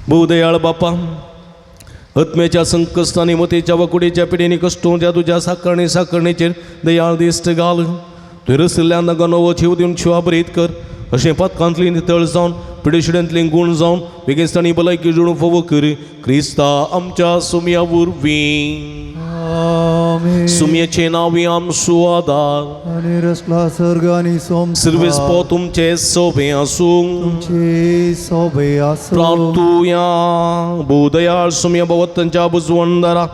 [SPEAKER 4] भोवदयाळ बापा, आत्म्याच्या संकश्टांनी मतेच्या वकुडीच्या पिढींनी कश्टोवच्या तुज्या साकरणी साकरणीचेर दयाळ दिश्ट घाल. तुवें रसिल्ल्या नगा नवो जीव दिवन शिवाभरीत कर. अशें पदकांतली नितळ जावन पिडेशिड्यांतली गूण जावन बेगीन भलायकी जोडून फोवो कर क्रिस्ता आमच्या सुमया वरवीं. सुमयेचे नांवी आमचो आदार
[SPEAKER 3] आनी रसला सर्ग आनी संवसार
[SPEAKER 4] सर्वेस पो तुमचे सोबे आसूं.
[SPEAKER 3] तुमचे सोबे आसूं.
[SPEAKER 4] प्रार्थुया. भोवदयाळ सुमया भोवतंच्या बुजवंदरा,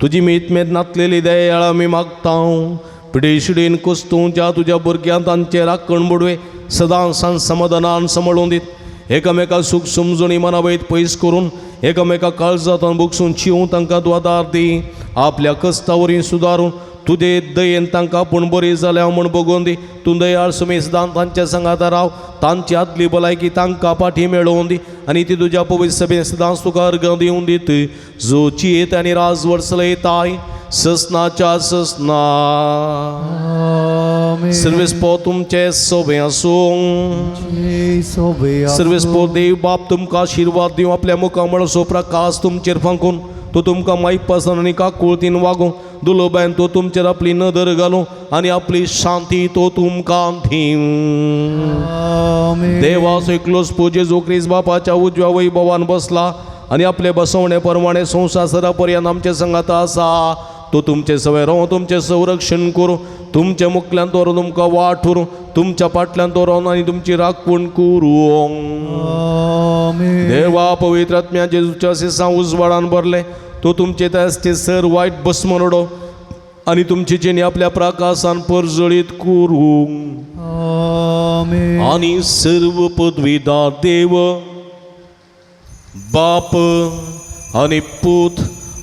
[SPEAKER 4] तुजी मीत मेत नातलेली दयाळ आमी मागता. पिडेशिडेन कोस्तूंच्या तुज्या भुरग्यांक तांचे राखण बुडवे सदां सान समाधानान सांबाळून दीत. एकामेका सूख समजून मनावयत पयस करून एकामेका काळजांत बोगसून चिवून तांकां तूं आदार दी. आपल्या कश्टा वरवीं सुदारून तुजे दयेन तांकां आपूण बरी जाल्या म्हूण बगोवन दी. तूं दयाळ सुमी सदां तांच्या सांगाता राव. तांची आदली भलायकी तांकां पाठी मेळोवन दी आनी ती तुज्या पवित्र सभेन सदांच तुका अर्गां दिवन दीत, जो चियेत आनी राजवट चलयताय ससनाच्या ससना. सर्वेस पो तुमचे सोबे आसूं. सर्वेस पो देव बाप तुमकां आशिर्वाद दिवं. आपल्या मुखामळसो प्रकाश तुमचेर फांकून तो तुमकां मायपासन आनी काकुळतीन वागूं. दुलोबायन तो तुमचेर आपली नदर घालूं आनी आपली शांती तो तुमकां दिवं. देवाचो एकलोच पूज जेजू क्रिस्त बापाच्या उजव्या वैभवान बसला आनी आपले बसवणे प्रमाणे संवसार सदा पर्यंत आमचे संगात आसा. तो तुमचे सवय रावूं, तुमचें संरक्षण करूं, तुमच्या मुखल्यान दवरून तुमकां वाट व्हरूं, तुमच्या फाटल्यान दवरून आनी तुमची राखण करूं. देवा पवित्र आत्म्या जेजूच्या सिसां उजवाडान भरले तो तुमचे ते सर वायट भस्म उडो आनी तुमची जिणी आपल्या प्रकाशान परजळीत करूं. आनी सर्व पदवीदार देव बाप आनी पूत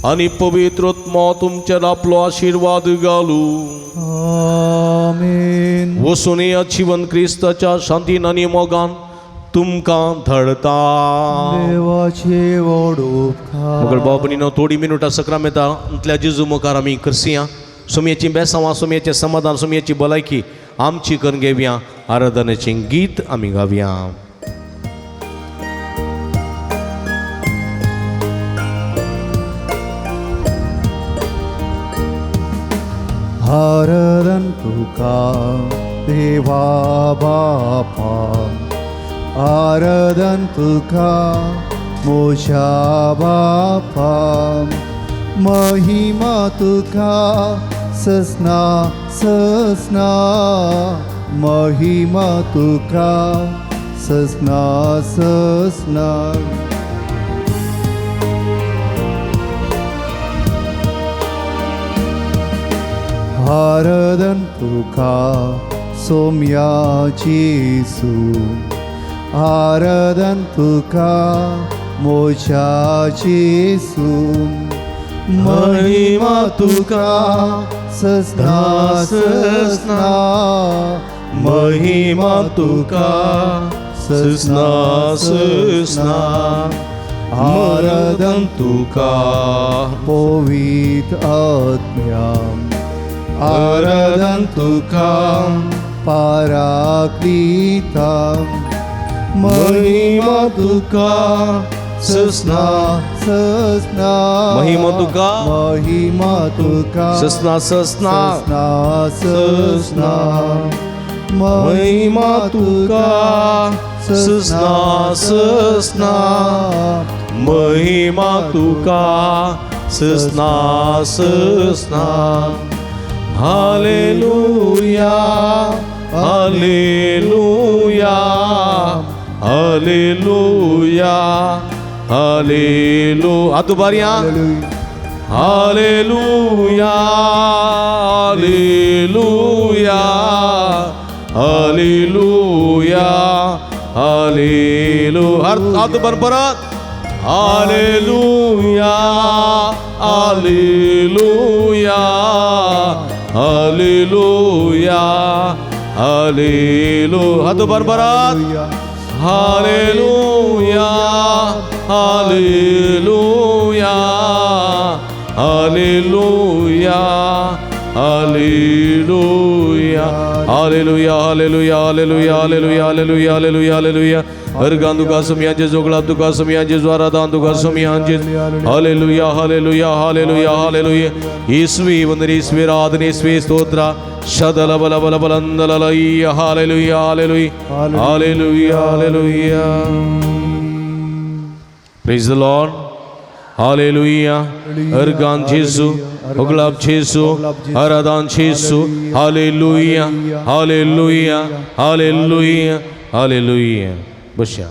[SPEAKER 4] आनी पवित्र आत्मो तुमचेर आपलो आशिर्वाद घालूं. वसून ह्या जिवन क्रिस्ताच्या शांतीन आनी मोगान तुमकां धाडता.
[SPEAKER 3] देवाचे व्हड उपकार.
[SPEAKER 4] मगळ भाव भयणीनो, थोडी मिनुटां सक्रामेंतांतल्या जेजू मुखार आमी करसया. सुमयेचीं बेसांवां, सुमयेचें समाधान, सुमयेची भलायकी आमची करून घेवया. आराधनेचें गीत आमी गावया.
[SPEAKER 3] आराधन तुका देवा बापा, आराधन तुका मोशा बापा, महिमा तुका ससना ससना, महिमा तुका ससना ससना. आराधन तुका सोम्या जेसू, आराधन तुका मोशा जेसू, महिमा तुका ससना ससना,
[SPEAKER 4] महिमा तुका ससना ससना, आराधन तुका
[SPEAKER 3] पवित्र आत्म्या, आराधन तुका पाराक्लिता,
[SPEAKER 4] महिमा तुका ससना
[SPEAKER 3] ससना,
[SPEAKER 4] महिमा तुका
[SPEAKER 3] महिमा तुका
[SPEAKER 4] ससना ससना
[SPEAKER 3] ससना ससना,
[SPEAKER 4] महिमा तुका ससना ससना, महिमा तुका ससना ससना. हालेलुया हालेलुया हालेलुया हालेलु. आतू बारया. हालेलुया हालेलुया हालेलुया हालेलु. आतू बर परत. Hallelujah hallelujah hallelujah hallelujah. हात बरबरात. Hallelujah, hallelujah, hallelujah, hallelujah, hallelujah, hallelujah, hallelujah, hallelujah, hallelujah, hallelujah, hallelujah. Organ तुका समियांचे, जोगळात तुका समियांचे, ज्वारादान तुका समियांचे. Hallelujah, hallelujah, hallelujah, hallelujah. इसवी वंदन, इसवी आराधन, इसवी स्तोत्र. शदल बल बल बलंदल. Hallelujah, hallelujah, hallelujah, hallelujah. Praise the Lord. Hallelujah. अर्गान जेसू, ओगलाब जेसू, आराधन जेसू. Hallelujah, hallelujah, hallelujah, hallelujah. बशा.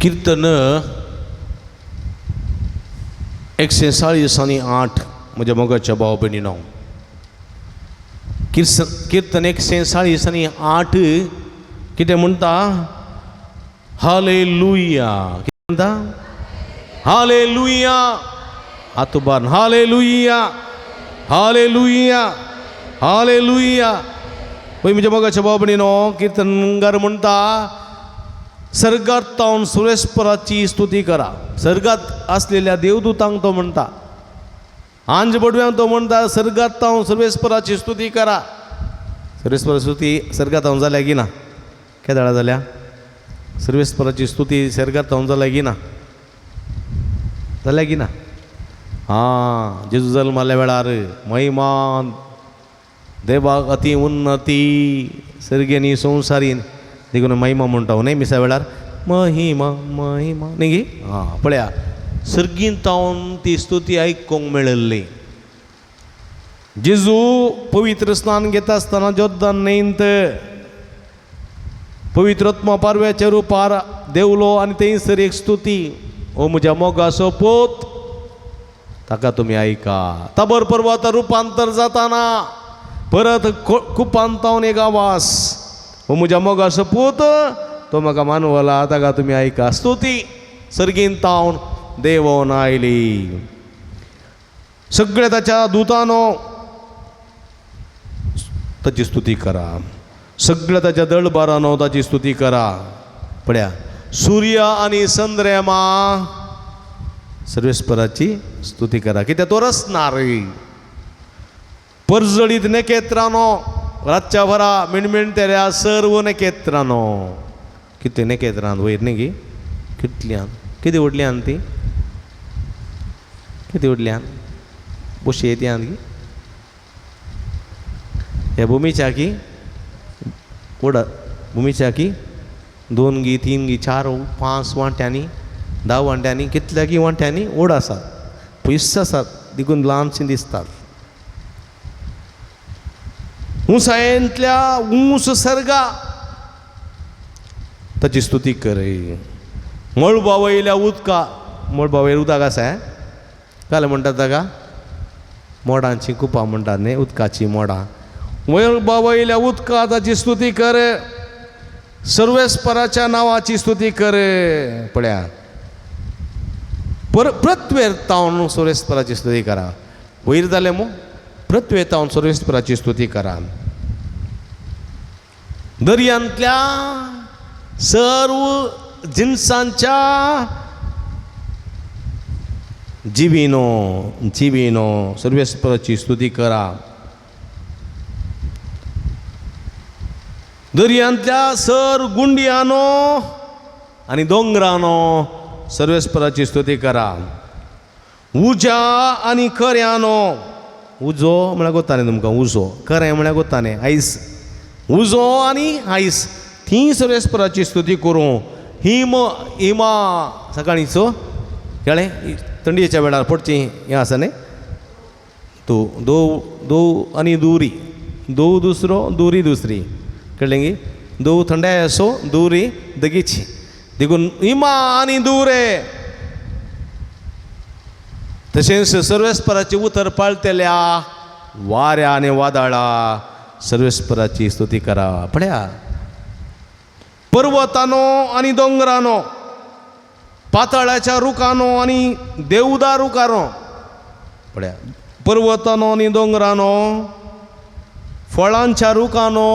[SPEAKER 4] कीर्तन 140 आणि 8. म्हज्या मोगाच्या भाव भयणीनो, कीर्तन 140 आणि 8 कितें म्हणटा? हाले लुया. कितें म्हणटा? हाले लुया. हात उबार. हाले लुया, हाले लुया, हाले लुया. पळय म्हज्या मोगाच्या भाव भयणीनो, किर्तनकार म्हणटा, सर्गात तावन सुरेश्वराची स्तुती करा. सर्गात असलेल्या देवदूतांक तो म्हणटा, आंज बडव्यांक तो म्हणटा, सर्गात तावन सर्वेस्पराची स्तुती करा. सर्वेस्परा स्तुती सर्गात तावन जाल्या की ना? केदाळा जाल्या सर्वेस्पराची स्तुती? सर्गात तावन जाल्या की ना? जाल्या की ना? आं, जेजू जल्माल्या वेळार महिमान देवाक अति उन्नती, सर्गेनी संवसारीन. देखून महिमा म्हणटा न्हय मिसा वेळार, महिमा महिमा न्ही गी. आं, पळया, सर्गीन तावन ती स्तुती आयकूंक मेळिल्ली. जेजू पवित्र स्नान घेता आसतना जोर्दान न्हंयंत पवित्र आत्मा पारव्याच्या रुपार देवलो आनी थंयसर एक स्तुती, ओ म्हज्या मोगाचो पोत, ताका तुमी आयका. ताबर पर्वता रुपांतर जाताना परत कुपान तावन एक आवाज, हो म्हज्या मोगाचो पूत, तो म्हाका मानवला, ताका तुमी आयका. स्तुती सर्गीन तावन देवोन आयली. सगळ्या ताच्या दुतानो ताची स्तुती करा, सगळ्या ताच्या दळबारानो ताची स्तुती करा. पळया, सूर्य आनी संद्रेमा सर्वेस्पराची स्तुती करा, कित्याक तो रचणार. परजळीत नखेत्रानो, रातच्या वरा मिणमिणतेल्या सर्व नखेत्रानो. कितली नखेत्रां वयर न्ही गी? कितल्यान कितें व्हडल्यान ती, कितें व्हडल्यान बशी येत्यान गी ह्या भुमीच्या की व्हड भुमीच्या की 2 गी 3 गी 4 5 वांट्यांनी, 10 वांट्यांनी, कितल्या की वांट्यांनी व्हड आसात, पयस आसात, देखून ल्हानशीं दिसतात. उंचायेंतल्या ऊंच सर्गा ताची स्तुती कर. मळबा वयल्या उदका, मळबा वयर उदक आसा काल म्हणटात ताका मोडांची कुपां म्हणटात न्ही, उदकाचीं मोडां. मळबा वयल्या उदका ताची स्तुती कर, सर्वेस्पराच्या नांवाची स्तुती कर. पळया, पृथ्वेर तावन सर्वेस्पराची स्तुती करा. वयर जालें मू, पृथ्वेर तावन सर्वेस्पराची स्तुती करा. दर्यांतल्या सर्व जिनसांच्या जिविनो जिविनो सर्वेस्पराची स्तुती करा. दर्यांतल्या सर गुंडियानो आनी दोंगरानो सर्वेस्पराची स्तुती करा. उज्या आनी कऱ्यानो, उजो म्हळ्यार कोत्ता न्ही तुमकां, उजो करें म्हळ्यार कोत्ता न्ही, आयस, उजो आनी आयस ती सर्वेस्पराची स्तुती करूं. हिम हिमा सकाळींचो कळ्ळें, थंडयेच्या वेळार पडची हें आसा न्ही, तूं दो दो आनी दुरी दोव दुसरो दुरी दुसरी कळ्ळें गी दोव थंडाय असो दुरी दगीची देखून इमा आनी दुरे तशेंच सर्वेस्पराची उतर पाळतेल्या वाऱ्या आनी वादळा सर्वेस्पराची स्तुती करा. पळया पर्वतानो आनी दोंगरानो पातळाच्या रुखानो आनी देवदार रुखानो पळया पर्वतानो आनी दोंगरानो फळांच्या रुखानो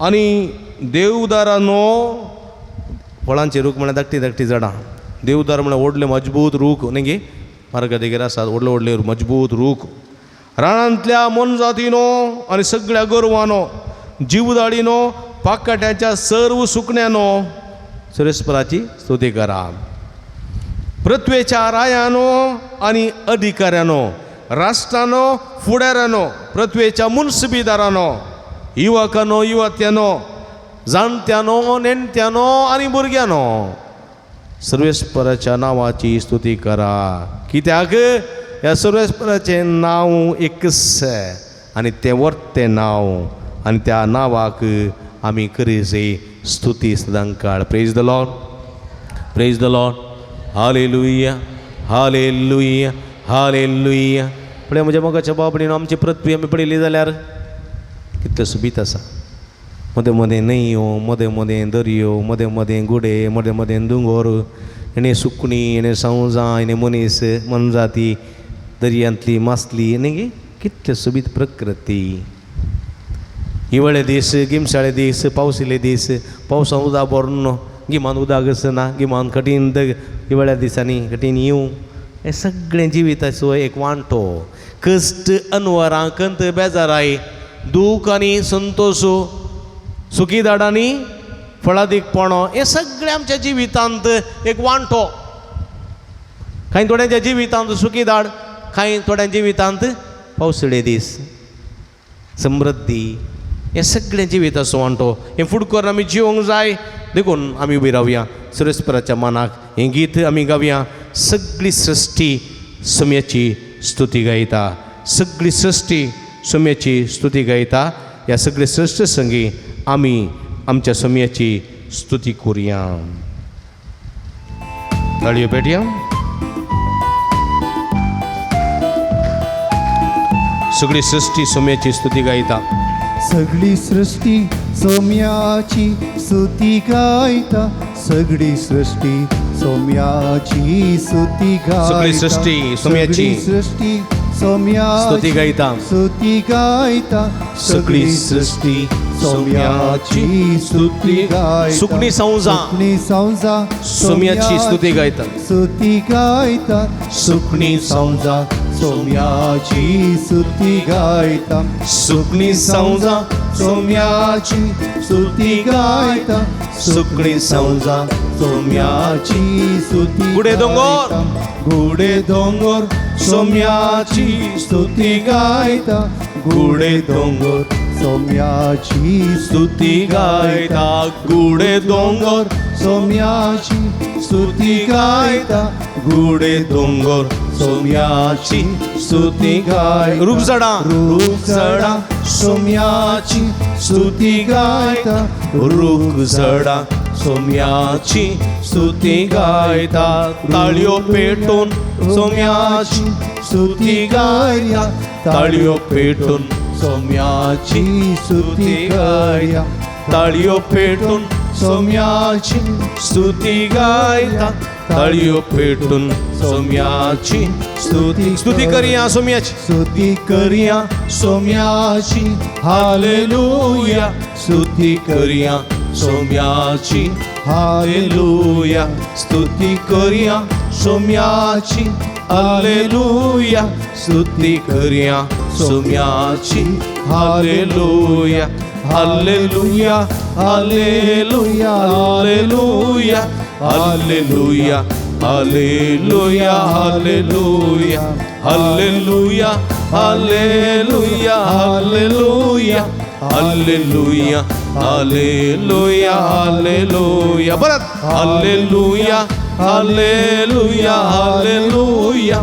[SPEAKER 4] आनी देवदारानो. फळांचे रूख म्हळ्यार धाकटी धाकटी झाडां, देवदार म्हळ्यार व्हडले मजबूत रूख न्ही गे मार्गा देगेर आसात व्हडले व्हडले मजबूत रूख. रानांतल्या मोनजातीनो आनी सगळ्या गोरवानो जीवदाळीनो पाकाट्याच्या सर्व सुकण्यानो सुरेस्पराची स्तुती करा. पृथ्वेच्या रायानो आनी अधिकाऱ्यानो राष्ट्रानो फुडाऱ्यानो पृथ्वेच्या मुन्सबीदारानो युवकानो युवत्यानो जाणट्यानो नेणट्यानो आनी भुरग्यानो सर्वेस्पराच्या नांवाची स्तुती करा. कित्याक ह्या सर्वेस्पराचें नांव एकच आनी तें वर्तें नांव आनी त्या नांवाक आमी करीजे स्तुती सदांकाळ. Praise the Lord, praise the Lord, hallelujah, hallelujah, hallelujah. पळय म्हज्या मोगाच्या बाबडीन आमची पृथ्वी आमी पळयली जाल्यार कितलें सोबीत आसा. मदें मदें न्हंयो, मदें मदें दर्यो, मदें मदें गुडे, मदें मदें दोंगोर, हेणें सुकणीं, हेणें सवजां, हेणें मनीस मनजाती, दर्यांतली मासली न्ही गे कितलें सोबीत प्रकृती. हिवाळे दीस, गिमसाळे दीस, पावसिले दीस, पावसान उदक भरून गिमान उदक आसना, गिमान कठीण हिवाळ्या दिसांनी कठीण येवं, हें सगळें जिविताचो एक वांटो. कश्ट अनवरां कंत बेजाराय दूख आनी संतोश सुखी दाडांनी फळादीकपणो हें सगळें आमच्या जिवितांत एक वांटो. कांय थोड्यांच्या जिवितांत सुखी दाड, कांय थोड्यांच्या जिवितांत पावसळे दीस, समृद्धी, हें सगळें जिविताचो वांटो. हें फुड करून आमी जिवंक जाय. देखून आमी उबी रावया सुरेस्पराच्या मनाक हें गीत आमी गावया. सगळी सृश्टी सम्याची स्तुती गायता, सगळी सृश्टी सम्याची स्तुती गायता. ह्या सगळे सृश्ट संगी आमी आमच्या सम्याची स्तुती करुया. ताळयो पेटया. सगळी सृश्टी सम्याची स्तुती गायता,
[SPEAKER 3] सगळी सृष्टी सोम्याची स्तुती गायता, सगळी सृष्टी सोम्याची स्तुती गायता,
[SPEAKER 4] सगळी सृष्टी सोम्याची
[SPEAKER 3] सृष्टी सोम्याची
[SPEAKER 4] स्तुती गायता,
[SPEAKER 3] स्तुती गायता,
[SPEAKER 4] सगळी सृष्टी
[SPEAKER 3] सोम्याची स्तुती गायता.
[SPEAKER 4] सुकणी संजा
[SPEAKER 3] सुकणी संजा
[SPEAKER 4] सोम्याची स्तुती गायता,
[SPEAKER 3] स्तुती गायता,
[SPEAKER 4] सुकणी
[SPEAKER 3] संजा सोम्याची स्तुती गायता,
[SPEAKER 4] सुकणी संजा
[SPEAKER 3] सोम्याची स्तुती गायता,
[SPEAKER 4] सुकणी संजा
[SPEAKER 3] सोम्याची स्तुती.
[SPEAKER 4] गुडे दोंगोर,
[SPEAKER 3] गुडे दोंगोर
[SPEAKER 4] सोम्याची
[SPEAKER 3] स्तुती गायता,
[SPEAKER 4] गुडे दोंगोर
[SPEAKER 3] सोम्याची
[SPEAKER 4] स्तुती गायता, गुडे दोंगोर
[SPEAKER 3] सोम्याची स्तुती गायता,
[SPEAKER 4] गुडे दोंगोर सोम्याची स्तुती
[SPEAKER 3] गायता.
[SPEAKER 4] रूपझाडां,
[SPEAKER 3] रूपझाडां सोम्याची स्तुती गायता,
[SPEAKER 4] रूपझाडां सोम्याची स्तुती गायता, ताळयो पेटून सोम्याची
[SPEAKER 3] स्तुती गायता,
[SPEAKER 4] ताळयो पेटून
[SPEAKER 3] सोम्याची स्तुती गायता,
[SPEAKER 4] ताळयो पेटून
[SPEAKER 3] सोम्याची
[SPEAKER 4] स्तुती गायता, ताळयो पेटून सोम्याची स्तुती. स्तुती करया सोम्याची,
[SPEAKER 3] स्तुती
[SPEAKER 4] करया
[SPEAKER 3] सोम्याची,
[SPEAKER 4] हालेलुया, स्तुती करया सोम्याची, हालेलुया, स्तुती करया सोम्याची, हालेलुया, स्तुती करया सोम्याची, hallelujah, hallelujah, hallelujah, hallelujah, hallelujah, hallelujah, hallelujah, hallelujah, hallelujah, hallelujah, hallelujah, hallelujah, hallelujah. परत hallelujah, hallelujah, hallelujah,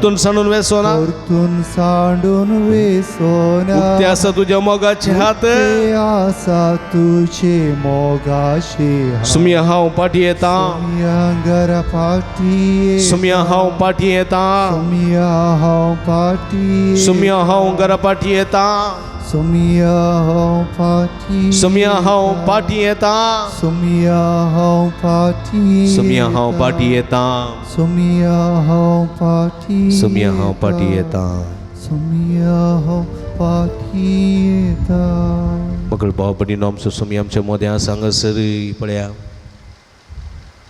[SPEAKER 4] परतून सांडून वेसोना.
[SPEAKER 3] परतून सांडून वेसोना.
[SPEAKER 4] उक्ते आसा तुज्या मोगाचे हात.
[SPEAKER 3] उक्ते आसा तुजे मोगाचे हात.
[SPEAKER 4] सुमया हांव पाटी येता.
[SPEAKER 3] सुमया घरा फाटी.
[SPEAKER 4] सुमया हांव पाटी येता.
[SPEAKER 3] सुमया हांव फाटी.
[SPEAKER 4] सुमया हांव घरा पाटी येता.
[SPEAKER 3] सुमया हांव फाटी.
[SPEAKER 4] सुमया हांव पाटी येता.
[SPEAKER 3] सुमया हांव फाटी.
[SPEAKER 4] सुमया हांव पाटी येता.
[SPEAKER 3] सुमया हांव फाटी.
[SPEAKER 4] सुमया हांव पाटी येता.
[SPEAKER 3] सुमया हांव फाटी येता.
[SPEAKER 4] मगळ भाव भयणीनो, आमचो सुमी आमच्या मोद्या हांगासर पळया,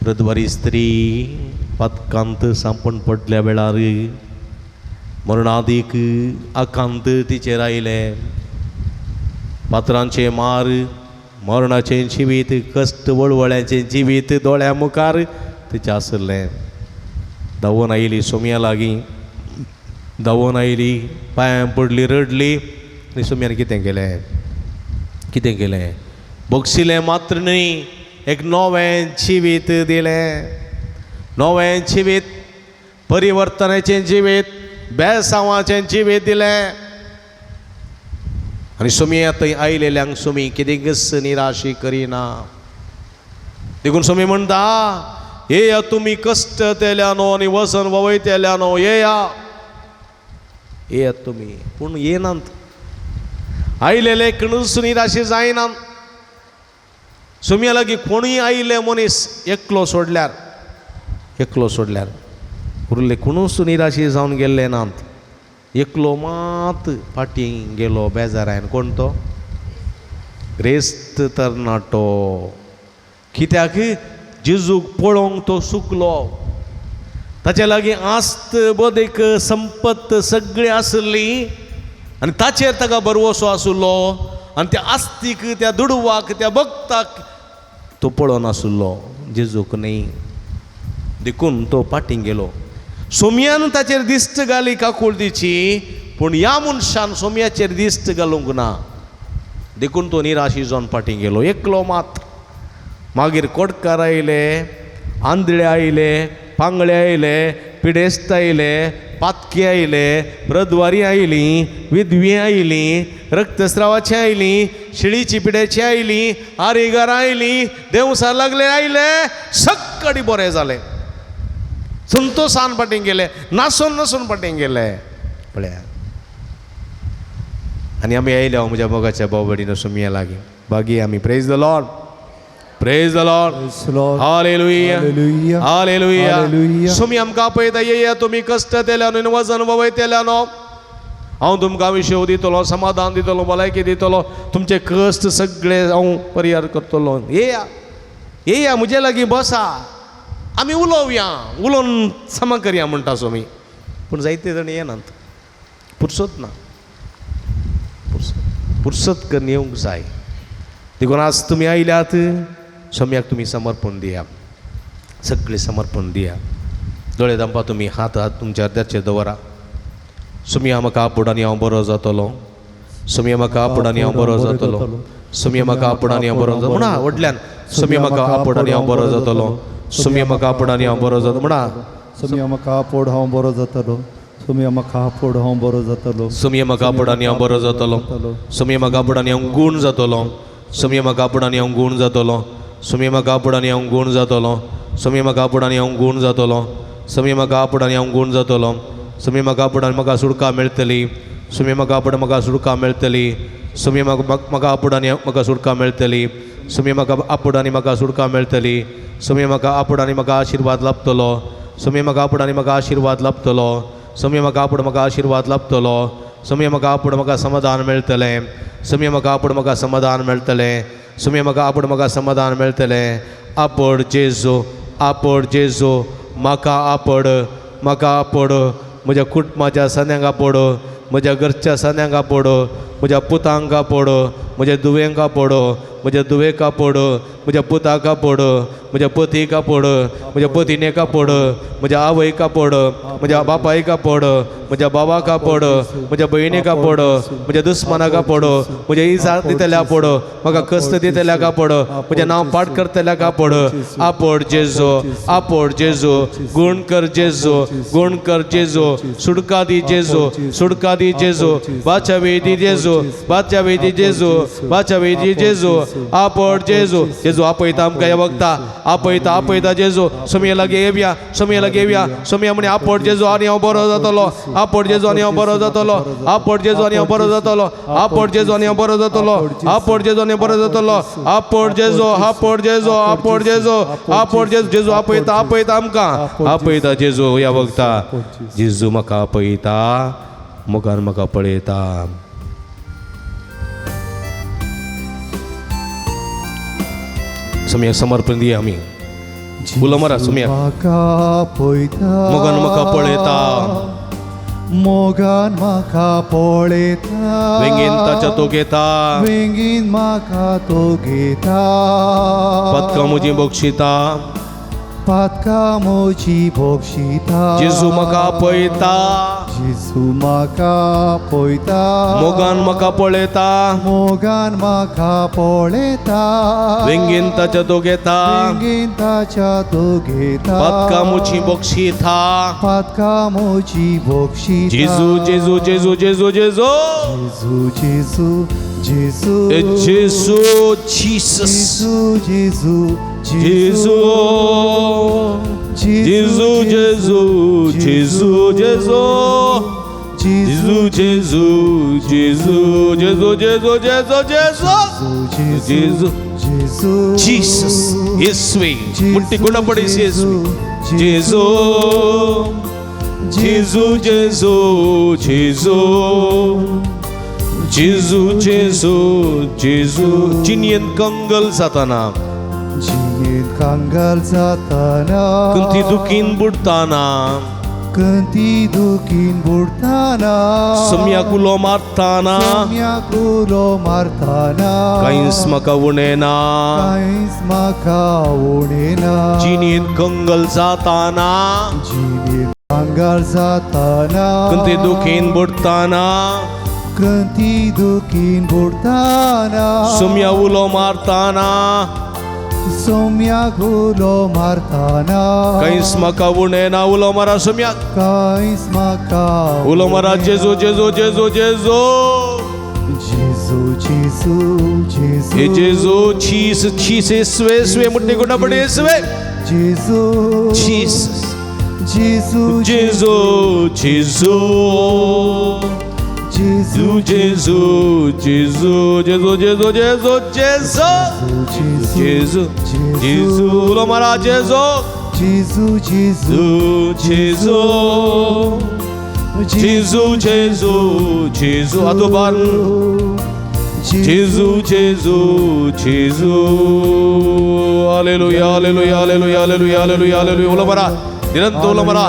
[SPEAKER 4] प्रद्वारी स्त्री पातकांत सांपण पडल्या वेळार मरणादीक आकांत तिचेर आयले. पात्रांचे मार, मरणाचें जिवीत, कश्ट वळवळ्याचें जिवीत दोळ्या मुखार तिचें आसलें. धांवून आयली सोमया लागीं, धांवून आयली, पांयां पडली, रडली. आनी सोमयान कितें केलें? कितें केलें? बक्षिलें मात्र न्हय, एक नवें जिवीत दिलें. नवें जिवीत, परिवर्तनाचें जिवीत, बेसांवाचें जिवीत दिलें. आनी सोमी थंय आयलेल्यांक सोमी कितेंच निराशी करिना. देखून सोमी म्हणटा, येया तुमी कश्ट तेल्यानो आनी वजन वयतेल्यानो, येया येयात तुमी. पूण येनात. आयलेले कोणूच निराशी जायना. सोमया लागीं कोणूय आयिल्ले मनीस एकलो सोडल्यार, एकलो सोडल्यार उरले कोणूच निराशी जावन गेल्ले नात. एकलो मात फाटीं गेलो बेजारायन. कोण तो? ग्रेस्त तरणाटो. कित्याक? जेजूक पळोवंक तो सुकलो. ताचे लागीं आस्त, बदेक, संपत्त सगळी आसली आनी ताचेर ताका भरवसो आसलो. आनी त्या आस्तीक, त्या दुडवाक, त्या भक्ताक तो पळोवन आसलो, जेजूक न्ही. देखून तो फाटीं गेलो. सोमयान ताचेर दिश्ट घाली काकुळतीची, पूण ह्या मनशान सोमयाचेर दिश्ट घालूंक ना. देखून तो निराशी जावन फाटीं गेलो एकलो मात. मागीर कोटकार आयले, आंधळे आयले, पांगळे आयले, पिडेस्त आयले, पातकी आयले, प्रद्वारी आयली, विधवी आयली, रक्तस्रावाची आयली, शिळीची पिड्याची आयली, आरेगार आयली, देवसार लागले आयले, सक्कडी बरें जालें. संतोसान फाटीं गेले, नासून नासून फाटीं गेले. पळया, आनी आमी आयले म्हज्या मोगाच्या भाव भयणीनो सोमया लागीं. बागी आमी. Praise the Lord, praise the Lord.
[SPEAKER 3] Praise the Lord.
[SPEAKER 4] Hallelujah.
[SPEAKER 3] Hallelujah.
[SPEAKER 4] Hallelujah.
[SPEAKER 3] Hallelujah.
[SPEAKER 4] Sumi आमकां आपयता, येया तुमी कश्ट तेल्यानो, वजन वयतेल्यानो, हांव तुमकां विशेव दितलो, समाधान दितलो, भलायकी दितलो, तुमचे कश्ट सगळे हांव परिहार करतलो. येया येया म्हजे लागीं बसा, आमी उलोवया, उलोवन समा करया म्हणटा सोमी. पूण जायते जाण येनात, पुरसत ना, पुरसत पुरसत करून येवंक जाय. देखून आज तुमी आयल्यात, सोम्याक तुमी समर्पण दिया, सगळें समर्पण दिया. दोळे धांपा तुमी, हात हात तुमच्या अर्द्याचेर दवरा. सोमया म्हाका आपोड आनी हांव बरो जातलो. सोमया म्हाका आपोड आनी हांव बरो जातलो. सोमया म्हाका आपोड आनी हांव बरो जातलो. म्हणा व्हडल्यान, सोमया म्हाका आपोड आनी हांव बरो जातलो. सोमया म्हाका आपोड आनी हांव बरो जातलो. म्हणा,
[SPEAKER 3] सुमया म्हाका आपोड हांव बरो जातलो. सुमया म्हाका आपोड हांव बरो जातलो.
[SPEAKER 4] सोमया म्हाका आपोड आनी हांव बरो जातलो. सोमया म्हाका आपोड आनी हांव गूण जातलो. सोमया म्हाका आपोड आनी हांव गूण जातलो. सोमया म्हाका आपोड आनी हांव गूण जातलो. सोमया म्हाका आपोड आनी हांव गूण जातलो. सोमया म्हाका आपोड आनी हांव गूण जातलो. सोमया म्हाका आपोड आनी म्हाका सुटका मेळटली. सोमया म्हाका आपोड म्हाका सुटका मेळटली. सोमया म्हाका म्हाका आपोड आनी म्हाका सुटका मेळटली. सोमया म्हाका आपोड आनी म्हाका सुटका मेळटली. सोमया म्हाका आपोड आनी म्हाका आशिर्वाद लाभतलो. सोमया म्हाका आपोड आनी म्हाका आशिर्वाद लाभतलो. सोमया म्हाका आपोड म्हाका आशिर्वाद लाभतलो. सोमया म्हाका आपोड म्हाका समाधान मेळटलें. सोमया म्हाका आपोड म्हाका समाधान मेळटलें. सोमया म्हाका आपोड म्हाका समाधान मेळटलें. आपोड जेजू, आपोड जेजू, म्हाका आपोड, म्हाका आपोड, म्हज्या कुटुंबाच्या सन्यांक आपोड, म्हज्या घरच्या सन्यांक आपोड, म्हज्या पुतांक आपोड, म्हज्या दुयेंका पडो, म्हज्या दुयेका पडो, म्हज्या पुताका पडो, म्हज्या पतीका पडो, म्हज्या पतिनेका पडो, म्हज्या आवयका पडो, म्हज्या बापायका पडो, म्हज्या बाबाका पडो, म्हज्या भयणीका पडो, म्हज्या दुस्मानाका पडो, म्हज्या इजा दितल्या पडो, म्हाका कश्ट दितल्याका पडो, म्हजें नांव पाठ करतल्याका पडो. आपोड जेजो, आपोड जेजो, गुण कर जेजो, गुण कर जेजो, सुडका दी जेजो, सुडका दी जेजो, बाचावे दी जेजो, बाचावे दी जेजो, बाचावे दी जेजो, आपोड जेजो. जेजो आपयता आमकां ह्या वखता, आपयता, आपयता जेजो. सोमया लागीं येवया, सोमया लागीं येवया. सोमया म्हणे आपोड जेजो आनी हांव बरो जातलो, आपोड जेजो आनी हांव बरो जातलो, आपोड जेजो आनी हांव बरो जातलो, आपोड जेजो आनी हांव बरो जातलो, आपोड जेजो आनी हांव बरो जातलो, आपोड जेजो, आपोड जेजो, आपोड जेजो, आपोड जेजो. जेजो आपयता, आपयता आमकां, आपयता जेजो ह्या वखता. जेजू म्हाका आपयता, मुखार म्हाका पळयता. सोमयाक समर्पण दिया आमी. उलो मारा सोमयाक.
[SPEAKER 3] म्हाका पळयता,
[SPEAKER 4] मोगान म्हाका पळयता,
[SPEAKER 3] मोगान म्हाका पळयता,
[SPEAKER 4] वेंगेन ताच्या तो घेता,
[SPEAKER 3] वेंगेन म्हाका तो घेता,
[SPEAKER 4] पदकां म्हजी बक्षिता,
[SPEAKER 3] पातकां म्हजी बक्षिता.
[SPEAKER 4] जेजू म्हाका आपयता,
[SPEAKER 3] जेजू म्हाका पळयता,
[SPEAKER 4] मोगान म्हाका पळयता,
[SPEAKER 3] मोगान म्हाका पळयता,
[SPEAKER 4] वेंगेन ताच्या तो घेता,
[SPEAKER 3] वेंगेन ताच्या तो घेता,
[SPEAKER 4] पदकां म्हजी बक्षिता,
[SPEAKER 3] पातकां म्हजी बक्षिता.
[SPEAKER 4] जेजू, जेजू, जेजू, जेजू, जेजू,
[SPEAKER 3] जेजू, जेजू, जेजू,
[SPEAKER 4] जेजू, जीसस,
[SPEAKER 3] जेजू, जेजू,
[SPEAKER 4] जेजू, जेजू, जेजू, जेजू, जेजू, जेजू, जेजू, जेजू, जेजू, जेजू, जेजू, जेजू,
[SPEAKER 3] जेजू,
[SPEAKER 4] जीसस, येसवे मुट्टी गुणपಡಿಸಿ ಯೇಸುವೆ. ಜೇಸು, ಜೇಸು, ಜೇಸು, ಜೇಸು, जेजू, जेजू, जेजू. जिणयेंत कंगल जाताना,
[SPEAKER 3] जिणेंत कांगाल जाताना,
[SPEAKER 4] कंती दुखीन बुडटाना,
[SPEAKER 3] कंती दुखीन बुडटाना,
[SPEAKER 4] सम्याक उलो मारताना,
[SPEAKER 3] सम्याक उलो मारताना,
[SPEAKER 4] कांयच म्हाका उणें ना,
[SPEAKER 3] कांयच म्हाका उणें ना.
[SPEAKER 4] जिणेंत कंगल जाताना,
[SPEAKER 3] जिणेंत कांगाल जाताना,
[SPEAKER 4] कंती दुखीन बुडटाना,
[SPEAKER 3] कंती दुखीन बुडटाना,
[SPEAKER 4] सम्या उलो मारताना,
[SPEAKER 3] सम्याक उलो मारताना,
[SPEAKER 4] कांयच म्हाका उणें ना. उलो मारा सम्याक,
[SPEAKER 3] कांयच म्हाका
[SPEAKER 4] उलो मारा. जेजू, जेजू, जेजू, जेजू,
[SPEAKER 3] जेजू, जेजू, जेजू,
[SPEAKER 4] हे जेजू, चीस चीस, येसवे, येसवे, मुट्टी गुणपडी येसवे.
[SPEAKER 3] जेजू,
[SPEAKER 4] जीसस,
[SPEAKER 3] जेजू,
[SPEAKER 4] जेजू, जेजू,
[SPEAKER 3] जेजू,
[SPEAKER 4] जेजू, जेजू, जेजू, जेजू, जेजू, जेजू, जेजू, जेजू, उलो मारा जेजू,
[SPEAKER 3] जेजू, जेजू,
[SPEAKER 4] जेजू, जेजू, जेजू, जेजू, आदोबान जेजू, जेजू, जेजू. Hallelujah, hallelujah, hallelujah, hallelujah, hallelujah, hallelujah. उलो मारा निरंतर, उलो मारा.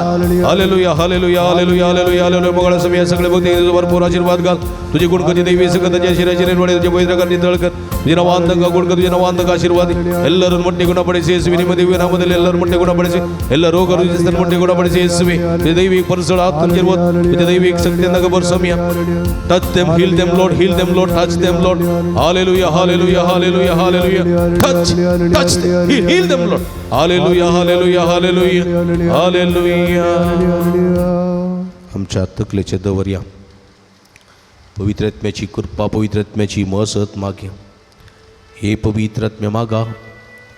[SPEAKER 4] Hallelujah, hallelujah, hallelujah, hallelujah, hallelujah. मोगाळ सगळे सगळे भक्ती भरपूर आशीर्वाद घाल. तुझे गुण कधी देवी सगळं त्याच्या शिराचे निर्वळे तुझे ಪವಿತ್ರ ನಿಂತಳಕ ತುಜೆ ನಾವಾಂತಕ ಗುಣ ತುಜೆ ನಾವಾಂತಕ ಆಶೀರ್ವಾದ. ಎಲ್ಲರನ್ನು ಮುಟ್ಟಿ ಗುಣಪಡಿಸಿ ಯೇಸುವೆ. ನಿಮ್ಮ ದಿವ್ಯ ನಾಮದಲ್ಲಿ ಎಲ್ಲರೂ ಮುಟ್ಟಿ ಗುಣಪಡಿಸಿ, ಎಲ್ಲ ರೋಗ ರುಜಿನ ಮುಟ್ಟಿ ಗುಣಪಡಿಸಿ ಯೇಸುವೆ. ತುಜೆ ದೈವಿಕ ಪರಿಸರ ಆತ್ಮ ತುಜೆ ದೈವಿಕ ಶಕ್ತಿಯನ್ನು ಬರ್ಸಮ್ಯ. Touch them, heal them, Lord, heal them, Lord, touch them, Lord. Hallelujah, hallelujah, hallelujah, hallelujah. Touch, touch them, heal, heal them, Lord. Hallelujah, hallelujah, hallelujah, hallelujah. आमच्या तकलेचे दवरया पवित्र आत्म्याची कृपा, पवित्र आत्म्याची मसत माग्या. हे पवित्र आत्म्या मागा,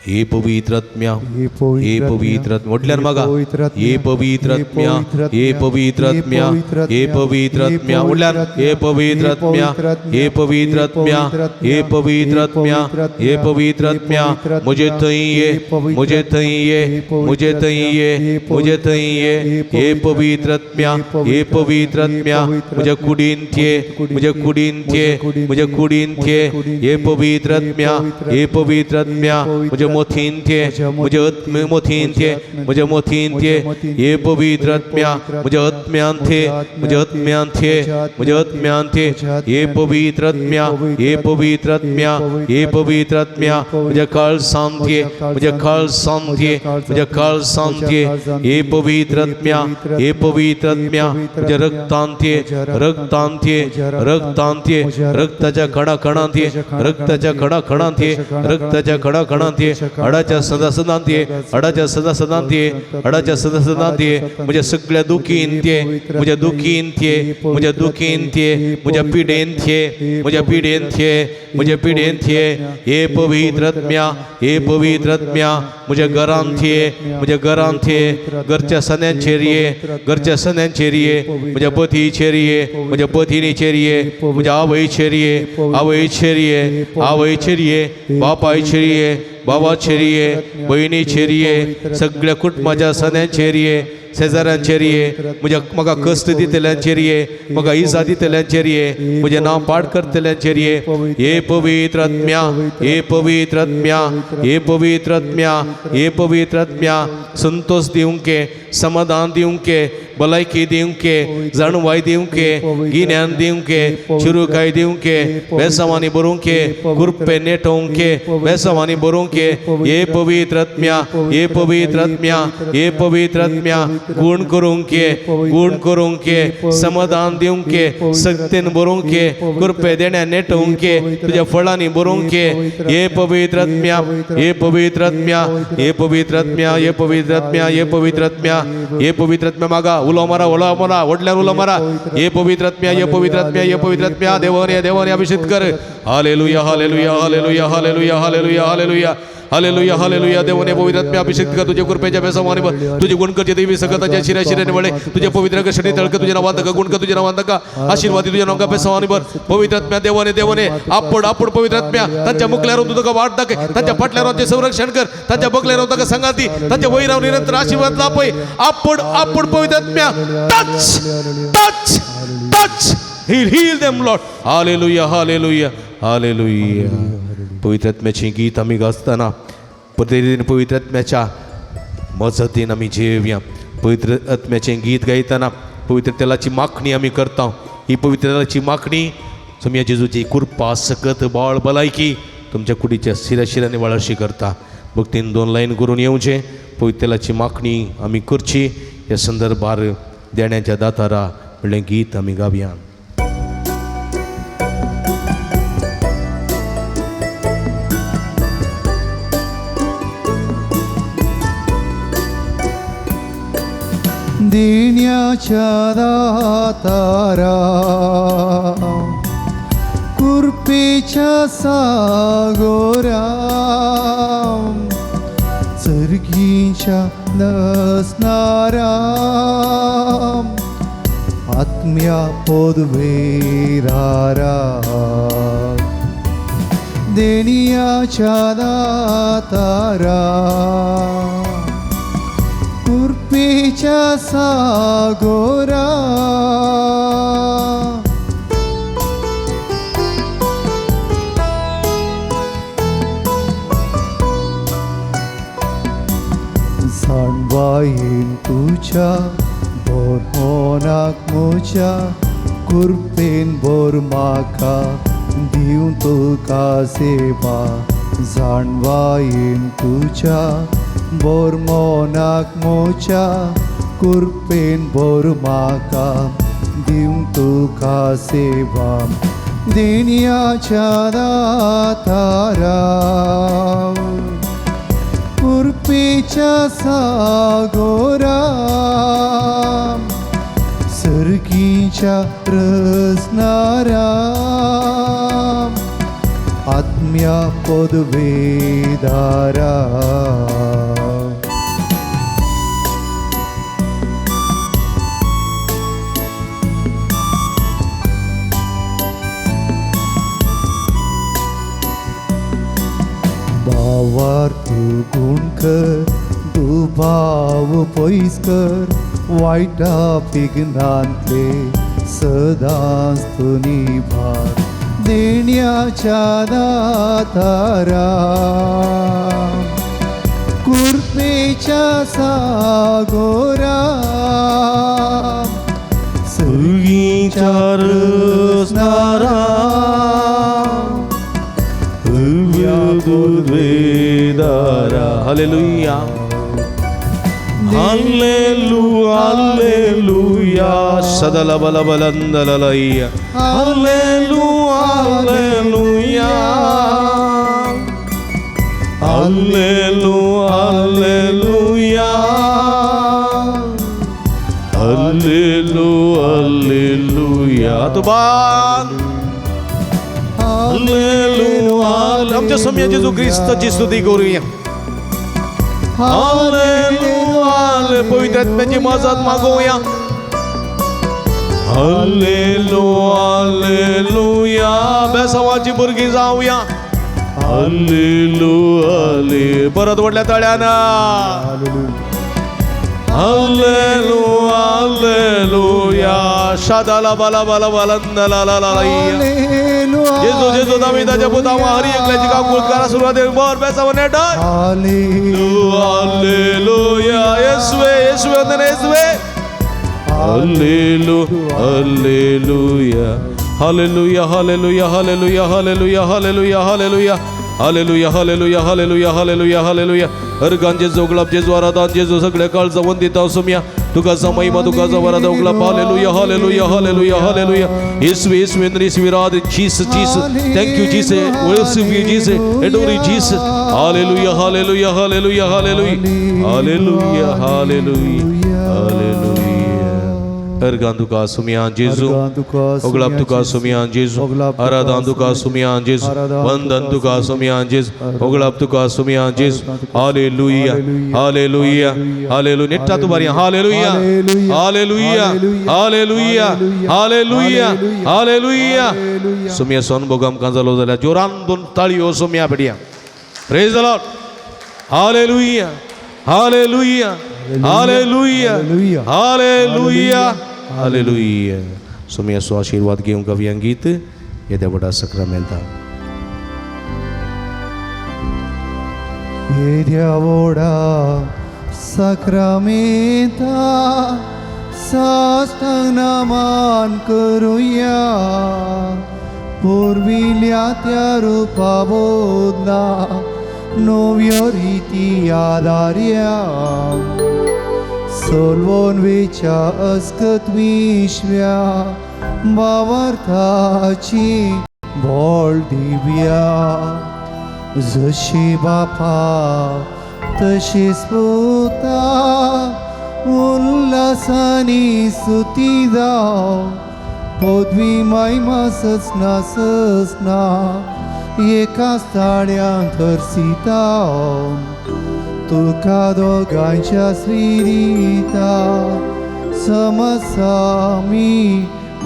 [SPEAKER 4] हे पवित्र आत्म्या,
[SPEAKER 3] हे
[SPEAKER 4] हे पवित्र आत्म्या, म्हटल्यार मागा. हे पवित्र आत्म्या, हे पवित्र आत्म्या, हे पवित्र आत्म्या, म्हटल्यार हे पवित्र आत्म्या, हे पवित्र आत्म्या, हे पवित्र आत्म्या, हे पवित्र आत्म्या, म्हजे थंय ये, म्हजे थंय ये, म्हजे थंय ये, म्हजे थंय ये. हे पवित्र आत्म्या, हे पवित्र आत्म्या, म्हज्या कुडींत ये, म्हज्या कुडींत ये, म्हज्या कुडींत ये. हे पवित्र आत्म्या, हे पवित्र आत्म्या, म्हज्या मोतीन म्हज्या आत्मे मोतीन म्हज्या मोतीन हे पवित्र आत्म्या म्हज्या आत्म्यान म्हज्या आत्म्यान म्हज्या आत्म्यान हे पवित्र आत्म्या हे पवित्र आत्म्या हे पवित्र आत्म्या म्हज्या काळजांत म्हज्या काळजांत म्हज्या काळजांत हे पवित्र आत्म्या हे पवित्र आत्म्या म्हज्या रक्तांत रक्तांत रक्तांत रक्ताच्या कणा कणांत रक्ताच्या कणा कणांत रक्ताच्या कणा कणांत हाडाच्या सदा सदांत हाडाच्या सदा सदांत हाडाच्या सदा सदांत म्हज्या सगळ्या दुखीन म्हज्या दुखीन म्हज्या दुखीन म्हज्या पिडेन म्हज्या पिडेन म्हज्या पिडेन हे पवित्र आत्म्या हे पवित्र आत्म्या म्हज्या घरांत म्हज्या घरांत घरच्या सन्यांचेर ये घरच्या सन्यांचेर ये म्हज्या पतीचेर ये म्हज्या पतिनीचेर ये म्हज्या आवयचेर ये आवयचेर ये आवयचेर ये बापायचेर ये बाबाचेर ये भयणीचेर ये सगळ्या कुटुंबाच्या सन्यांचेर ये शेजाऱ्यांचेर ये म्हज्या म्हाका कश्ट दितल्यांचेर ये म्हाका इजा दितल्यांचेर ये म्हजें नांव पाड करतल्यांचेर ये हे पवित्र आत्म्या हे पवित्र आत्म्या हे पवित्र आत्म्या हे पवित्र आत्म्या संतोष दिवंके समाधान दिवंके भलायकी दिवंके जाणवाय दिवंके गिन्यान दिवंके चिरुकाय दिवंके बेसावांनी बरोवंके कृपे नेटोवंके बेसावांनी बरोवंके हे पवित्र आत्म्या हे पवित्र आत्म्या हे पवित्र आत्म्या गुण करूंके गुण करूंके समाधान दिवंके सक्तीन बरोवंके कृपे देण्या नेटोवंके तुज्या फळांनी बरोवंके हे पवित्र आत्म्या हे पवित्र आत्म्या हे पवित्र आत्म्या हे पवित्र आत्म्या हे पवित्र आत्म्या हे पवित्र आत्म्या मागा उलो मारा उलो मारा व्हडल्यान उलो मारा हे पवित्र आत्म्या हे पवित्र आत्म्या हे पवित्र आत्म्या देवाने देवाने अभिषेक कर. Hallelujah hallelujah hallelujah hallelujah hallelujah hallelujah hallelujah hallelujah. देवाने पवित्र आत्म्या अभिषेक कर तुझ्या कृपेच्या बेसावाने तुझे गुणकरचे देवी सकताच्या शिऱ्या शिऱ्याने वळे तुझ्या पवित्र कषणी तळक तुझ्या नावात का गुणकर तुझ्या नावात का आशीर्वादी तुझ्या नाव का बेसावाने भर पवित्र आत्म्या देवाने देवाने आपड आपड पवित्र आत्म्या तांच्या मुखल्यावर तुझं वाट दाखय तांच्या फाटल्यावर ते संरक्षण कर तांच्या बगल्यावर तुका संगाती तांच्या वैराव निरंतर आशीर्वाद लापय आपड आपड पवित्र आत्म्या touch touch touch heal heal them Lord. Hallelujah hallelujah hallelujah. पवित्र आत्म्याची गीत आमी गाजताना प्रतिदिन पवित्र आत्म्याच्या मजतीन आमी जेवया. पवित्र आत्म्याचें गीत गायतना पवित्र तेलाची माखणी आमी करता. ही पवित्र तेलाची माखणी सोमया जेजूची कृपा सकत बाळ भलायकी तुमच्या कुडीच्या शिऱ्या शिऱ्याने वाळशी करता. भक्तीन दोन लायन करून येवचें. पवित्र तेलाची माखणी आमी करची. ह्या संदर्भार देण्याच्या दातारा म्हणलें गीत आमी गावया.
[SPEAKER 3] देण्याच्या दातारा कृपेच्या सागोरा सर्गीच्या नसणारा आत्म्या पदवेरारा देण्याच्या दातारा कृपेच्या सागोरा. जाणवायेन तुज्या बोरमोनाक म्हज्या कृपेन बोर म्हाका दिवं तुका सेवा. जाणवायेन तुज्या बोरमोनाक म्हज्या कृपेन बोर म्हाका दिवं तुका सेवा. देण्याच्या दातारा कृपेच्या सागोरा सर्गीच्या रचणारा आत्म्या पदवेदारा. भावार तूं गुण कर दुबाव पयस कर वायटा विघ्नांतले सदांच तूं निभार. देण्याच्या दातारा कृपेच्या सागोरा
[SPEAKER 4] सुगीच्या रसनारा वेदारा. हालेलुया हालेलुया हालेलुया सदल बल बलंदललैया hallelujah hallelujah hallelujah hallelujah hallelujah hallelujah. तुबान हालेलुया. आमच्या स्वामी जेजू ख्रिस्ताची स्तुती करूया. हालेलुया. पवित्र आत्म्याची मदत मागूया. Hallelujah hallelujah. बेसावाची भुरगीं जावया. हालेलुया. परत व्हडल्या ताळ्यान हालेलुया हालेलुया. शादाला बाला बाला बालंदला ला ला. जेजू जेजू दाविदाच्या पुता हरी एकल्याची काकूळ करा सुरवातेक बर बेसाव नेटाय. हालेलुया. येसुवे येसुवे वंदन येसुवे. Hallelujah hallelujah hallelujah hallelujah hallelujah hallelujah hallelujah hallelujah hallelujah hallelujah hallelujah hallelujah hallelujah. अर्गान जेजू गुलाब जेजू आराधान जेजू सगळे काळजा वंदिता सुम्या तुका महिमा तुका वरादा उगलाप. Hallelujah hallelujah hallelujah hallelujah. येसुवे येसुवे येसुवे राध Jesus Jesus. Thank you Jesus. Worship you Jesus. Adore you Jesus. Hallelujah hallelujah hallelujah hallelujah hallelujah hallelujah hallelujah. Organ तुका सुम्या जेजू ओगलाप तुका सुम्या जेजू आराधान तुका सुम्या जेजू वंदन तुका सुम्या जेजू ओगलाप तुका सुम्या जेजू. Hallelujah hallelujah hallelujah. निट्टा तू बारिया. Hallelujah hallelujah hallelujah hallelujah hallelujah. सुम्या सोन बोगाम कांजालो जाल्यार जोरान दोन ताळयो सुम्या पेटया. Praise the Lord. Hallelujah hallelujah hallelujah hallelujah hallelujah. सुम्याचो आशीर्वाद घेवंक कवयांक गीत येद्या व्हडा सक्रामेंता.
[SPEAKER 3] येद्या व्हडा सक्रामेंता साष्टांग नमन करुया पुर्विल्या त्या रुपा बदला नव्यो रिती आदार्या सोलवून वेच्या अस्कत विश्व्या भावार्थाची बोल दिव्या जशी बापा तशी स्फुता उल्हासानी स्तुती जाव पदवी महिमा ससना ससना एका ताळ्यांत थरसिता तुका दोगांच्या स्विरिता समसामी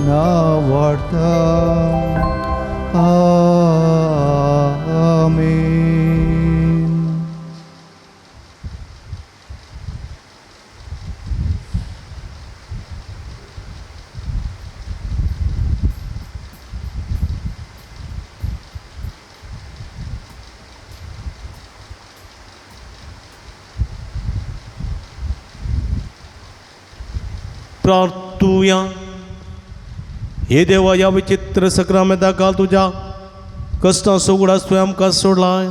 [SPEAKER 3] ना वाडता. आमेन.
[SPEAKER 4] प्रार्थुया. हे देवा ह्या विचित्र सक्रामेंता काल तुज्या कश्टां उगडास तुवें आमकां सोडलाय.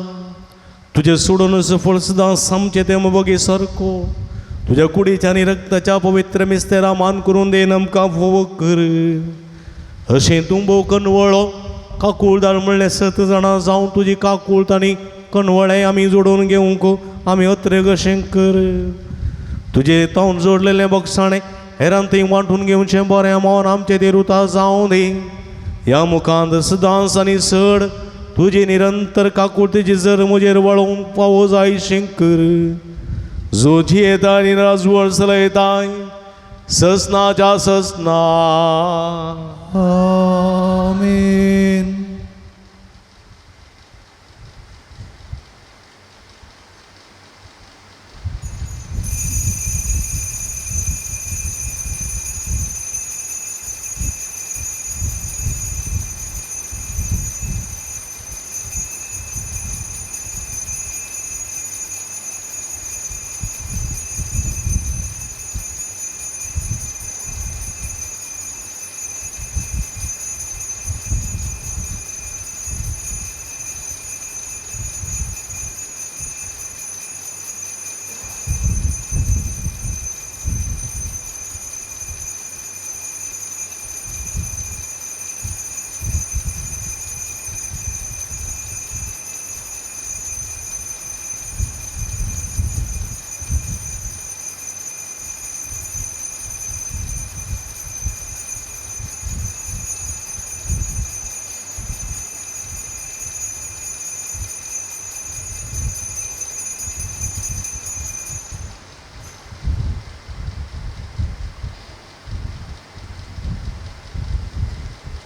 [SPEAKER 4] तुजें सोडून फळ सुद्दां सामचें तें बगी सारको तुज्या कुडीच्या आनी रक्ताच्या पवित्र मिस्तेरा मान करून then आमकां फोव कर. अशें तूं भोव कनवळो काकूळदार म्हणलें सत जाणां जावं तुजी काकूळत आनी कनवळे आमी जोडून घेवंक आमी अत्रे कशें कर. तुजें तावन जोडलेलें बक्षाणें हेरान थंय वांटून घेवचें बरें मोन आमचें देरुता जावं दी. ह्या मुखांत सदांच आनी सड तुजी निरंतर काकुळतेची जर म्हजेर वळोवंक पावो जाय शंकर. जो जियेता आनी राजवळ चलयताय ससनाच्या ससना.
[SPEAKER 3] आमेन.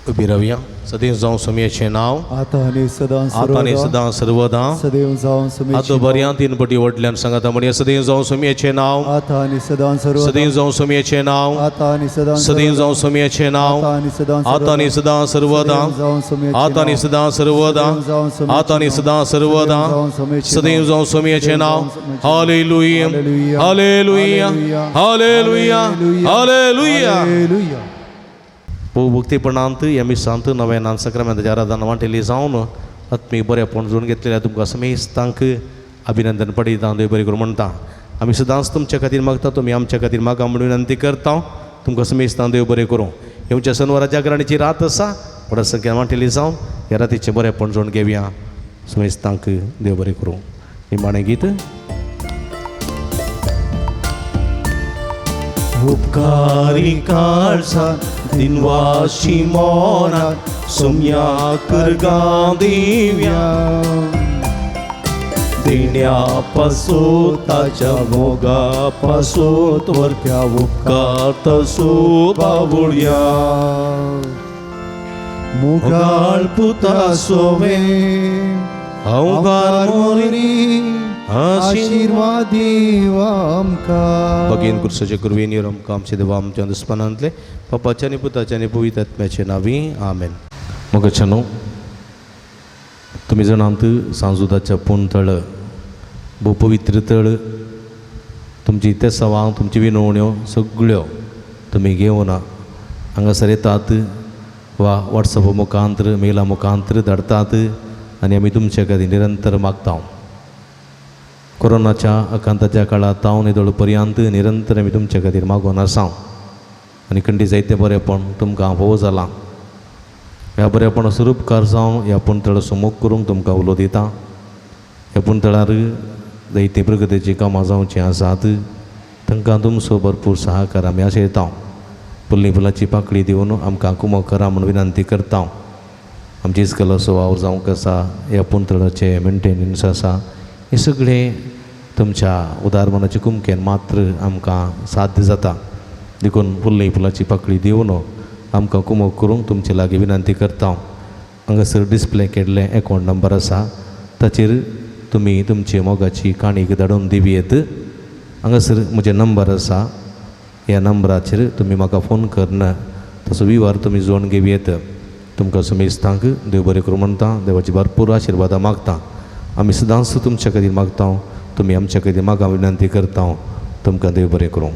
[SPEAKER 4] उबी रावया. सदैव जावं सोमयेचें नांव
[SPEAKER 3] आतां आनी सदां
[SPEAKER 4] आतां आनी सदां सर्वदां.
[SPEAKER 3] सदैव जावं सोमयेचें
[SPEAKER 4] आतां बरया तीन पटी व्हडल्यान सांगाता म्हणया. सदैव जावं सोमयेचें नांव
[SPEAKER 3] आतां आनी सदां सर्वदा
[SPEAKER 4] सदैव जावं सोमयेचें नांव
[SPEAKER 3] आतां आनी सदां
[SPEAKER 4] सदैव जावं सोमयेचें नांव
[SPEAKER 3] आतां आनी सदां
[SPEAKER 4] आतां आनी सदां सर्वदां आतां आनी सदां सर्वदां आतां आनी सदां सर्वदां सदैव जावं सोमयेचें नांव. Hallelujah, hallelujah, hallelujah, hallelujah.
[SPEAKER 3] Hallelujah.
[SPEAKER 4] भोव भक्तीपणांत ह्या मिसांत नव्यान सक्रामेंताच्या आराधना वांटेली जावन आत्मीक बरेपण जोडून घेतलेल्या तुमकां समेस्तांक अभिनंदन पडयता. देव बरें करूं म्हणटा. आमी सदांच तुमच्या खातीर मागता, तुमी आमच्या खातीर मागा म्हणून विनंती करता. तुमकां समेस्तांक देव बरें करूं. येवच्या सनवारा जागरणाची रात आसा. व्हडा संख्येन वांटेली जावन ह्या रातीचें बरेपण जोडून घेवया. समेस्तांक देव बरें करूं. निमाणें गीत. उपकारी काळसा दिनवाशी मोना सोम्या करगा दिव्या देण्या पासो ताच्या मोगा पासो वरत्या उपकार तसो बावुळया
[SPEAKER 3] मुगाळ
[SPEAKER 4] पुता
[SPEAKER 3] सोवे
[SPEAKER 4] अवकार
[SPEAKER 3] मोरी आशीर्वाद दिवा आमकां.
[SPEAKER 4] भगीन कुर्साचे कुरवीन यो आमकां आमचे देवा आमच्या दुस्मानांतले पप्पाच्या आनी पुताच्या आनी पवित्र आत्म्याचे नांवी आमेन. मोगाच्यानो, तुमी जाणात सांजुदाच्या पूण तळ भोव पवित्र तळ. तुमची तेसावां तुमची विनवण्यो सगळ्यो तुमी घेवन हांगासर येतात वा वॉट्सॅप मुखांत्र मेला मुखांत्र धाडटात आनी आमी तुमचे खातीर निरंतर मागता. कोरोनाच्या आकांताच्या काळांत हांव निदळ पर्यंत निरंतर आमी तुमच्या खातीर मागून आसा आनी खंडी जायतें बरेंपण तुमकां भोव जालां. ह्या बरेपणाचो उपकार जावन ह्या पुणतळाचो मोग करूंक तुमकां उलो दिता. ह्या पुणतळार जायतीं प्रगतीचीं कामां जावचीं आसात. तांकां तुमचो भरपूर सहकार आमी आशयता. फुल्ली फुलाची पाकळी दिवन आमकां कुमक करा म्हूण विनंती करता. आमची इस्कलाचो वावर जावंक आसा, ह्या पुणतळाचें मेंटेनन्स आसा, हें सगळें तुमच्या उदार मनाचे कुमकेन मात्र आमकां साध्य जाता. देखून फुल्ली फुलाची पाकळी दिवन आमकां कुमक करूंक तुमचे लागीं विनंती करता. हांगासर डिस्प्ले केल्लें एकावंट नंबर आसा, ताचेर तुमी तुमची मोगाची काणीक धाडून दिवयेत. हांगासर म्हजें नंबर आसा, ह्या नंबराचेर तुमी म्हाका फोन करून तसो विवार तुमी जोडून घेवयेत. तुमकां समेस्तांक देव बरें करूं म्हणटा. देवाची भरपूर आशिर्वादां मागता. आमी सदांच तुमच्या खातीर मागता, तुमी आमच्या खातीर मागा विनंती करता. तुमकां देव बरें करूं.